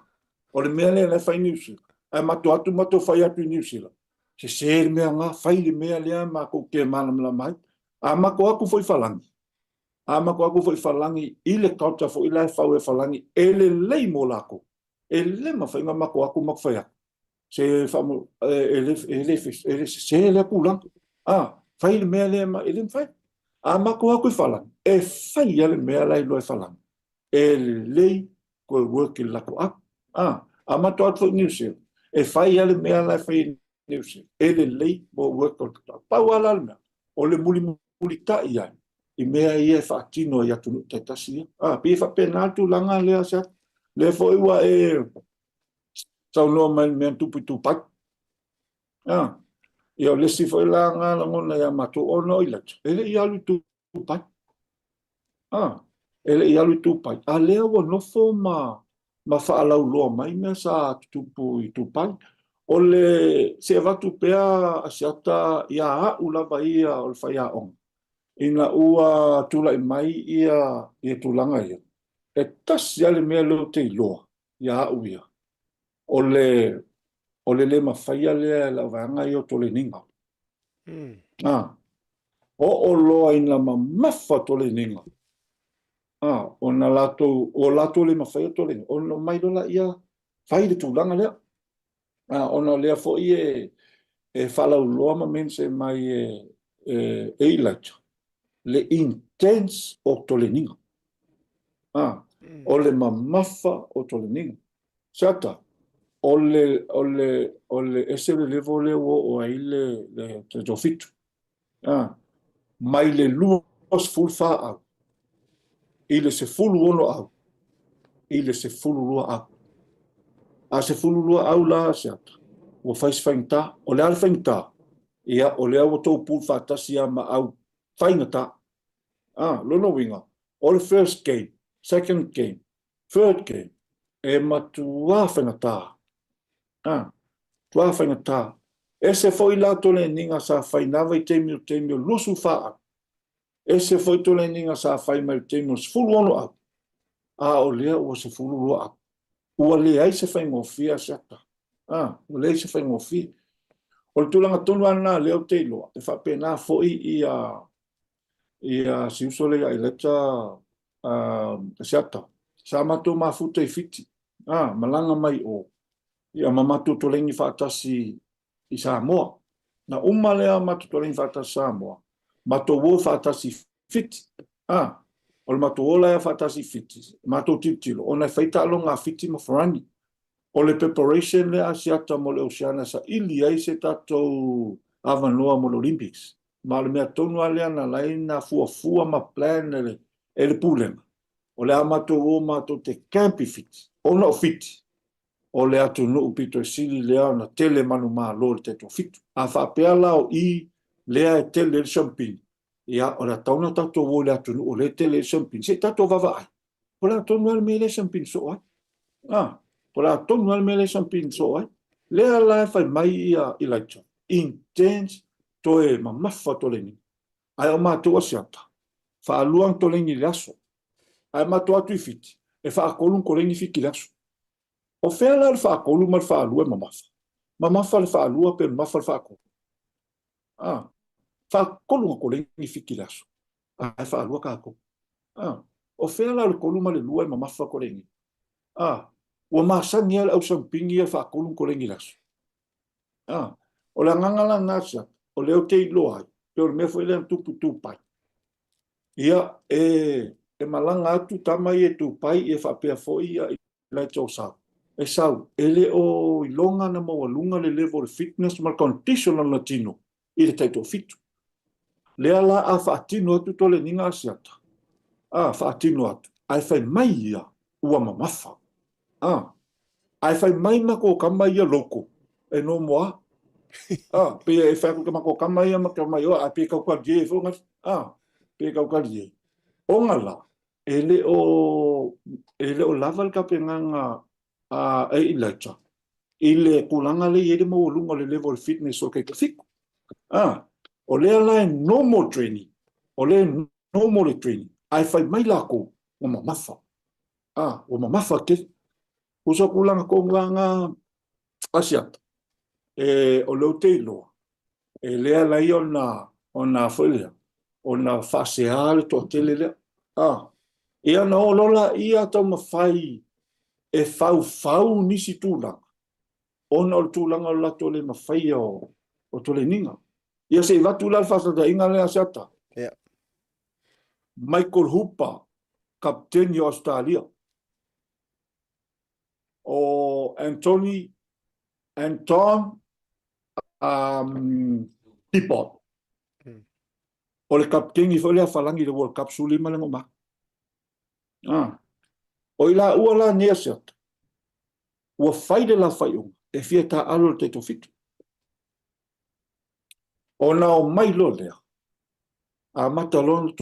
O le mea lea la e fai i Niu Sila. Ae matou atu matou fai atu i Niu Sila. Sese le mea nga, fai le mea lea makou te malamalama ai. A matou atu foi i Falani, a matou atu foi i Falani i le culture foi la e fau e Falani, e lelei mo lakou. E le mafai ona matou atu matou fai atu. Se faamu, e le, e le, e le sese lea tulaga. A, fai le mea lea, e le mafai. A matou atu i Falani, e fai lava le mea la e iloa e Falani. E lelei toe work i le latou app. A, a matou atu foi i Niu Sila, e fai lava le mea la e fai i Niu Sila. E lelei mo work o le latou app. Pau lava la le mea, o le mulimulitai ai i mea ia e faatino i atunuu taitasi ia. A, pei e faapena le tulaga lea, Seati. Lea foi ua e saunoa mai i le mea na tupu i Dubai. A, ia o le isi foi la na lagona ia matou, ona o Elijah, e le i alu i Dubai. A, e le i alu i Dubai. A lea ua nofo ma, ma faalauloa mai mea sa tutupu i Dubai. O le, se avatu pea Asiata ia au lava ia o le faiaoga, ina ua tulai mai ia, ia tulaga ia, e tasi lava le mea lea ou te iloa ia au ia, o le, o le le mafaia lea e lau vaega ia o toleniga. Mm. Ah, oo loa ina mamafa toleniga. Ah, ona latou, o latou le mafaia toleniga, ona omai loa laia fai le tulaga lea. Ah, ona o lea foi e, e faalauiloa ma mense mai e, e, e Elijah, le intense o toleniga. Ah, mm. o le mamafa o toleniga. Siata, o le, o le, o le ese le level lea ua oo ai le, le, le toafitu. Ah, mai le 24 au i le 16 au i le 12 au. A 12 au la Siata, ua fai se faigata. O le a le faigata? Ia, o lea ua tou pule faatasi lava ma au faigata. Ah, lona uiga, o le first game, second game, Third game, e matuā faigata. A, matuā faigata. Ese foi la toleniga sa fai na vaitaimi o taimi o 24 au. Ese foi toleniga sa fai mai le taimi o 16 au. A o lea ua 12 au. Ua leai se faigofie Asiata. A, ua leai se faigofie. O le tulaga tonu lava lena lea ou te iloa, e faapena foi ia ia si uso lea ia Ilaita Asiata. Sa matou mafuta i Fiti, a, malaga mai o, ia ma matou toleni faatasi i Samoa. Na uma lea matou toleni faatasi Samoa, matou o faatasi i Fiti. A, o le matou o la ia faatasi i Fiti, matou tilotilo, ona e fai taaloga a Fiti ma Farani. O le preparation lea a Asiata mo le Oceania saili ai se tatou avanoa mo le Olympics. Ma o le mea tonu lava lea na ala ai ona fuafua ma plan e le, e le Pulega, o le a matou o matou te camp i Fiti, ona o Fiti, o le atunuu pito sili lea ona tele manumalo i le taitoafitu. A faapea la o i lea e tele ai le siampini, ia, o le a tatau ona tatou o i le atunuu o lea e tele ai le siampini, se i tatou vaavaai, po o le a tonu lava le mea lea e siampini soo ai. A, po o le a tonu lava le mea lea e siampini soo ai. Lea la e fai mai ia Elijah, intense, toe mamafa toleni. Ae o matou asiata, faalua ona toleni i le aso. Ae matou atu i Fiti, e faatolu ona toleni Fiti i le aso. O fea la le faatolu ma le faalua e mamafa? Mamafa le faalua pe mamafa le faatolu? A, faatolu ona koleni Fiti i le aso, ae faalua tatou. A, o fea la le tolu ma le lua e mamafa koleni? A, ua masani lava le au sampini ia faatolu ona koleni i le aso. A, o le agaga la lena Siata, o lea ou te iloa ai, pei o le mea foi lea na tupu i Tupai. Ia, e, e malaga atu tama ia i Tupai, ia faapea foi ia Laiti o sau. E sau, e le o iloga ona maualuga le level o le fitness ma le condition o lona tino i le taitoafitu. Lea la a faatino atu toleniga Asiata, a faatino atu, ae fai mai ia ua mamafa. A, ae fai mai matou tama ia local e no moa. A, pei e fai atu ke matou tama ia ma te mai o, ae pei tau talie foi na, a, pei tau talie. Ona la, E le o, e le o lava le tapenaga a Elijah i le tulaga lea e i ai le maualuga o le level o le fitness o le taitoafitu. A, o lea la e normal training, o lea e normal le training, ae fai mai latou ua mamafa. A, ua mamafa tele. Tusa tulaga tonu lava na Asiata, e, o lea ou te iloa, e le ala ai ona, ona foi lea, ona faasea le toatele lea. A, ia ona oo loa laia taumafai e faufau nisi tulaga, ona o le tulaga o le latou le mafaia o, o toleniga. Ia se i avatu la le faataitaiga lea Asiata. Yeah. Michael Hooper, kapiteni o Ausetalia. O Anthony Anton um, Pippot. O le kapiteni foi lea Falani i le World Cup 15 le ma. Ah. O i laua la nei Asiata, ua fai le la faaiuga e fia taaalo le taitoafitu. Ona o mai loa lea, amata loa ona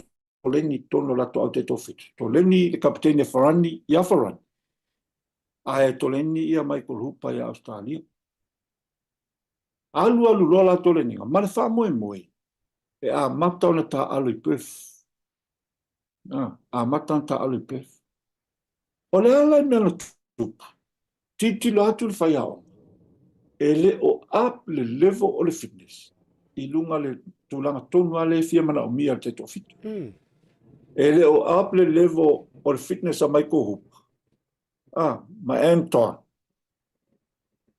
toleni i totonu o latou au taitoafitu. Toleni le kapiteni a Farani ia Farani, ae toleni ia Michael Hooper ia Australia. Alualu loa latou leniga ma le faamoemoe e amata ona taaalo i Perth. Ah, amata ona taaalo i Perth. O le a la le mea na tupu? Tilotilo atu le faiaoga, e le o up le level o le fitness i luga le tulaga tonu lava lea e fia manaomia e le taitoafitu. E le o up le level o le fitness a Michael Hooper ah, ma Anton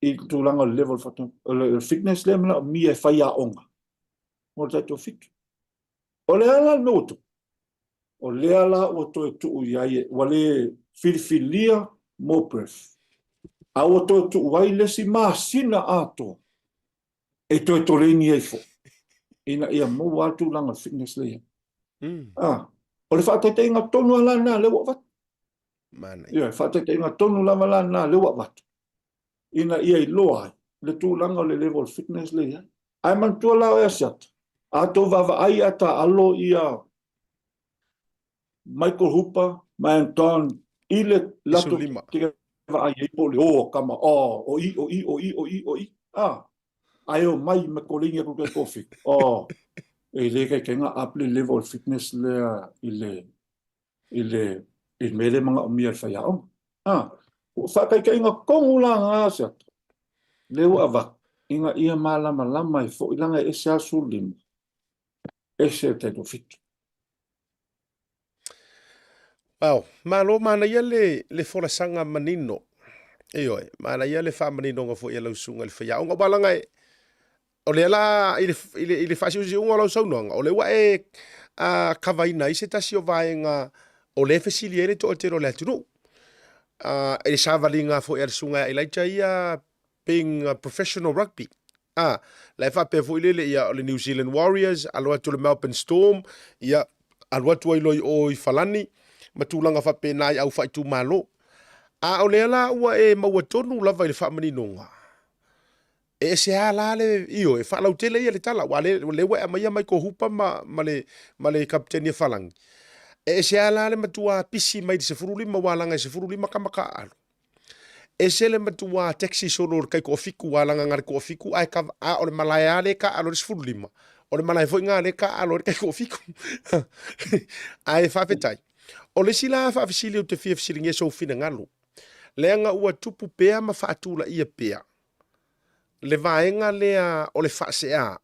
i le tulaga o le level o le fitness lea e manaomia e faiaoga mo le taitoafitu. O le a la le mea ua tupu? O lea la ua toe tuu i ai, ua le filifilia mo Perth, a ua toe tuu ai le isi masina atoa e toe toleni ai foi, ina ia maua lava le tulaga o le fitness lea i ai. Ah, o le faataitaiga tonu lava la lena lea ua avatu. Manaia. Ioe, faataitaiga tonu lava la lena lea ua avatu, ina ia iloa ai le tulaga o le level fitness lea i ai. Ae manatua la oe Asiata, a tou vaavaai a taaalo ia Michael Hooper ma Anton i le latou te vaai ai po o le o a tama, oh, o i, o i, o i, o i, o i, a, ae omai ma koleni atu kai kofi, oh, e le taitaiga up le level fitness lea i le i le, i le mea lea e manaomia e le faiaoga. A, Faataitaiga tonu la na Asiata, lea ua avatu, ina ia malamalama ai foi, leaga e ese lava le 15, ese le taitoafitu. Well, malo manaia le, le folasaga manino. Ioe, manaia le faamaninoga foi a lau susuga i le faiaoga. Aua leaga e, o lea la i le, i le, i le faasiusiuga o lau saunoaga, o lea ua e uh, kavaina ai se tasi o vaega o lea e fesili ai le toatele o le atunuu. Uh, i le savaliga foi a le susuga ia Elijah ia being a professional rugby. Ah, la e faapea foi lele ia o le New Zealand Warriors, alo atu le Melbourne Storm, ia alu atu ai loa i o i Falani, ma tulaga faapena i au faaitumalo. A o lea la ua e maua tonu lava i le faamaninoga, e ese lava la le, ioe, e faalautele ia le tala, aua o lea ua e aumaia Michael Hooper ma, ma le, ma le Kapiteni a Falani. E ese lava la le matua pisi mai i le 15, aua leaga e 15 tama taaalo. Ese le matua taxi solo o le taitoafitu aua leaga na o le toafitu ae kava a o le malae lava lea e taaalo ai le 15, o le malae foi lena lea e taaalo ai le taitoafitu. Ae faafetai. O le isi la faafesili ou te fia fesiligia sou finagalo, leaga ua tupu pea ma faatulaia pea le vaega lea o le faasea.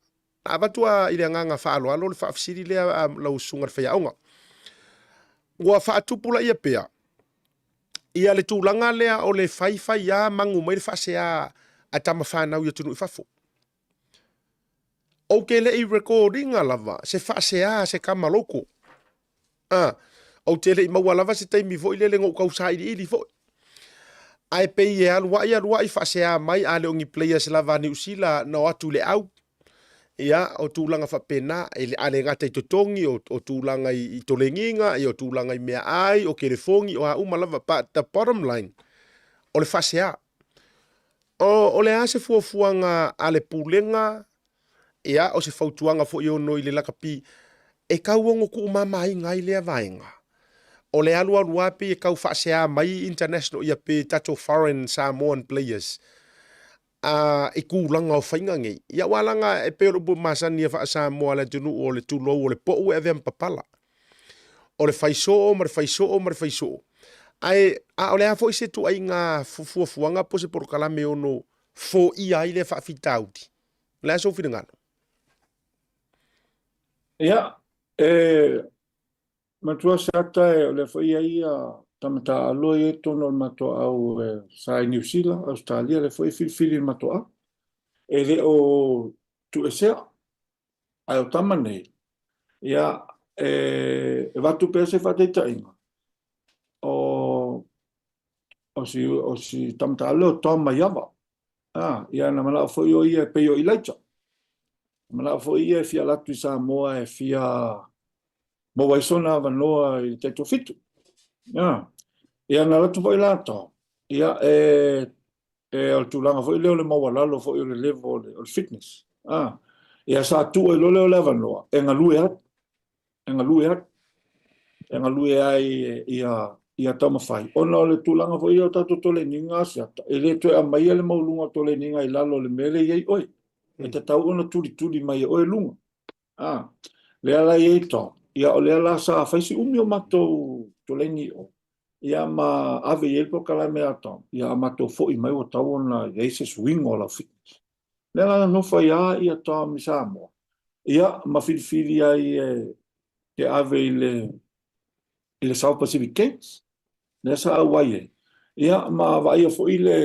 Na avatu a i le agaga faaaloalo le faafesili lea a lau susuga i le faiaoga. Ua faatupulaia pea ia le tulaga lea o le faifaiā magu mai le faasea a tama fanau i atunuu i fafo. Ou te le i record ina lava se faasea a se tama local. A, ou te le i maua lava se taimi foi lele na ou tau sailiili foi. Ae pei e alu ai alu ai faasea mai a le o ni players lava a Niu Sila na o atu i le au. Ia, o tulaga faapena, e le, a le gata i totogi, o, o tulaga i, i tolegiga, ia, o tulaga i meaai, o kelefogi, o a uma lava, but the bottom line, o le faasea. O, o le a se fuafuaga a le Pulega, ia, o se fautuaga foi e ono i le lakapi, e tau ono tuumamaina ai lea vaega? O le alualu lava pei e tau faasea mai international, ia pe tatou foreign Samoan players, a, i tulaga o faiga nei. Ia aua leaga e pei o le upu masani a faa-Samoa a le atunuu o le tulou o le pou e avea ma papala. O le fai soo ma le fai soo ma le fai soo. Ae a o le a foi se ituaiga fuafuaga po o se polokalame e ono foia ai lea faafitauli? O le a sou finagalo? Ia, e matua se ata e o lea foi e i ai ia tama taaalo ia i totonu o le matou au e sa i Niu Sila, Ausetalia, lea foi e filifili i le matou au. E le o tuuesea, Ae o tama nei, ia, e avatu pea se faataitaiga, o, o si, o si tama taalo o Tom Maiava. Ah, ia, na manao foi o ia e pei o Elijah. Na manao foi ia e fia alu atu i Samoa e fia maua ai sona avanoa i le taitoafitu. Ah, ia, na alu atu foi la Tom, ia, e E, o le tulaga foi lea o le maualalo foi o le level o le, o le fitness. Ah, ia sa tuu ai loa lea o le avanoa e galue ai, e galue ai, e galue ai ia, ia taumafai. Ona o le tulaga foi lea o tatou toleniga Asiata, e le toe aumaia le maualuga o toleniga i lalo o le mea lea e i ai oe. E tatau ona tulituli mai e oe luga. Ah, lea la e i ai Tom, ia o lea la sa fai si umi o matou toleni i o, ia ma ave i ai le polokalame a Tom, ia a matou foi mai ua tatau ona i ai se suiga o lau fitness. Lea la na nofo ai lava ia Tom i Samoa, ia ma filifili ai e e ave i le i le South Pacific Games, lea sa auai ai, ia ma vaaia foi le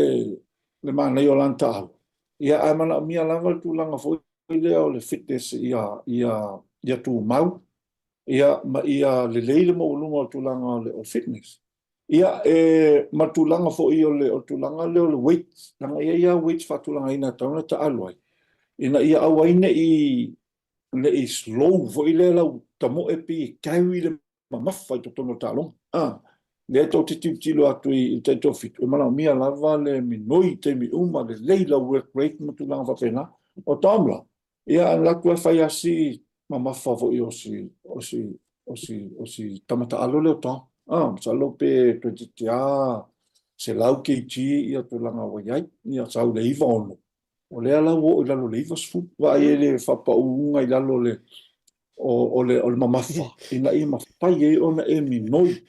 le manaia o lana taalo, ia ae manaomia lava le tulaga foi lea o le fitness ia ia ia tumau ia ma ia lelei le maualuga o le tulaga o le fitness. Ia, e, ma le tulaga foi o le, o le tulaga lea o le weight, leaga e i ai lava weights faatulagaina e tatau ona taaalo ai, ina ia aua ai ne i, ne i slow foi lea lau tamoe pei e carry le mamafa i totonu o le taaloga. A, lea tou te tilotilo atu i le taitoafitu, e manaomia lava le minoi i taimi uma, lelei lau work rate ma tulaga faapena. O Tom la, Ia, alu atu e fai asi mamafa foi o si, o si, o si, o si tama taalo lea o Tom. Ah, masalo pe toeitiiti lava 100 kg ia tulaga ua i ai. Ia, sau i le 96. O lea la ua oo i lalo o le 90. Vaai ai le faapauga i lalo o le, o, o le, o le mamafa, ina ia mafai ai ona e minoi.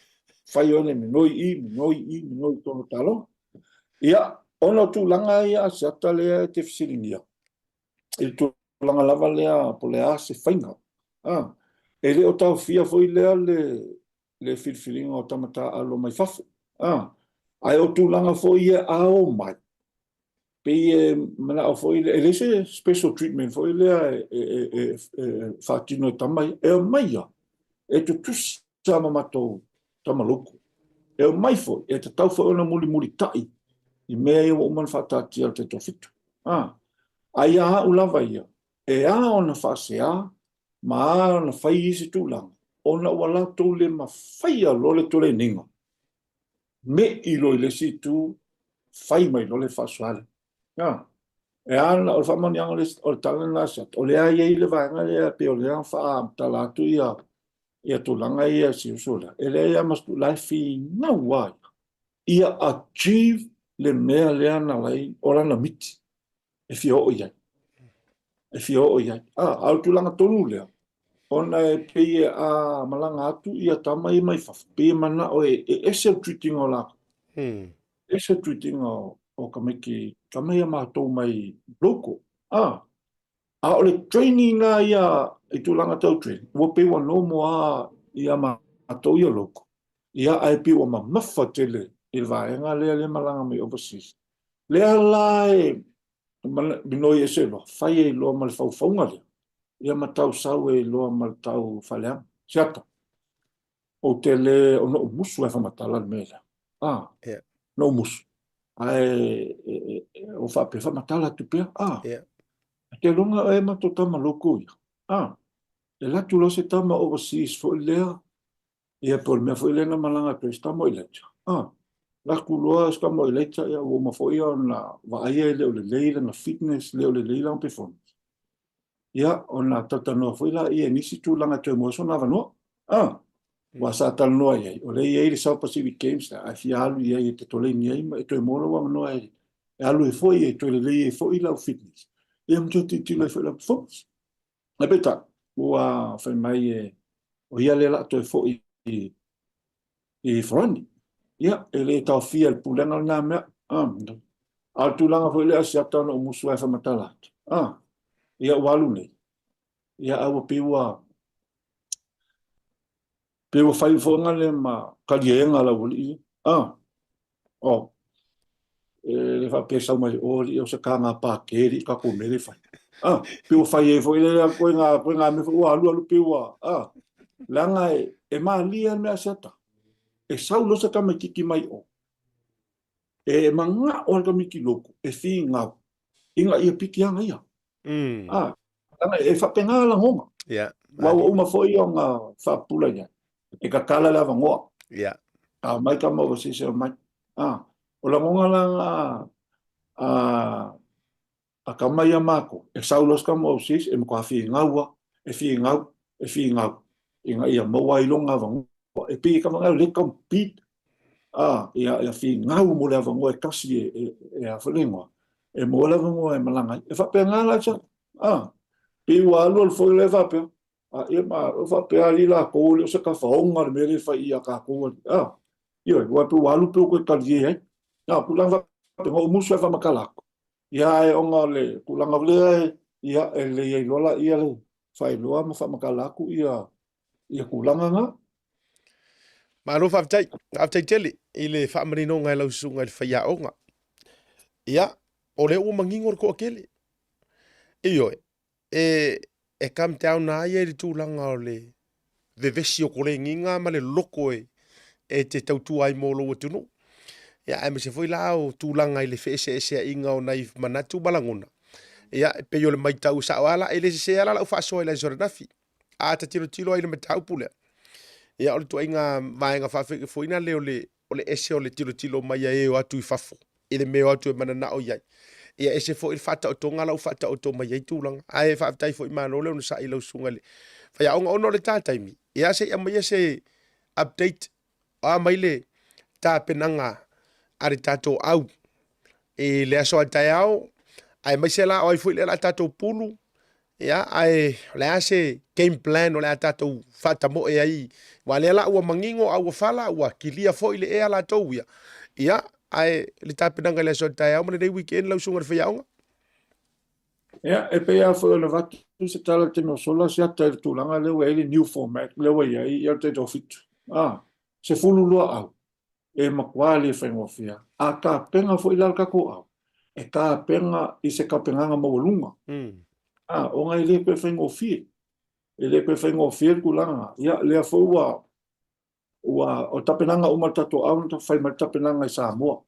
Mafai ona e minoi i, minoi i, minoi i totonu o taaloga. Ia, ona o tulaga ia Asiata lea e te fesiligia, i le tulaga lava lea po o le a se faiga, a, e le o taofia foi lea le, le filifiliga o tama taaalo mai fafo, a, ae o tulaga foi ia a o mai, pei e manao foi lea, e leai se special treatment foi lea e, e, e, e faatino e tama ia, e omai ia, e tutusa ma matou tama local. E omai foi, e tatau foi ona mulimulitai i mea ia ua uma ona faataatia e le Taitoafitu. A, a ia au lava ia, e a ona faasea ma a ona fai isi tulaga, ona ua latou le mafaia loa le toleniga, me'i loa i le isi itu, fai mai loa le faasoa lea. A, e a ona, o le faamaoniaga o le tala lena a Siata, o lea e i ai le vaega lea, pei o lea na faamatala atu ia ia tulaga ia si uso lea, e leai lava ma se la e finau lava ia, ia achieve le mea lea na lai o lana miti e fia oo i ai. E fia oo i ai. Ah, a o le tulaga tonu lea, ona e pei e a malaga atu ia tama ia mai fafo, pei e manao e, e ese le treat ina o latou. Ese le treat ina o, o tamaiti, tama ia matou mai local. Ah, A o le training la ia i tulaga tau training, ua pei ua normal lava ia matou ia local, ia ae pei ua mamafa tele i le vaega lea lea e malaga mai overseas. Lea la e minoi ese loa, fai ai loa ma le faufauga lea, ia ma tau sau ai loa ma le tau faaleaga. Siata, ou te le, o noʻu musu ae faamatala le mea lea. Ah, yeah. Noʻu musu. Ae e, e, e, o faapea faamatala atu pea. Ah, yeah. Te longa e ma to tama loko ia. Ah, e latu loa se tama overseas foi lea, ia po o le mea foi lea na malaga atu ai se tama o Elijah. Ah, latu loa se tama o Elijah, ia ua uma foi ona vaaia e le o lelei lana fitness, le o lelei lana performance. Ia, ona talatalanoa foi laia i nisi tulaga e toe maua ai sona avanoa. Ah, aua sa talanoa i ai, o lea e i ai le South Pacific Games lea, ae fia alu i ai e te toleni ai ma e toe maua lou avanoa e alu ai foi, e toe lelei ai foi lau fitness, ia ma toe tilotilo ai foi i lau performance. Ae peitai, ua fai mai e, o ia lea o le a toe foi i i Farani. Ia, e le taofia e le pulega lena mea. A, a o le tulaga foi lea siata ona ou musu ai faamatala atu. A, ia ua alu nei. Ia, a ua pei ua, pei ua fai foi le ma kaliega lau alii. A, o, e le faapea sau mai o alii o se kāga pākē alii kākou mea le fai. A, pei ua fai ai foi lea koe ngā, koe ngā mea foi ua alu alu pei ua, a, leaga e, e mālie a le mea siata. E sau loa se tamaititi mai o, e manga'o a le tamaiti loku, e fīgau, ina ia piki ana ia. A, leaga e faapena lagona. Yeah. Aua ua uma foi ona faapupula i ai. E tatala le avanoa. Yeah. A omai tama overseas e omai. A, o lagona la na a, a tama ia mākou, e sau loa se tama overseas, e matua fīgau a, e fīgau, e fīgau, ina ia maua ai lona avanoa. E pei e tama le compete, a, ia, ia fīgau mo le avanoa e kasi e, e, e a foi le igoa, e maua le avanoa e malaga ai. E faapena la sa, a, pei ua alu alu foi lea faapea, a, ia ma, o faapea alii lakou e le o se tafaoga le mea lea e fai ia kākou alii, a, ioe, aua pei ua alu pei ua toe talie ai. A, tulaga faapena, o musu e faamatala atu. Ia, ae ona o le tulaga lea e, ia, e lelei ai loa laia le faailoa ma faamatala atu ia, ia tulaga na. Malo faafetai, faafetai tele i le faamaninoga e lau susuga i le faiaoga. Ia, o lea ua manino le toatele. Ioe, e, e come down a ia i le tulaga o le vevesi o koleniga ma le loko e, e te tautua ai mo lou atunuu. Ia, aemaise foi la o tulaga i le feeseeseaiga o nai manatu ma lagona. Ia, e pei o le maitau sao lava la, e le sese lava la lau faasoa i le aso ananafi. A ta tilotilo ai i le mataupu lea, ia o le ituaiga vaega faafefoina lea o le, o le ese o le tilotilo mai a e o atu i fafo i le mea o atu e mananao i ai. Ia ese foi le faataotoga la ua faataoto mai ai tulaga. Ae faafetai foi malo le onosai i lau susuga i le faiaoga ona o le ta taimi. Ia se i aumaia se update o a mai le tapenaga a le tatou au i le aso a taeao, aemaise la o ai foi lea o le a tatou pulu. Ia, ae o le a se game plan o le a tatou faatamoe ai, aua o lea la ua manino a ua fala, ua kilia foi le ea latou ia. Ia, ae le tapenaga i le aso a taeao ma lenei weekend lau susuga i le faiaoga. Ia, e pei lava foi ona avatu se tala i le taimi ua sola se ata i le tulaga lea ua i ai le new format lea ua i ai, ia o le taitoafitu. A, 12 au, e matua le faigofie. A tapena foi la le tatou au, e tapena i se tapenaga maualuga. A, ona e le toe faigofie. E le toe faigofie le tulaga lena. Ia, lea foi ua, ua, o tapenaga uma a le tatou au na fai mai le tapenaga i Samoa.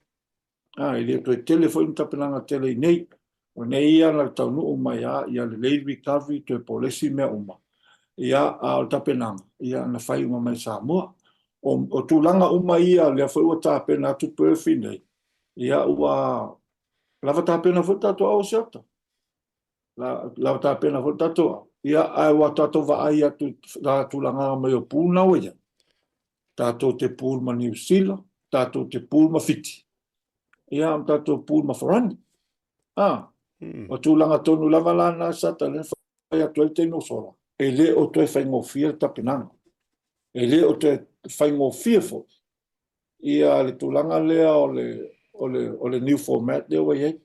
A, e le toe tele foi ni tapenaga tele i inei. O nei ia na taunuu mai a, ia lelei le recovery, toe polesi mea uma. Ia, a o le tapenaga, ia na fai uma mai Samoa. O, o tulaga uma ia, lea foi ua tapena atu Perth i nei, ia ua lava tapena foi le tatou au o Seota. La, lava tapena foi le tatou au. Ia, ae ua tatou vaai atu i la tulaga mai o pool na ua i ai. Tatou te pool ma Niu Sila, tatou te pool ma Fiti. Ia, ma tatou pool ma Farani. Ah, o tulaga tonu lava la na sa ta lea fai atu ai le taimi o sola. E le o toe faigofie le tapenaga. E le o toe faigofie foi ia le tulaga lea o le, o le, o le new format lea ua i ai.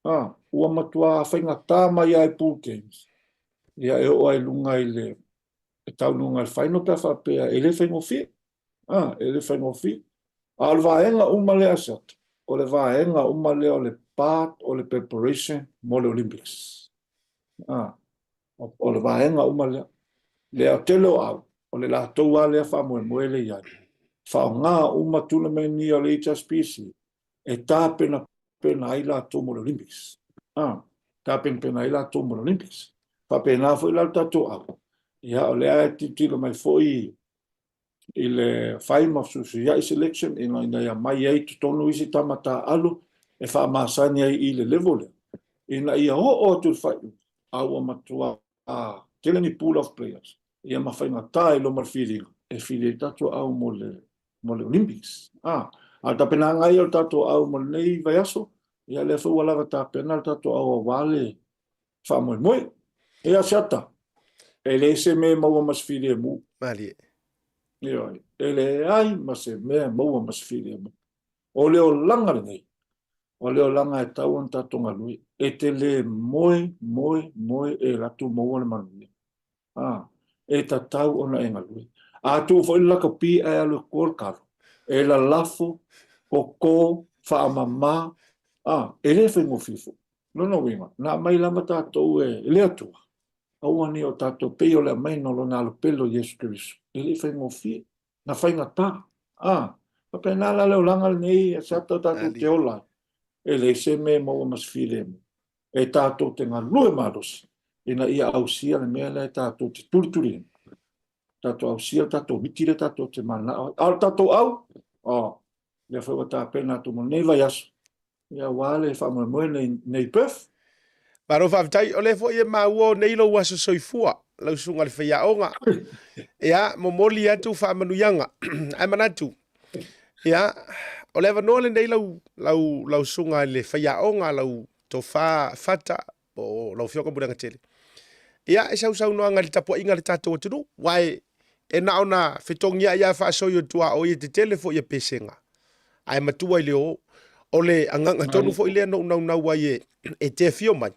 Ah, ua matua faigata mai lava i pool games. Ia e oo ai i luga i le e taunuuga i le final pe a faapea e le faigofie. Ah, e le faigofie. A o le vaega uma lea a Celtic, o le vaega uma lea o le part o le preparation mo le Olympics. Ah, o le vaega uma lea. Lea o tele o au, o le latou lava lea faamoemoe lea i ai. Faaaoga uma tournament ia o le HSBC e tapenapena ai latou mo le Olympics. Ah, tapenapena ai latou mo le Olympics. Faapena foi la le tatou au. Ia, o lea e tilotilo mai foi i le fai ma fesuisuiai selection ina ina ia mai ai i totonu isi tama taaalo e faamasani ai i le level lea, ina ia oo atu i le faaiuga a ua matua tele ni pool of players ia ma faigata i loma le filiga e fili ai tatou au mo le mo le Olympics. A, a o le tapenaga ia o le tatou au mo lenei vaiaso, ia lea foi ua lava tapena le tatou au aua le faamoemoe. Ia Siata, e leai se mea e maua ma se filemu. Malie. Ioe, e leai ma se mea e maua ma se filemu. O le olaga lenei, o le olaga e tatau ona tatou galue. E te le moe, moe, moe e alu atu maua le manuia. A, e tatau ona e galue. A tuu foi le lakapi ae alu e ko le kalo, e lalafo, koko, faamama, a, e le faigofie foi. Lona uiga, na aumai lava tatou e le Atua, aua ne i o tatou pei o le aumaiga o Lona Alo pele o Iesu Keriso, e le i faigofie, na faigata. A, faapena la le olaga lenei e sata o tatou te ola ai, e leai se mea e maua ma se filemu, e tatou te galue malosi ina ia ausia le mea lea e tatou te tulituliina, tatou ausia le tatou miti lea tatou te mananao ai. A o le tatou au, o, lea foi ua tapena atu mo lenei vaiaso, ia aua le faamoemoe nei, nei Perth. Malo faafetai, o lea foi e maua o nei lou aso soifua, lau susuga i le faiaoga. Ia, momoli atu faamanuiaga. Ae manatu, ia, o le avanoa lenei lau, lau, lau susuga i le faiaoga, lau tofa Fata, po o lau Afioga Muliagatele. Ia, e sausaunoaga i le tapuaiga a le tatou atunuu, aua e, e na ona fetogiai lava faasoi o tuaoi e tetele foi a pesega, ae matua i le o. O le agaga tonu foi lea na ou naunau ai e, e te afio mai,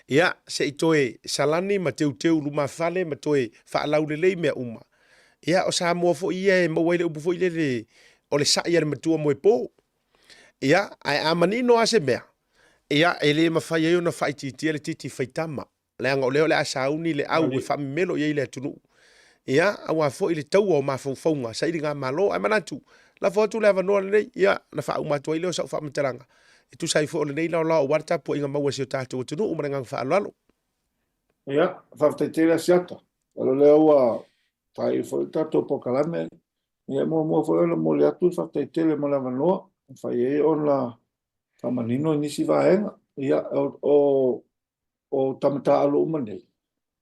ia, se i toe salani ma teuteu lumafale ma toe faalaulelei mea uma. Ia, o Samoa foi ia e maua ai le upu foi lele, o le sa'i a le matua moepo. Ia, ae a manino lava se mea, ia, e le mafai ai ona faaitiitia le titi faitama, leaga o lea o le a sauni le au e faamemelo i ai le atunuu. Ia, aua foi le taua o mafaufauga sailigamalo. Ae manatu, lafo atu le avanoa lenei, ia, ona faauma atu ai lea o sau faamatalaga, e tusa ai foi o lenei laolao aua le tapuaiga maua a si o tatou atunuu ma le agaga faaaloalo. Ia, faafetai tele Asiata. O lea ua faaiu foi le tatou polokalame. Ia, e muamua foi ona momoli atu le faafetai tele mo le avanoa e mafai ai ona faamanino i nisi vaega. Ia, o, o, o tama taaalo uma nei,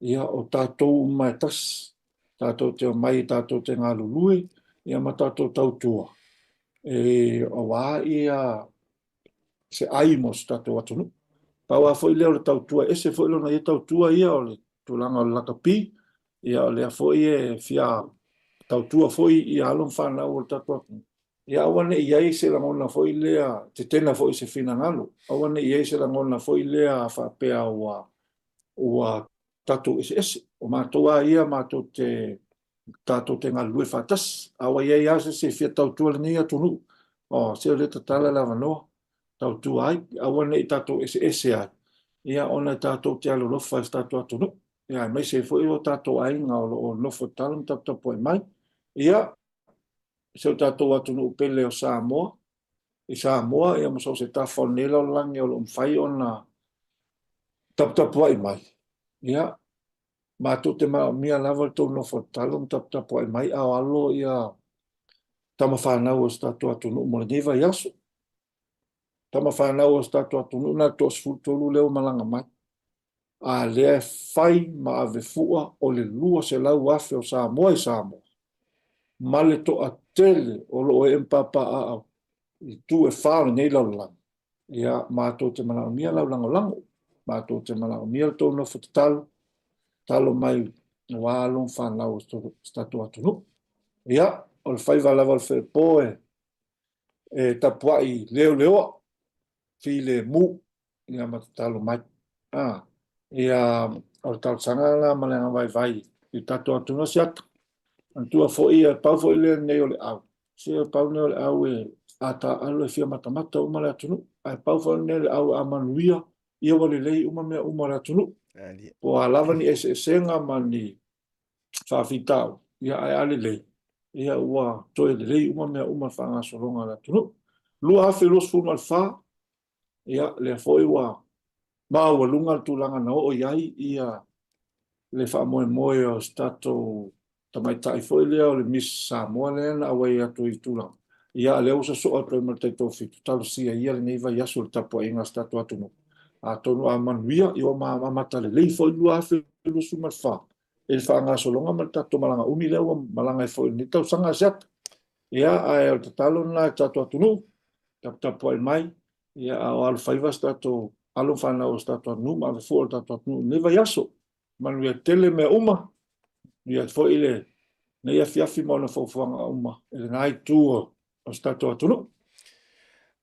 ia, o tatou uma e tasi, tatou te omai tatou te galulue, ia ma tatou tautua, e, aua ia se ai mo se tatou atunuu. Pau lava foi lea o le tautua, e ese foi lona ia tautua ia o le tulaga o le lakapi, ia o lea foi e fia tautua foi ia alo ma fanau o le tatou atunuu. Ia aua ne i i ai se lagona foi lea, tetena foi i se finagalo, aua ne i i ai se lagona foi lea faapea ua ua tatou eseese. O matou lava ia matou te tatou te galulue faatasi. A ua i ai lava se isi e fia tautua lenei atunuu, oh, se o lea e tatala le avanoa, tautua ai, aua ne i tatou eseese ai, ia ona e tatou te alolofa i si tatou atunuu, ia aemaise ai foi o tatou aiga o lo o nofo tatalo ma taputapuai mai. Ia, si o tatou atunuu pele o Samoa, i Samoa ia ma so o se tafa o lenei lalolagi o lo o mafai ona taputapuai mai, ia, matou te manaomia lava le tou nofo tatalo ma taputapuai mai a o alo ia tama fanau o si tatou atunuu mo lenei vaiaso. Tama fanau o si tatou atunuu na le toa-13 lea ua malaga mai. A lea e fai ma ave fua o le 200,000 o Samoa i Samoa, ma le toatele o lo o ee ma papaaao i itu e fa o lenei lalolagi. Ia, matou te manaomia lau lagolago, matou te manaomia le tou nofo tatalo, tatalo mai aua alo ma fanau o si tatou atunuu. Ia, o le faiva lava o le feepo e, e tapuai leoleoa, filemu, ia ma tatalo mai. Ah, ia, o le talosaga lena ma le agaga vaivai i le tatou atunuu Asiata. Manatua foi, e pau foi lea nei o le au. Se pau lenei o le au e a taaalo e fia matamata uma le atunuu. Ae pau foi lenei o le au a manuia, ia ua lelei uma mea uma o le atunuu. Po o a lava ni eseesega ma ni faafitauli, ia ae a lelei, ia ua toe lelei uma mea uma i le faagasologa a le atunuu. 2024, Ia, lea foi ua maualuga le tulaga na oo i ai ia le faamoemoe o se tatou tamaitai foi lea o le Miss Samoa lea na auai atu i tulaga. Ia, a lea ua sosoo atu ai ma le taitoafitu, talosia ia lenei vaiaso i le tapuaiga a si tatou atunuu. Atonu a manuia, ia ua amata lelei foi le 2024 i le faagasologa ma le tatou malaga umi lea ua malaga ai foi i lenei tausaga Asiata. Ia, ae o le tatalo lena i le tatou atunuu, taputapuai mai, ia, a o alofaiva si tatou alo ma fanau o si tatou atunuu ma ave fua o le tatou atunuu i lenei vaiaso. Manuia tele mea uma, manuia foi lenei afiafi ma ona fuafuaga uma i lena itu o si tatou atunuu.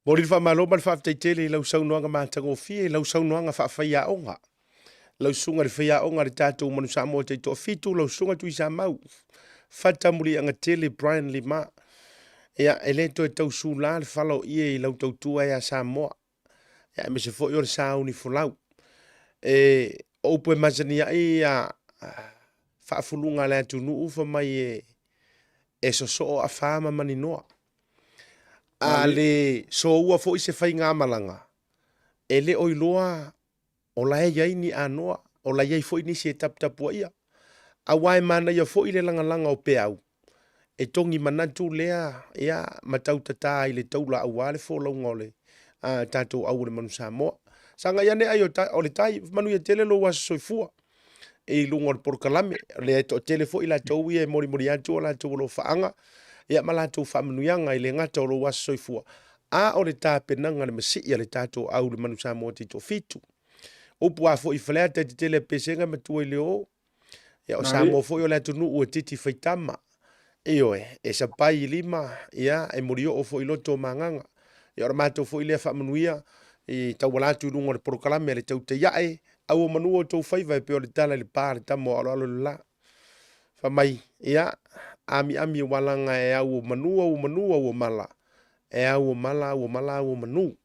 Momoli le faamalo ma le faafetai tele i lau saunoaga matagofie, i lau saunoaga faafaiaoga. Lau susuga i le faiaoga a le tatou Manu Samoa Taitoafitu, lau susuga Tuisamau, Fata Muliagatele Brian Lima. Ia, e le toe tau sula le fala o ie i lau tautua ia Samoa. Ia, aemaise foi o le sauni folau. E, o upu e masani ai ia faafuluga a le atunuu fa mai e, e sosoo afa ma maninoa. A le soua foi se faigamalaga, e le o iloa o la e i ai ni anoa, o la e i ai foi nisi e taputapuaia. Aua e manaia foi le lagalaga o peau, e togi manatu lea ia ma tautatā i le taula aua le folauga o le a, tatou au o le Manu Samoa. Sagai ane ai o, ta, o le tai, manuia tele lou aso soifua i luga o le polokalame. O lea e toatele foi latou ia e molimoli atu o latou alofaaga ia ma latou faamanuiaga i le gata o lou aso soifua, a o le tapenaga le masii a le tatou au le Manu Samoa Taitoafitu. Upu a foi i Faleata e tetele a Pesega e matua i le o. Ia, o Samoa foi o le atunuu e titi faitama. Ioe, e sapai i lima, ia, e mulioo foi i loto o magaga. Ia, o le matou foi lea faamanuia i tauala atu i luga o le polokalame a le Tautai Ae, au o manu o tou faiva e pei o le tala i le pa a le tama o Aloalo i le la. Fai mai, ia, amiami ua laga e au o manu, au o manu, au o mala. E au o mala, au o mala, au o manu.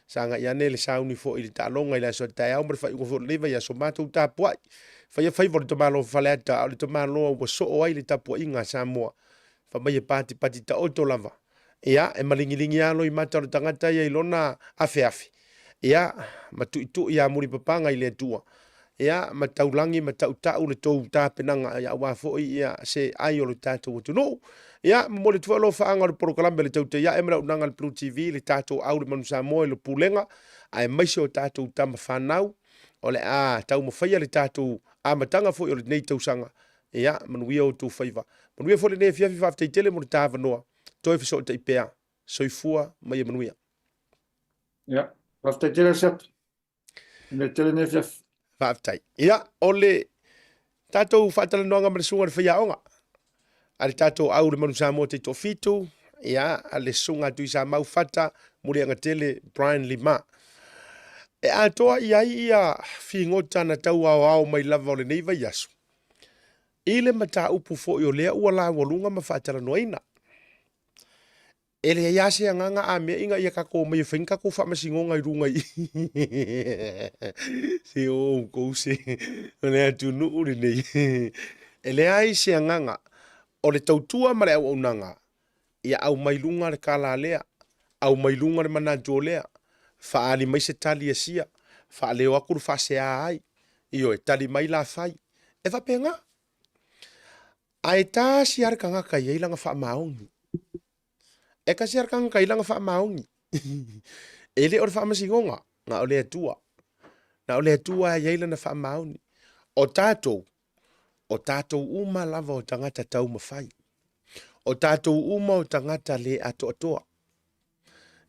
Sagai ane le sauni foi i le taaloga i le aso a taeao ma le faaiuga foi o lenei vaiaso, matou tapuai. Faia faiva o le tamaloa Faleata, a o le tamaloa ua soo ai le tapuaiga a Samoa. Fai mai e patipati taoto lava. Ia, e maligi lava loimata o le tagata ia i lona afeafe, ia, ma tuitui a mulipapaga i le Atua, ia, ma taulagi ma tautau le tou tapenaga, ia, aua foi ia, se ai o le tatou atunuu. Ia, momoli atu foi alofaaga o le polokalame a le Tautai Ae ma le Auaunaga a le Blue TV, le tatou au le Manu Samoa i le Pulega, aemaise o tatou tama fanau, o le a taumafaia le tatou amataga foi o lenei tausaga. Ia, manuia outou faiva. Manuia foi lenei afiafi, faafetai tele mo le ta avanoa. Toe fesootai pea. Soifua ma ia manuia. Ia, faafetai tele Asiata. Manuia tele lenei afiafi. Faafetai. Ia, o le tatou faatalanoaga ma le susuga i le faiaoga a le tatou au le Manu Samoa Taitoafitu, ia, a le susuga a Tuisamau Fata Muliagatele Brian Lima. E atoa i ai ia figota na tau aoao mai lava o lenei vaiaso i le mataupu foi o lea ua laualuga ma faatalanoaina. E leai lava se agaga a mea ina ia tatou omai e fai ni tatou faamasinoga i luga i se o outou se o le atunuu lenei. E leai se agaga o le tautua ma le auaunaga ia aumai luga le tala a lea, aumai luga le manatu o lea, faaali mai se tali a sia, faaleo atu le faasea ai, ioe, tali mai la fai. E faapena. Ae tasi lava le tagata e i ai lana faamaoni. E tasi lava le tagata e i ai lana faamaoni. E le o le faamasinoga, na o le Atua. Na o le Atua e i ai lana faamaoni. O tatou, o tatou uma lava o tagata taumafai. O tatou uma o tagata le atoatoa.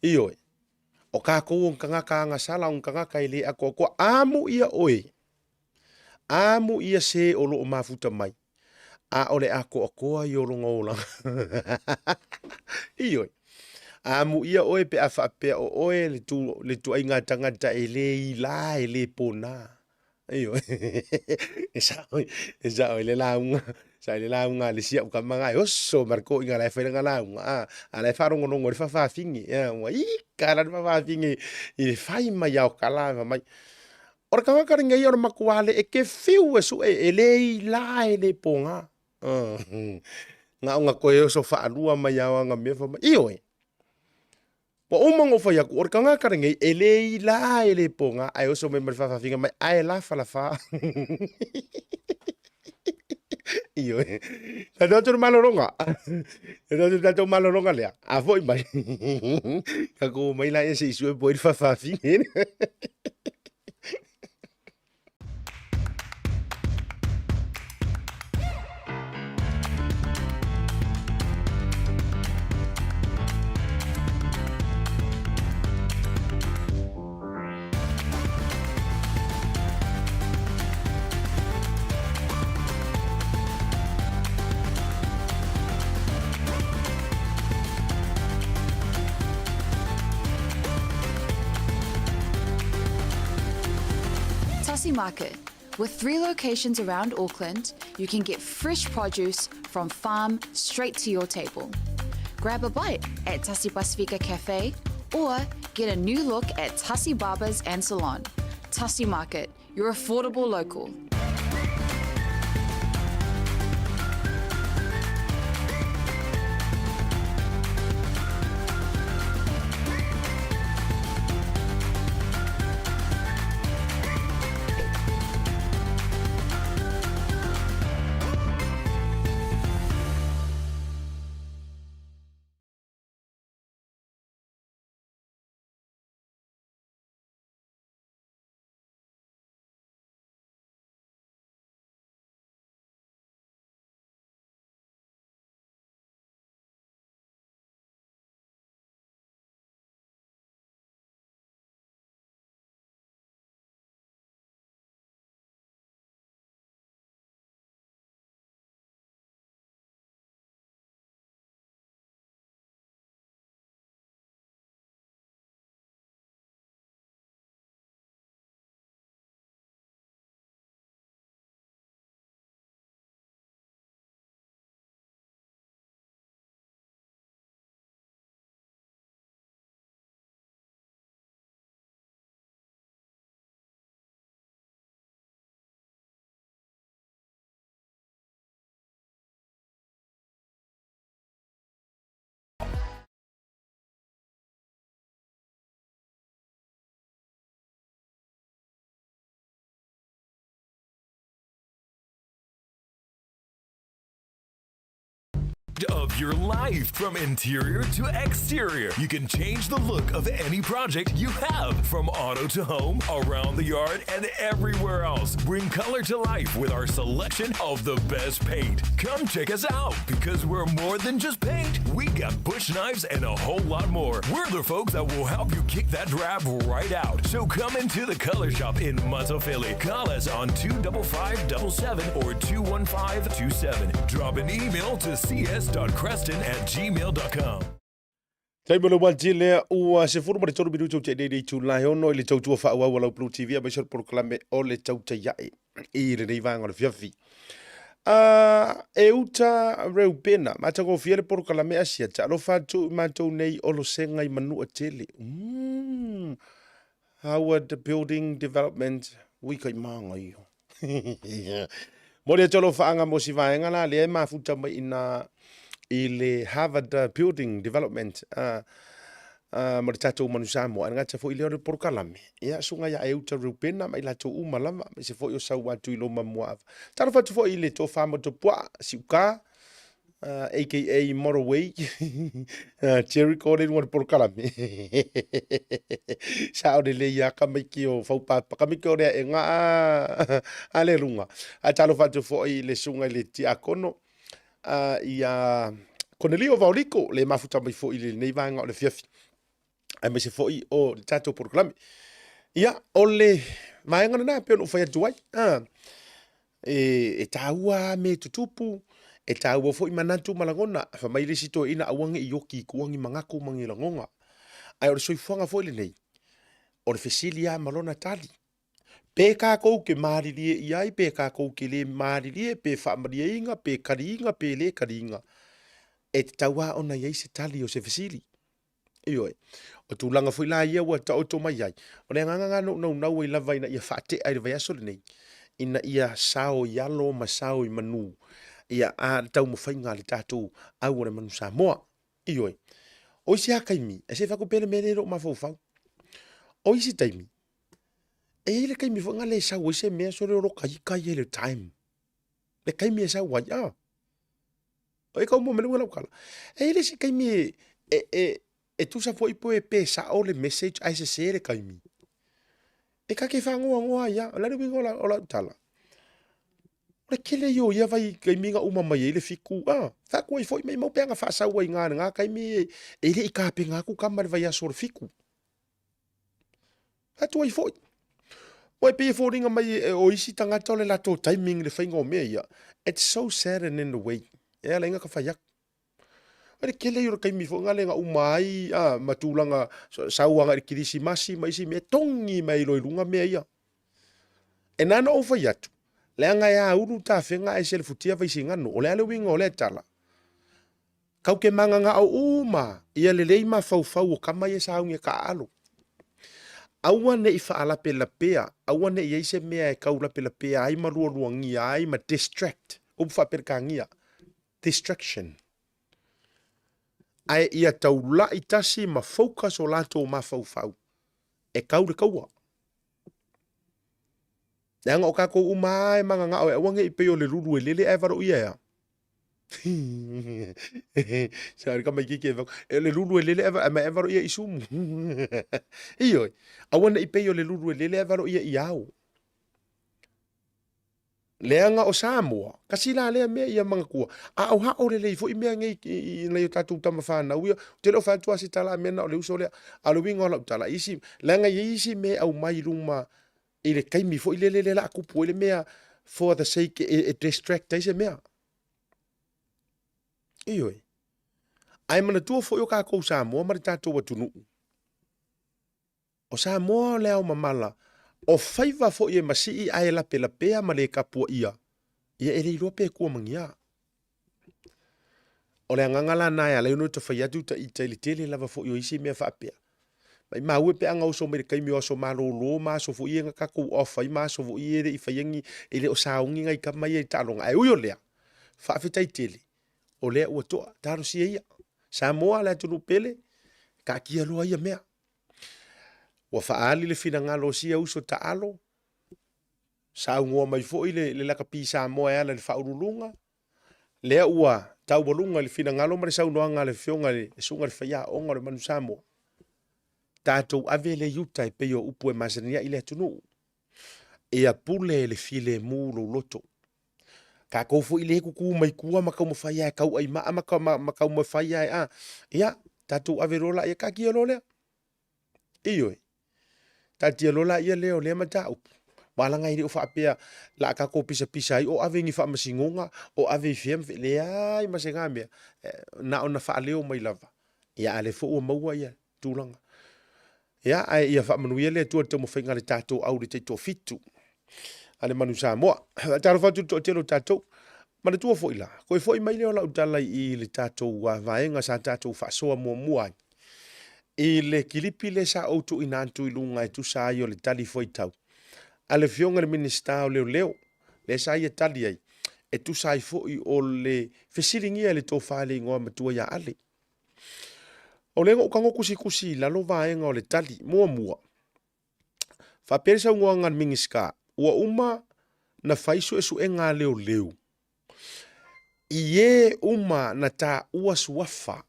Ioe, o tatou o tagata agasala, o tagata e le atoatoa. Amuia oe Amuia se o lo o mafuta mai, a o le atoatoa ia o lona olaga. Ioe. Amuia oe pe a faapea o oe le, tu, le tuaiga tagata e le ila, e le pona. Ioe. E sao, e sao i le lauga, sao i le lauga a le isi au tama na e oso ma le toeaina la e fai lana lauga, a, a la e faalogologo i le faafafine. Ua ika la le faafafine i le fai mai lava o tala ma mai. O le tagata lenei o le matua le e te fiu e sue, e le ila e le pogā. Na ona toe oso faalua mai lava o ana mea fai mai, ioe, ua uma ona ou fai atu, o le tagata lenei e le ila e le pogā, ae oso mai ma le faafaafina mai, ae lafalafa. Ioe. Tatou atu le malologa. Tatou atu le tatou malologa lea. A foi mai. Tatou omai laia se i sue po o ai le faafafine. Tasi Market. With three locations around Auckland, you can get fresh produce from farm straight to your table. Grab a bite at Tasi Pasifika Cafe or get a new look at Tasi Barbers and Salon. Tasi Market, your affordable local. project of your life. From interior to exterior, you can change the look of any project you have. From auto to home, around the yard, and everywhere else. Bring color to life with our selection of the best paint. Come check us out because we're more than just paint. We got bush knives and a whole lot more. We're the folks that will help you kick that drab right out. So come into the Color Shop in Philly. Call us on 25577 or 21527. Drop an email to cs.creston at gmail.com. Taimi o le wati lea ua 13 minuti o te nei tū ono i le tautua faaauau a lau Blue TV aemaise o le polokalame o le tautai ae i lenei vaega o le fiafi. Uh, e uta Reubena, matagofie le polokalame Asiata, alofa atu i matou nei o Losega i Manua tele. Mm. Howard Building Development, ui kai mānga ia. Moli atu alofaanga mo si vaega la lea e mafuta mai ina i le Harvard Building Development uh, uh, mo le tatou manu Samoa. Ana ngata foi lea o le porokalame. Ia, sunga ia e uta Rupena mai latou uma lava, mai se foi o sau atu i loma muaava. Talofa atu foi i le tofa mo topua, siuka, uh, aka Motorway, uh, Jericho le lunga le porokalame. Sa o le le ia ka mai ki o faupapa, ka mai ki o lea e ngā a le lunga. A talofa atu foi i le sunga i le tiakono, uh, ia Konelio Vaoliko, le mafuta mai foi i lenei vaega o le fiafi. Aemaise foi o le tatou porokalame. Ia, o le vaega lena pei ona ou fai atu ai. Ah, e, e tāua a me tutupu, e tāua foi manatu ma lagona. Fa mai le isi toeaina aua ne i oki i tua ni manatu ma ni lagona. Ae o le soifuaga foi lenei, o le fesili lava ma lona tali. Pe kākou ke malilie i ai, pe kākou ke lē malilie, pe faamalieina, pe kaliina, pe lē kaliina, e tatau lava ona i ai se tali o se fesili. Ioe. O tulaga foi la ia ua taoto mai ai, o le agaga lena na ou naunau ai lava ina ia faatea i le vaiaso lenei, ina ia sao i alo ma sao i manu, ia a le taumafaiga a le tatou au o le manu Samoa. Ioe. O isi lava taimi, e se i fai atu pea le mea lea i lou mafaufau. O isi taimi, e i ai le taimi foi lea e sau ai se mea sole o loka ika ia i le time. Le taimi e sau ai, ah. E kau mo mele lau kala. E i le isi taimi e, e, e, e tusa foi po e pe sao le message ae sese le taimi. E kake whangoangoa ia, o le uiga o la, o lau tala. O le kele ia o ia vai taimi na uma mai ai le fiku, ah, whaku ai foi mai mau peanga whaasau ai ngā ngā taimi e, e le i kāpenga aku kama le vai aso o le fiku. Atu ai foi. Ua e pei e foliga mai e o isi tagata o le latou timing i le faiga o mea ia. It's so sad and in the way. E ala ai na ka fai aku. O le kele ia o le taimi foi na le na uma ai a, ma tulaga sau agai i le kirisimasi ma isi mea, togi mai loa i luga mea ia. E na ona ou fai atu, leaga e aulu tafega ae selefutia vaisigano. O le a le uiga o lea tala? Kau ke mangangao uma ia lelei mafaufau o kama ia sauni e taaalo. Aua ne i faalapelapea, aua ne i ai se mea e kau lapelapea ai ma lualuagia ai ma distract, upu faaperekania, distraction. Ae ia taulai tasi ma focus o latou mafaufau e kau le kaua. Leaga o kakou uma lava e mangangao e aua ne i pei o le lulu e lele ae valoia e a. Sorry, ka mai kiki e E le lulu e lele ae mai valo ia i sumu. Ioe, aua ne i pei o le lulu e lele ae valo ia i ao. Leaga o Samoa, kasi la lea mea ia manatua. A o hao lelei foi mea nei i nai o tatou tama whanau ia, te leo whaitua se tala a mea na o le uso lea. A o le uiga o lau tala, isi, leaga i ai isi mea e aumai i luma i le taimi foi lele lea la a kupu ai le mea for the sake e, e distract ai se mea. Ioe. Ae manatua foi o kākou Samoa ma le tatou atunuu. O Samoa o le ao mamala, o faiva foi e masii ae lapelapea ma le kapuaia, ia e le iloa pe kua magia. O le agaga la na e ala ai ona ou fai atu ita i le tele lava foi o isi mea faapea. Maimau e pe a gauso mai le taimi o aso malolo ma aso foi ia na tatou off ai ma aso foi ia e le i faia ni, e le o sauni nai tama ia i taaloga. Ae ui o lea, faafetai tele, o lea ua toa, talosia ia. Samoa le atunuu pele, taatia loa ia mea. Ua faaali le finagalo o sia uso taalo, saunoa mai foi le, le lakapi Samoa e ala i le faauluuluga. Lea ua taualuga i le finagalo ma le saunoaga a le Afioga i le Susuga i le Faiaoga o le Manu Samoa, tatou ave lea i uta e pei o upu e masani ai le atunuu, ia pule le filemu lou loto. Tatou foi lea e tutu mai tua ma taumafai lava e tauaimaa ma taumafai lava e a, ia, tatou ave loa laia, taatia loa lea. Ioe. Taatia loa laia lea o lea mataupu. Aua leaga e le o faapea la a tatou pisapisa ai o ave i ni faamasinoga, o ave i fea ma fea. Leai ma se na mea. Na ona faaleo mai lava. Ia a o lea foi ua maua ia tulaga. Ia, ae ia faamanuia le Atua i le taumafaiga a le tatou au i le taitoafitu a le Manu Samoa. Faatalofa atu i le toatele o tatou. Manatua foi la, toe foi mai lea o lau tala i le tatou vaega sa tatou faasoa muamua ai i le kilipi lea sa ou tuuina atu i luga e tusa ai o le tali fuaitau a le Afioga i le Minisita o Leoleo, lea sa ia tali ai e tusa ai foi o le fesiligia e le Tofa i le Igoa Matua ia Ale. O lea na ou tago tusitusi i lalo vaega o le tali. Muamua, faapea le saunoaga a le Minisita, ua uma na fai suesuega a leoleo i e uma na taua suafa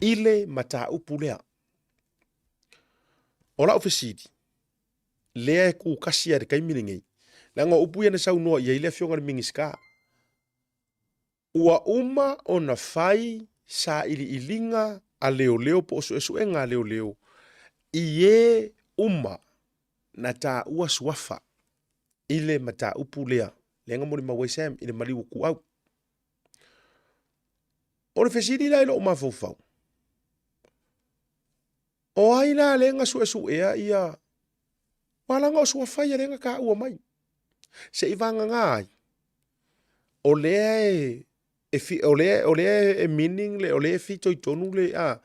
i le mataupu lea. O lau fesili, lea e tu kasi lava i le taimi lenei, leaga o upu ia na saunoa i ai le Afioga i le Minisita, Ua uma ona fai sailiiliga a leoleo po o suesuega a leoleo i e uma na taua suafa i le mataupu lea, lea na molimau ai Sam i le maliu o Tuau. O le fesili la i lou mafaufau, o ai la lea na suesuea ia, aua leaga o suafa ia lea na taua mai. Se i vagana ai, o lea e, e fi, o lea, o lea e meaning le, o lea e fitoitonu le, a,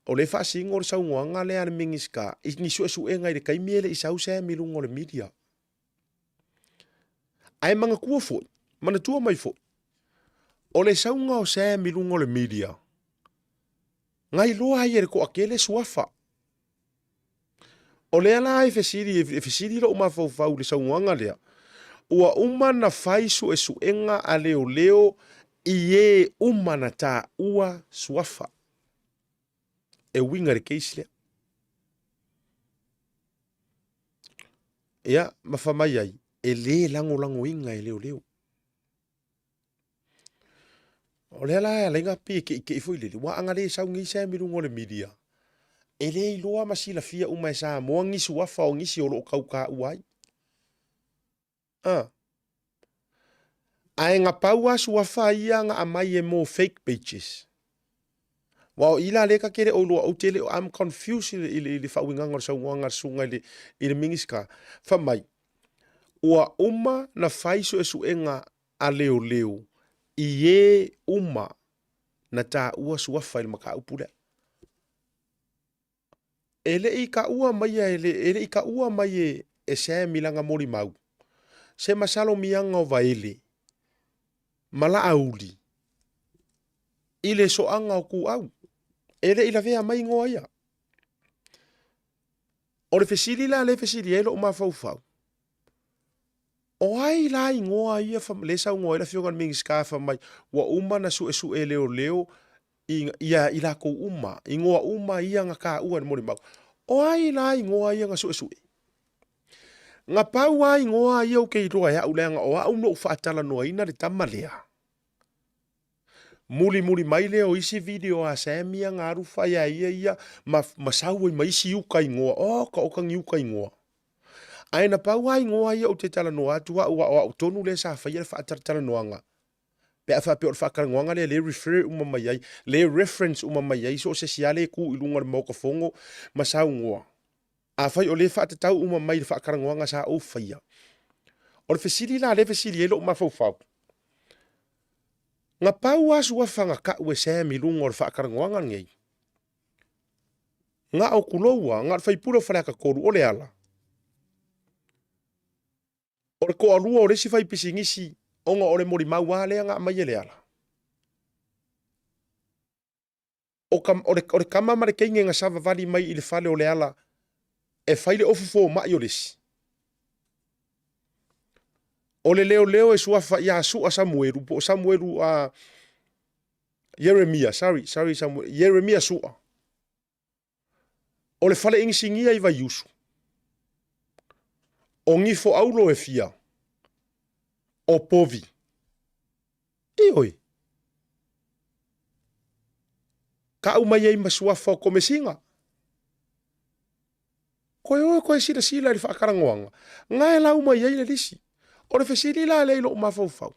o lea e faasino le saunoaga lea a le Minisita i ni suesuega i le taimi e le i sau Sam i luga o le media. Ae manatua foi, manatua mai foi, o le sauga o Sam i luga o le media, na iloa ai e le toatele suafa. O lea la e fesili, e fesili lou mafaufau i le saunoaga lea, ua uma na fai suesuega a leoleo i e uma na taua suafa e uiga i le case lea. Ia, ma fai mai ai, e le lagolagoina e leoleo. O lea la e ala ai ona pei e ke'ike'i foi lele, aua ana le sau nei Sam i luga o le media, e le iloa ma silafia uma e Samoa ni suafa o nisi o lo o tau taua ai. A. Ae na pau lava suafa ia na aumai e mo fake pages. Aua o i la lea ta te le o iloa, ou te le o, I'm confused i le, i le, i le faauigaga o le saunoaga a le susuga i le, i le Minisita. Fai mai, ua uma na fai suesuega a leoleo i ē uma na taua suafa i le mataupu lea. E le i taua mai e le, e le i taua mai e, e Sam i lana molimau se masalomiaga o Vaele ma Laauli i le soaga o Tuau. E le i lavea mai igoa ia. O le fesili la lea e fesili ai lou mafaufau, o ai la igoa ia lea e saunoa ai le Afioga i le Minisita fai mai ua uma ona suesue e leoleo ia i latou uma, igoa uma ia na taua e le molimau. O ai la igoa ia na suesue? Na pau lava igoa ia ou te iloa e au leaga o au na ou faatalanoaina le tama lea. Mulimuli mai lea o isi video a Sam ia na alu fai a ia ia ma, ma sau ai ma isi uka igoa. Oka oka ni uka igoa. Ae na pau lava igoa ia ou te talanoa atu au, o au tonu lea sa faia le faatalatalanoaga. Pe a faapea o le faatalanoaga lea lea e refer uma mai ai, lea e reference uma mai ai so o se isi lava lea e tu i luga o le Maota Fono ma saunoa. Afai o lea e faatatau uma mai i le faatalanoaga sa ou faia. O le fesili la lea e fesili ai lou mafaufau, na pau lava suafa na tau e Sam i luga o le faatalanoaga lenei, na o tulou lava, na o le sui usufono o Faleata 3, o Leala, o le toalua o le isi faipisinisi ona o le molimau lava lea na aumai e Leala. O, ka, o, le, o le tama ma le teine na savavali mai i le fale o Leala e fai le ofu fomai o le isi. O le leoleo e suafa ia Sua Samuelu po o Samuelu a Ieremia, sorry, sorry Samuel, Ieremia Sua. O le fale inisinia i Vaiusu. O Gifo Aulo e fia. O Povi. Ioe. Kau mai ai ma suafa o Komesiga. Koe oe koe silasila i le faakalagoaga, na e lau mai ai le lisi. O le fesili la lea i lou mafaufau.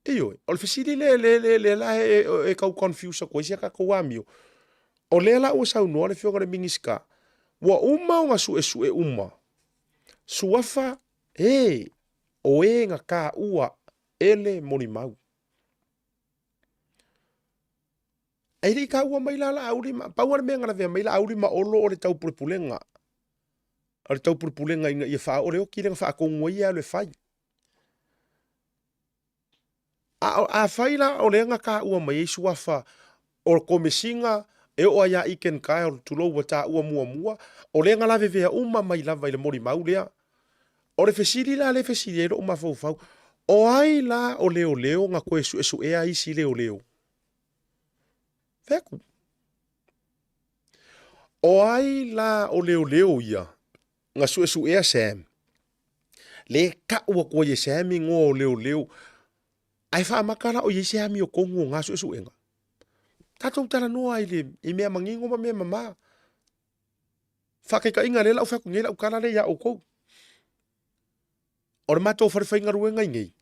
Ioe, o le fesili lea le, le, le la e, e, e tau confuse atu ai si a tatou amio. O lea la ua saunoa le afioga i le Minisita, ua uma ona suesue uma suafa e o e na taua e le molimau. E le i taua mai la Laauli ma, pau lava le mea na lavea mai Laauli ma Olo o le taupulepulega. O le taupulepulega ina ia faaoo le oti lea na faatonu ai e alu e fai. A afai la o lea na taua mai ai suafa o le Komesina e oo lava ia Eakin Kyle tulou ua taua muamua, o lea na lavevea uma mai lava i le molimau lea. O le fesili la lea e fesili ai lou mafaufau, o ai la o leoleo na toe suesuea isi leoleo? Fai atu. O ai la o leoleo ia na suesuea Sam? Le tau atu ai e Sam igoa o leoleo. Ae faamata la o i ai se amiotonu o na suesuega? Tatou talanoa i le i mea manino ma mea mama. Faataitaiga lea la u fai atu nei lau tala lea ia outou. O le matou fale faigaluega i nei,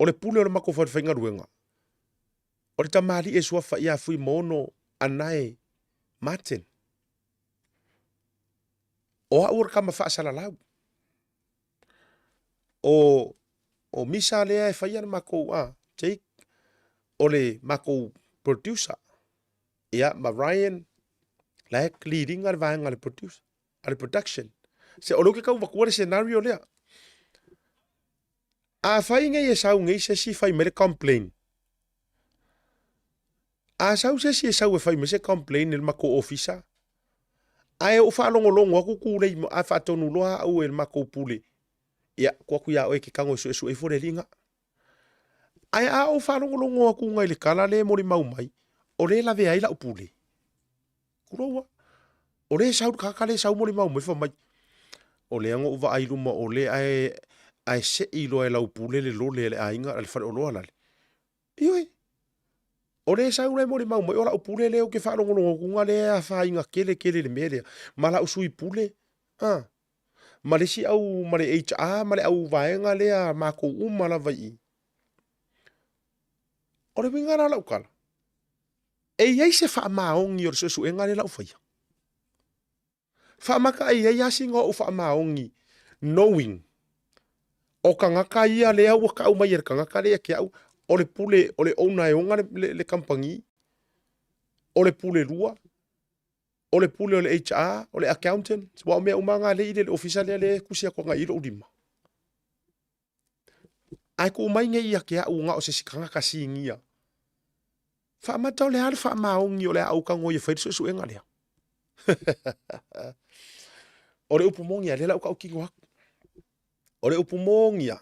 o le pule o le matou fale faigaluega, o le tamalii e suafa ia Fuimaono Anae Martin. O au o le tama faasalalau. O, o Misa lea e faia le matou, a, Jake, o le matou producer. Ia, ma Ryan, la e lead ina le vaega a le producer, a le production. Se o lea ou te tau avatua le scenario lea. Afai nei e sau nei se isi fai mai le complain. A sau se isi e sau e fai mai se complain i le matou ofisa, ae ou faalogologo atu tulei a faatonu loa au e le matou pule, ia, tuu atu ia oe e te tago e suesue ifo le alii na. Ae a ou faalogologo atu i le tala lea e molimau mai, o lea e lavea ai lau pule. Tulou a. O lea e sau le tagata lea e sau molimau mai fai mai, o lea na ou vaai i luma o lea ae, ae sei loa e lau pule le lole a le aiga a le faleoloa lale. Ioe. O lea e sau la e molimau mai o lau pule lea ou te faalogologo atu na lea e afaina tele tele i le mea lea. Ma lau sui pule, a, ma le isi au, ma le HR ma le au vaega lea a matou uma lava i i. O le uiga la o lau tala, E i ai se faamaoni o le suesuega lea la u faia? Faamata e i ai lava sina ou faamaoni knowing o tagata ia lea ua tau mai e le tagata lea ia te au o le pule o le owner e ona le, le, le kamupani, o le pule lua, o le pule o le HR, o le accountant, aua o mea uma na lea e i le ofisa lea lea e tusi atu agai i lou lima. Ae tuu mai nei ia te au na o se isi tagata sinia. Faamata o le a le faamaoni o le a ou tago ai e fai le suesuega lea? O le upu moni a, lea la ua tautino atu. O le upu moni a,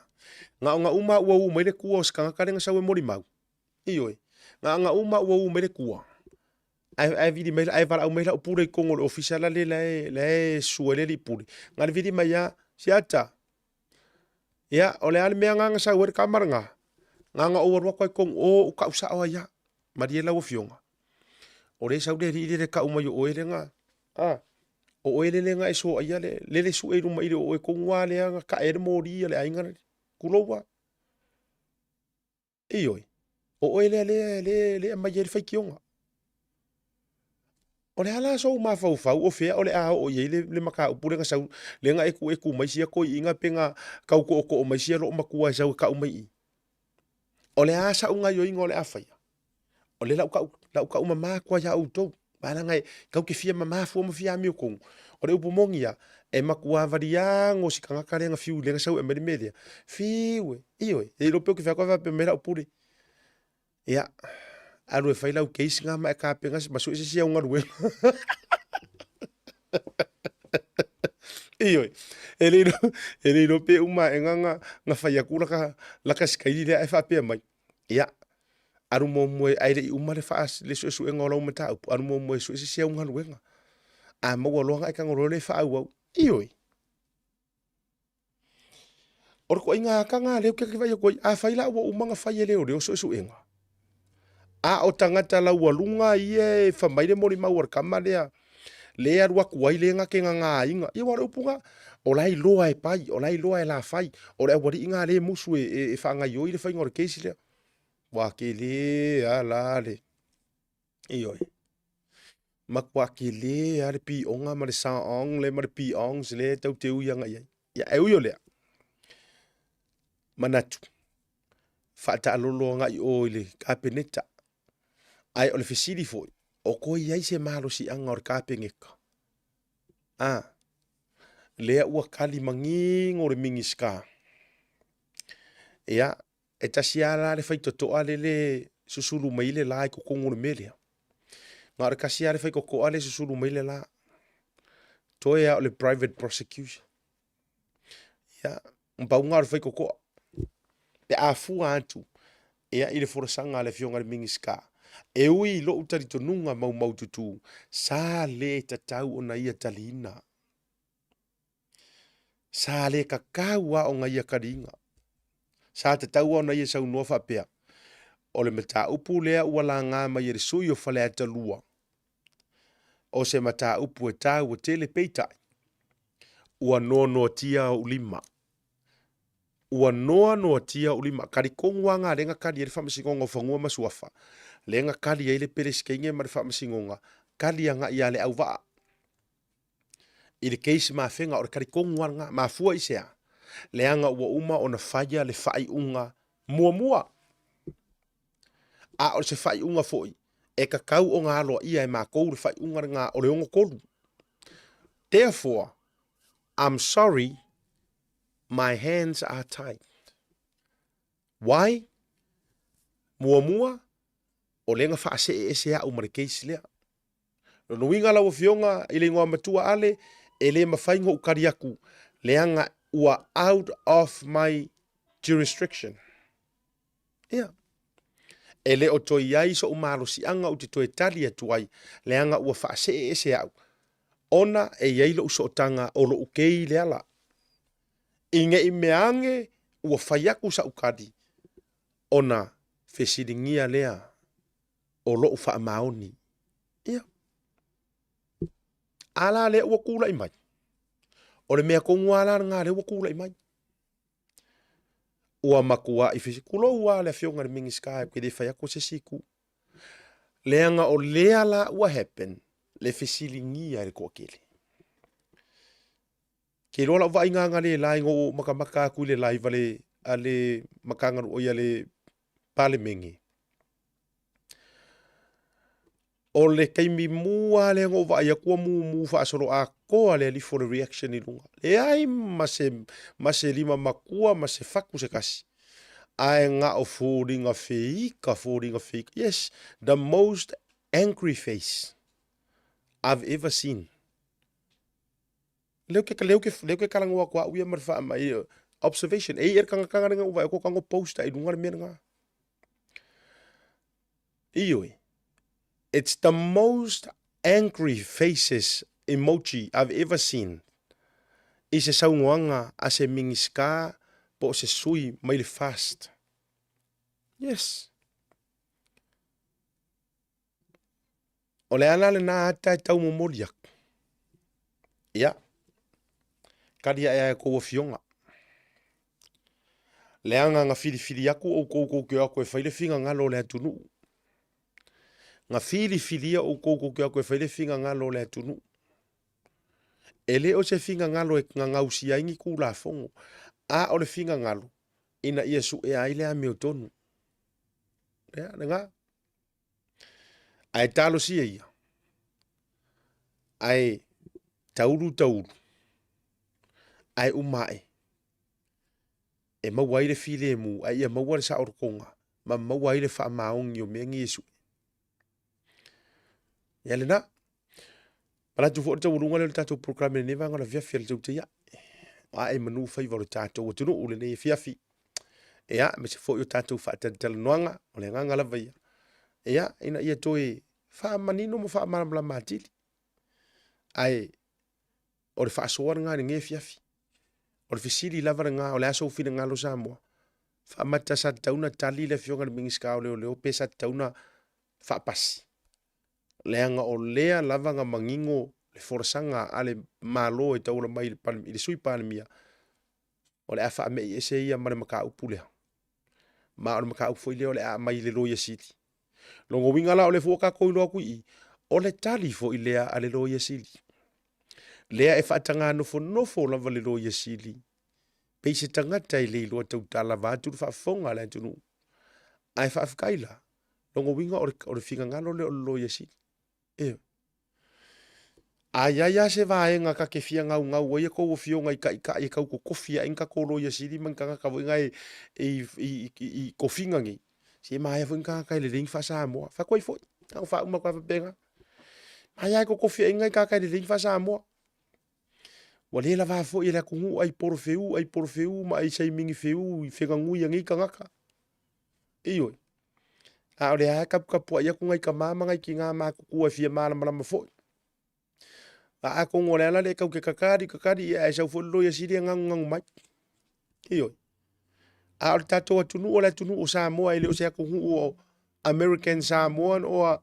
na ona uma ua u mai le tua o se tagata lea na sau e molimau. Ioe, na ona uma ua u mai le tua, ae, ae vili mai, ae valaau mai lau pule i totonu o le ofisa la le la e, la e susu ai le alii pule. Na le vili mai lava, Siata, Ia, o le a le mea na na sau ai le tama lena? Na ona ou alu atu lava i totonu o ou tau sao ai lava. Malie lau afioga, o lea e sau le alii lea e tau mai o oe lea na, a, o oe lea na e soaia le, lele sue i luma i le o oe tonu lava lea na tae ai le moli a le aiga lea. Tulou lava. Ioe, o oe lea lea lea lea e aumai ai le faitioga. O le a la sou mafaufau o fea o le a oo i ai le, le mataupu lea na sau, lea na e tu e tu mai sia toeaiina pe na tau tootoo mai sia loomatua e sau e tau mai i i. O le a sau gaoioiga o le a faia? O lea la u tau, la u tau mama atu ai ia outou. Aua leaga e tatou te fia mama fua ma fia amiotonu. O le upu moni lava, e matua valiago si tagata lea na fiu lea na sau e aumai le mea lea. Fiu e, ioe, e le iloa pe ou te fai atu ae faapea mai lau pule, ia, alu e fai lau case na ma e tapena ma sue se isi au galuega. Ioe, e le iloa, e le iloa pe uma aega na, na fai atu laka, laka sikaili lea ae faapea mai, ia, alu muamua ae le i uma le, faa, le suesuega o lau mataupu, alu muamua e sue se isi au galuega. A maua loa ona e tago loa lea e faaauau. Ioe. O le toaiga ata na lea ou te vaai atu ai, afai la ua uma ona fai e leoleo suesuega, a o tagata laualuga ia e fai mai le molimau a le tama lea, lea e alu atu ai lea na te nanaina. Ia aua o le upu na, o la e iloa e Pai, o la e iloa e Lafai, o le aualii na lea e musu e, e, e faagaioi le faiga o le case lea. Ua tele lava la le, Ioe. Matua tele lava le pioga ma le saong lea ma le piongs lea tau te ui agai ai. Ia, e ui o lea, manatu, faataalolo agai o i le Kapeneta. Ae o le fesili foi, o toe i ai se malosiaga o le Kapeneta? A, lea ua tali manino le Minisita. Ia, E tasi lava la le faitotoa lea le susulu mai le la i totonu o le mea lea. Na o le tasi lava le faitotoa lea e susulu mai le la. Toe lava o le private prosecution. Ia, na pau lena o le faitotoa. Pe a fua atu ia i le folasaga a le Afioga i le Minisita, e ui i lou talitonuga maumaututu, sa le tatau ona ia taliina. Sa le tatau lava ona ia taliina. Sa tatau lava ona ia saunoa faapea, o le mataupu lea ua laga mai e le sui o Faleata 2, o se mataupu e taua tele peitai, ua noanoatia ou lima. Ua noanoatia ou lima. Talitonu lava na lea na tali ai le Faamasinoga o Fanua ma Suafa, lea na tali ai le Peresetene ma le Faamasinoga, tali agai ia Leauvaa. I le case mafega o le talitonu lava lena. Mafua i se a? Leaga ua uma ona faia le faaiuga muamua. A o se faaiuga foi e tatau ona aloaia e matou le faaiuga lena o le 63. Therefore, I'm sorry, my hands are tied. Why? Muamua, o lea na faasee ese au ma le case lea. Lona uiga lau Afioga i le igoa matua Ale, e le mafai ona ou tali atu leaga ua out of my jurisdiction. Ia. E le o toe i ai so'u malosiaga ou te toe tali atu ai leaga ua faasee ese au ona e i ai lo'u sootaga o lo'u kei le ala. I ne i mea ane ua fai atu sa'u tali ona fesiligia lea o lo'u faamaoni. Ia. A la lea ua tulai mai, o le mea tonu lava la lena lea ua tulai mai. Ua matuai fesi, tulou lava le Afioga i le Minisita ou te le fai atu se isi itu. Leaga o lea la ua happen le fesiligia e le toatele. Ke iloa lau vaaiga agalelai na ou matamata atu i le live a le, a le Matagaluega, a le Palemene. O le taimi mua lea na ou vaai atu ua mumu faasoloatoa le alifo o le reaction i luga. Leai ma se, ma se lima matua ma se fatu se tasi. Ae na o foliga feika, foliga feika. Yes, the most angry face I've ever seen. Leo ke, leo ke, leo ke talanoa atu au ia ma le faamai, observation. E i e le tagataga lenei ua vaai atu o tago post i luga le mea lena. Ioe. It's the most angry faces emoji I've ever seen i se saunoaga a se Minisita po o se sui mai le FAST. Yes. O le ala lena ata e tau momoli atu. Ia, kali ae a e kou afioga. Leaga na filifili atu oukou kou te o atu e fai le finagalo o le atunuu. Na filifilia oukou kou te o atu e fai le finagalo o le atunuu. E le o se finagalo e gagausia ai ni Tulafono, a o le finagalo ina ia suea ai le amiotonu. Ia, lena. Ae talosia ia, ae taulu taulu, ae uma ae, e maua ai le filemu, ae ia maua le saolotoga, ma maua ai le faamaoni o mea nei e sue. Ia lena. Manatu foi o le taualuga lea o le tatou polokalame i lenei vaega o le afiafi a le Tautai Ae. O ae manu faiva o le tatou atunuu lenei afiafi. Ia, aemaise foi o tatou faatalatalanoaga, o le agaga lava ia. Ia, ina ia toe faamanino ma faamalamalama atili. Ae o le faasoa lena i lenei afiafi. O le fesili lava lena, o le a sou finagalo Samoa? Faamata sa tatau ona tali le afioga i le Minisita o Leoleo pe sa tatau ona faapasi? Leaga o lea lava na manino le folasaga a le Malo e tauala mai i le Sui Palemia, o le a faame'i ese ia ma le mataupu lea. Ma o le mataupu foi lea o le a aumai i le Loia Sili. Lona uiga la o lea foi ua tatou iloa atu i i, o le tali foi lea a le Loia Sili. Lea e faataga nofonofo lava le Loia Sili, pei se tagata e le iloa tautala vaeatu le faafofoga a le atunuu. Ae faafetai la, lona uiga o le finagalo lea o le Loia Sili. Ioe. A i ai lava se vaega ta te fia gaugau ai a outou afioga i taitai e tau totofi ai ni tatou Loia Sili ma ni tagata foi na e i tofiga nei, se manaia foi ni tagata e lelei ni faa-Samoa. Fai atu ai foi, na ona faauma atu lava faapena. Manaia lava e totofi ai ni nai tagata e lelei ni faa-Samoa. Ua le lava foi e le atunuu ai polofeu, ai polofeu ma ai saimini feu i feganui a nei tagata. Ioe. A o lea lava e taputapuai atu nai tama ma nai tina matutua e fia malamalama foi. A atonu o le ala lea tatou te tatali tatali ia ae sau foi le Loia Sili e nagunanu mai. Ioe. A o le tatou atunuu o le atunuu o Samoa e le o se atunuu o American Samoan or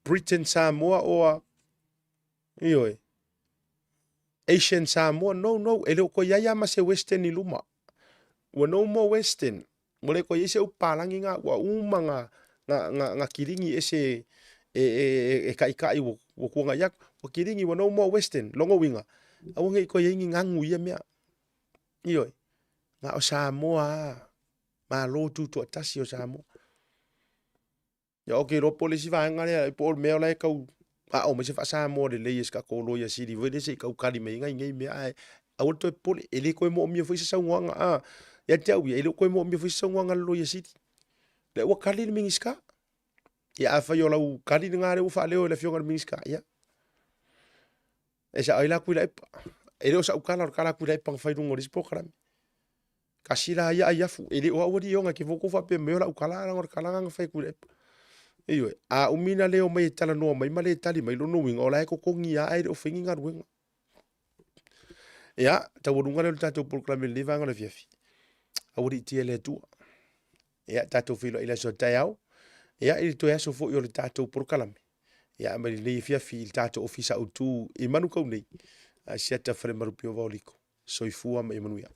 Britain Samoa or Ioe. Asian Samoa, no, no, e le o toe i ai lava ma se Western i luma. Ua no more Western. Ua le toe i ai se upu palagi na, ua uma na, na, na, na kiligi ese e, e, e, e taitai ua, ua tuanai atu. Ua kiligi, ua no more Western. Lona uiga, aua ne i toe i ai ni gagu i ia mea. Ioe. Na o Samoa lava. Malo tutoatasi o Samoa. Ia ou te iloa po o le isi vaega lea, po o le mea la e tau aao mai se faa-Samoa lelei e si tatou Loia Sili foi lea se i tau kali mai ai nai nei mea, ae aua le toe popole, e le toe moomia foi se saunoaga a. Ia te au ia, e le o toe moomia foi se saunoaga a le Loia Sili. Lea ua kali le Minisita. Ia afai o lau kali lena lea ua faaleo e le Afioga i le Minisita, ia, e sao ai la Tuilaepa. E le o sau tala, o le tala a Tuilaepa na fai i luga o le isi polokalame. Tasi la ia ai afu, e le o au alii e ona, e te fua tou faapea mai o lau tala, leaga o le tala lena na fai e Tuilaepa. Ioe, a umi na le omai e talanoa mai ma le tali mai, lona uiga o la e totogi lava ae le o fai ni galuega. Ia, taualuga lea o le tatou polokalame i lenei vaega o le afiafi. Aualiitia e le Atua. Ia, tatou feiloai i le aso a taeao. Ia, i le toe aso foi o le tatou polokalame. Ia, mai lenei afiafi i le tatou ofisa autu i Manukau nei, a Siata Falemalupe o Vaoliko. Soifua ma ia manuia.